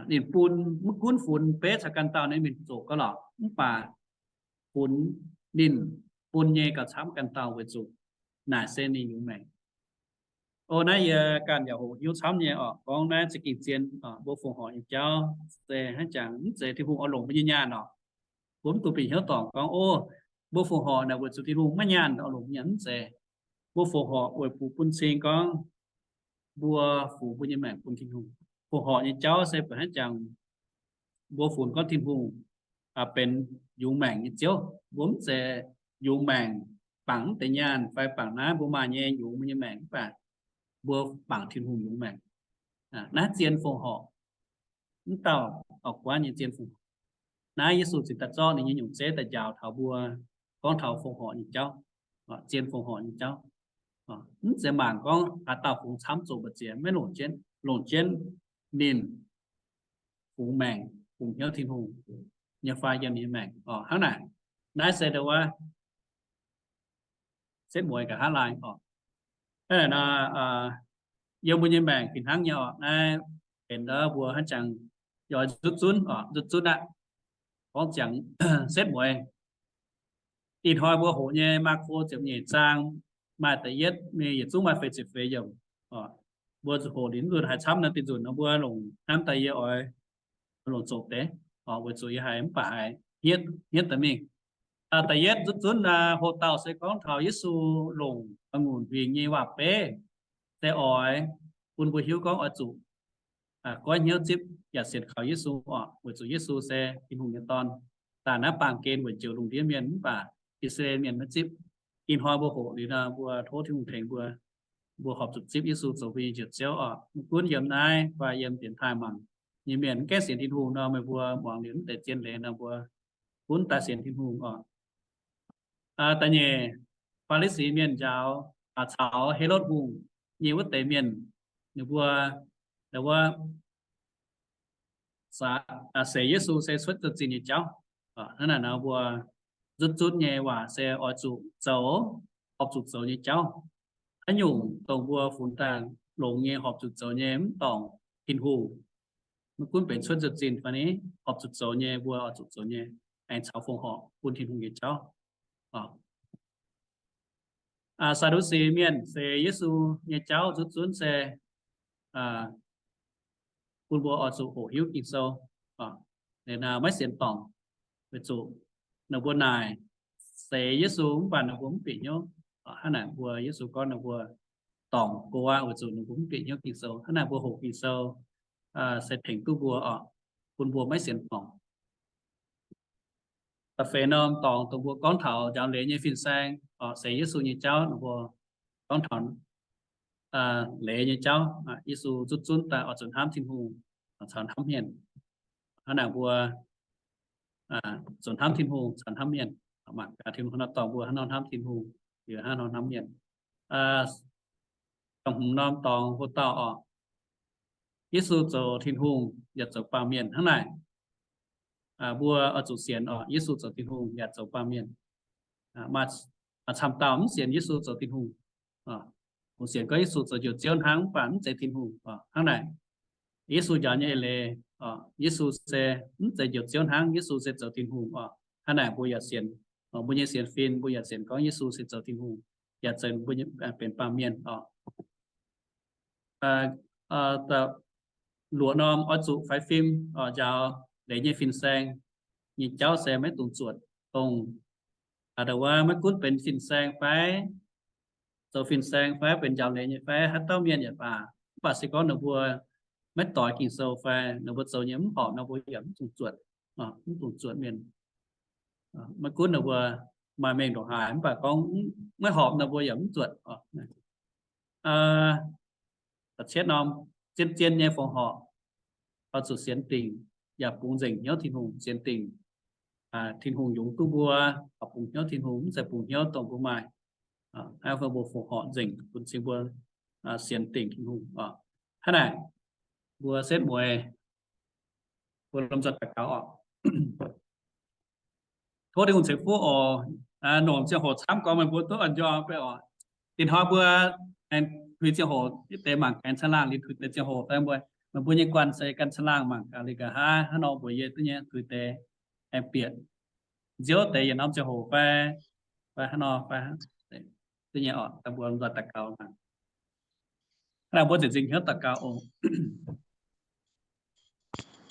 Ninh bun maiv gunv funx beiv caux ganh dauh nyei mienh zoqc gauh lorqc, mv baac funx ninh bun nyei gauh camv ganh dauh weic zuqc naaic se ninh yungz maengc. O, naaiv yie ganh yaac hoqc hiuv camv nyei oc. Gorngv naaiv za'gengh zien, mbuo fongc horc nyei jauv se hnangv jangx mv zeiz Tin-Hungh oix longc mbuo nyei nyaanh oc. Mbuo mv dungx bieqc hnyouv dorngc gorngv, o, mbuo fongc horc naaic weic zuqc Tin-Hungh maiv nyaanh oix longc mbuo nyei nyaanh, mv zeiz. Mbuo fongc horc weic bun bun cing gorngv mbuo fungx mbuo nyei maengc bun Tin-Hungh. Fongc horc nyei jauv se buatc hnangv jangx mbuo funx gorngv Tin-Hungh benx yungz maengc nyei Ziouv. Mbuo mv zeiz yungz maengc bangc mv deix nyaanh fai bangc naaiv mbuo maaih nyei yungz mbuo nyei maengc, mv baac mbuo bangc Tin-Hungh yungz maengc. Naaiv zien fongc horc, mv dauh auv-guaav nyei zien fongc horc. Naaiv Yesu cingx daaih zorqv ninh nyei nyungc zeiv daaih njaaux taux mbuo, gorngv taux fongc horc nyei jauv, zien fongc horc nyei jauv. Mv zeiz mangc gorngv haaix dauh fungx camv zoqc mbu'ziex, maiv longc jienv. Longc jienv ninh fungx maengc, fungx hnyouv Tin-Hungh nyei fai yiem ninh nyei maengc oc. Hnangv naaic, naaiv se ndau wuov setv mueiz nqa'haav laai oc. Hnangv naaic nor, yiem mbuo nyei maengc fih hnangv nyei oc. Naaiv benx ndau mbuo hnangv jangx yoi nzutv zunv oc, nzutv zunv aqv. Gorngv ziangx setv mueiz, ih hnoi mbuo hoqc nyei Maako ziepc nyeic zaang maaih da'yietv mingh yietc zungv maaih feix ziepc feix yiemc. Mbuo hoqc liuz nzunc haiz camv nor, dinh nzunc nor mbuo longc hnamv daaih yie oix longc zoqc deix, weic zuqc yie haiz mv baac haiz hniev daaih mingh. Da'yietv nzutv zunv naaiv hoqc dauh se gorngv taux Yesu longc a'ngunc huingx nyei waac-beiv se oix bun mbuo hiuv gorngv oix zuqc goiv hnyouv zipv yaac sienx kaux Yesu oc, weic zuqc Yesu se Tin-Hungh nyei Dorn, daaih naaiv baamh gen weic njoux lungh ndiev mienh mv baac I^saa^laa^en Mienh maiv zipv. Ih hnoi mbuo hoqc liuz nor, mbuo tov Tin-Hungh tengx mbuo, mbuo horpc zuqc zipv Yesu zoux mbuo nyei Njoux Ziouv oc. Maiv gunv yiem naaiv fai yiem dienx taaih mangc nyei mienh mv gaengh sienx Tin-Hungh nor, meih mbuo muangx liuz mv deix zien leiz nor, mbuo gunv daaih sienx Tin-Hungh oc. Da'nyeic, Faa^li^si Mienh njaaux caux Helotv Hungh nyei wuov deix mienh, ninh mbuo wuov seix Yesu se cuotv zinh nyei jauv. Hnangv naaic nor mbuo nzutv zunv nyei waac se oix zuqc zoux, horpc zuqc zoux nyei jauv. Haaix nyungc dongh mbuo funx daaih longx nyei horpc zuqc zoux nyei mv dorngc Tin-Hungh. Maiv gunv benx cuotv zinh fai ni, horpc zuqc zoux nyei mbuo oix zuqc zoux nyei, aengx caux fongc horc bun Tin-Hungh nyei jauv. Saa^du^si Mienh seix Yesu nyei jauv nzutv zunv se bun mbuo oix zuqc hoqc hiuv Ging-Sou, maiv sienx dorngc, weic zuqc ninh mbuo naaic seix Yesu mv baac ninh mbuo mv bieqc hnyouv. Hnangv naaic mbuo Yesu gorngv ninh mbuo dorngc go aqv, weic zuqc ninh mbuo mv bieqc hnyouv Ging-Sou. Hnangv naaic mbuo hoqc Ging-Sou se tengx duqv mbuo oc, bun mbuo maiv sienx dorngc. Da'feix norm dorngx dongh mbuo gorngv taux njaaux leiz nyei fin-saeng oc, seix Yesu nyei jauv ninh mbuo gorngv taux leiz nyei jauv. Yesu nzutv zunv daaih oix zuqc hnamv Tin-Hungh caux hnamv mienh. Hnangv naaic mbuo zuqc hnamv Tin-Hungh caux hnamv mienh. Mangc gaax Tin-Hungh nor dorh mbuo hnangv nor hnamv Tin-Hungh, liuz hnangv nor hnamv mienh. Da'hmz norm dorngx hoc dauh oc, Yesu zoux Tin-Hungh yaac zoux baamh mienh. Hnangv naaic mbuo oix zuqc sienx oc, Yesu zoux Tin-Hungh yaac zoux baamh mienh. Maaih camv dauh mv sienx Yesu zoux Tin-Hungh. Mbuo sienx gorngv Yesu zoux Njoux Ziouv hnangv, mv baac mv zeiz Tin-Hungh oc. Hnangv naaic, Yesu njaaux nyei eix leiz, Yesu se mv zeiz Njoux Ziouv hnangv, Yesu se zoux Tin-Hungh oc. Hnangv naaic mbuo yaac sienx, mbuo nyei sienx fim mbuo yaac sienx gorngv Yesu se zoux Tin-Hungh, yaac zoux mbuo benx baamh mienh oc. Luoqc norm oix zuqc faix fim njaaux leiz nyei fin-saeng nyei jauv se maiv dungx zuotc dongh, ndau wuov maiv gunv benx fin-saeng fai zoux fin-saeng fai benx njaaux leiz nyei fai haaix dauh mienh yaac baac, mv baac se gorngv ninh mbuo maiv doix Ging-Sou fai ninh mbuo zoux nyei mv horpc nor, mbuo yaac mv dungx zuotc, mv dungx zuotc mienh. Maiv gunv ninh mbuo maaih mengh ndongc haaix, mv baac gorngv maiv horpc nor, mbuo yaac mv zuotc. Da'cietv norm, zien zien nyei fongc horc, oix zuqc sienx dingc yaac bungx nzengc hnyouv Tin-Hungh, sienx dingc Tin-Hungh yungz duqv mbuo, oix bungx hnyouv Tin-Hungh, mv zeiz bungx hnyouv dongh mbuo maaih. Hnangv mbuo fongc horc nzengc bun cing mbuo sienx dingc Tin-Hungh. Hnangv naaic, mbuo setv mueiz, mbuo lomh nzoih daux gaux oc. Tov Tin-Hungh ceix fuqv oc. Longc ziangh hoc camv gorngv meih mbuo duqv njormh beiv oc. Dinh hnoi mbuo huix ziangh hoc, deix mangc gaax caangh laangh liuz huix deix ziangh hoc daaih mbuo Meih mbuo nyei guanh se ganh caangh laangh mangc gaax liuz nqa'haav hnangv nor mbuox yie duqv nyei, zuiz deix aengx bieqc nziouv deix yietc norm ziangh hoc fai, fai hnangv nor fai duqv nyei orqc. Daaih mbuo nzoih daux gaux. Hnangv naaic mbuo ziouc nzingc hnyouv daux gaux oc.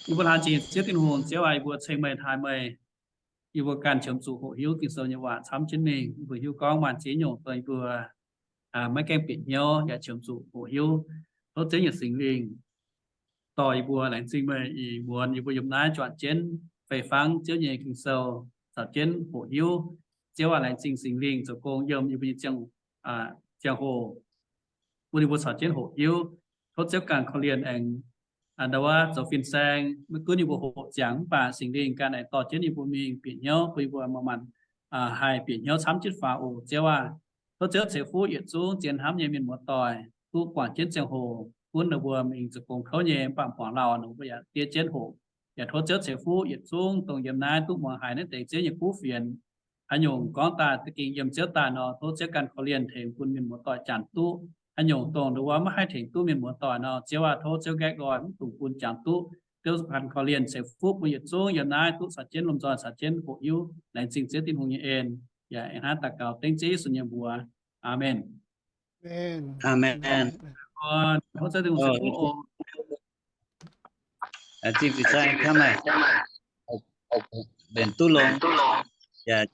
Yie mbuo laanh zingh Ziouv Tin-Hungh, Ziouv aac, yie mbuo ceng meih, taaih meih. Yie mbuo ganh qiemx zuqc hoqc hiuv Ging-Sou nyei waac camv jienv mingh. Yie mbuo hiuv gorngv maaih ziex nyungc dongh yie mbuo maiv gaengh bieqc hnyouv yaac qiemx zuqc hoqc hiuv. Tov Ziouv nyei Singx Lingh dorh yie mbuo. Laengz zingh meih ih muonz yie mbuo yiem naaiv juangc jienv fei-fangv Ziouv nyei Ging-Sou, caux jienv hoqc hiuv. Ziouv aac, laengz zingh Singx Lingh zoux gong yiem yie mbuo nyei ziangh, ziangh hoc, bun yie mbuo caux jienv hoqc hiuv. Tov Ziouv ganh korv-lienh aengx ndau wuov zoux fin-saeng, maiv gunv yie mbuo hoqc ziangx mv baac Singx Lingh ganh aengx dorh jienv yie mbuo mingh bieqc hnyouv, bun yie mbuo manc-manc haih bieqc hnyouv camv jienv faaux oc. Ziouv aac, tov Ziouv ceix fuqv yietc zungv zien hnamv nyei mienh muoz-doic duqv guangc jienv ziangh hoc gunv ninh mbuo mingh zoux gong kouv nyei, mv baac muangx lauh ninh mbuo yaac diev jienv hoqc. Yaac tov Ziouv ceix fuqv yietc zungv dongh yiem naaiv duqv muangx haiz naaiv deix Ziouv nyei kuv fienx. Haaix nyungc gorngv daaih za'gengh yiem Ziouv daaih nor, tov Ziouv ganh korv-lienh tengx bun mienh muoz-doic jangx duqv. Haaix nyungc dongh ndau wuov maiv haih tengx duqv mienh muoz-doic nor, Ziouv aac, tov Ziouv nqaeqv nqoi mv dungx bun jangx duqv. Ziouv ganh korv-lienh ceix fuqv bun yietc zungv yiem naaiv duqv caux jienv lomh nzoih caux jienv hoqc hiuv. Laengz zingh Ziouv Tin-Hungh nyei en. Yaac hnangv naaiv daux gaux dengv Ziouv Yesu nyei mbuox. Aamen. Aamen. Tov Ziouv Tin-Hungh ceix fuqv oc. Zingh zinh cai hnamv meih, mbenc duqv longx, yaac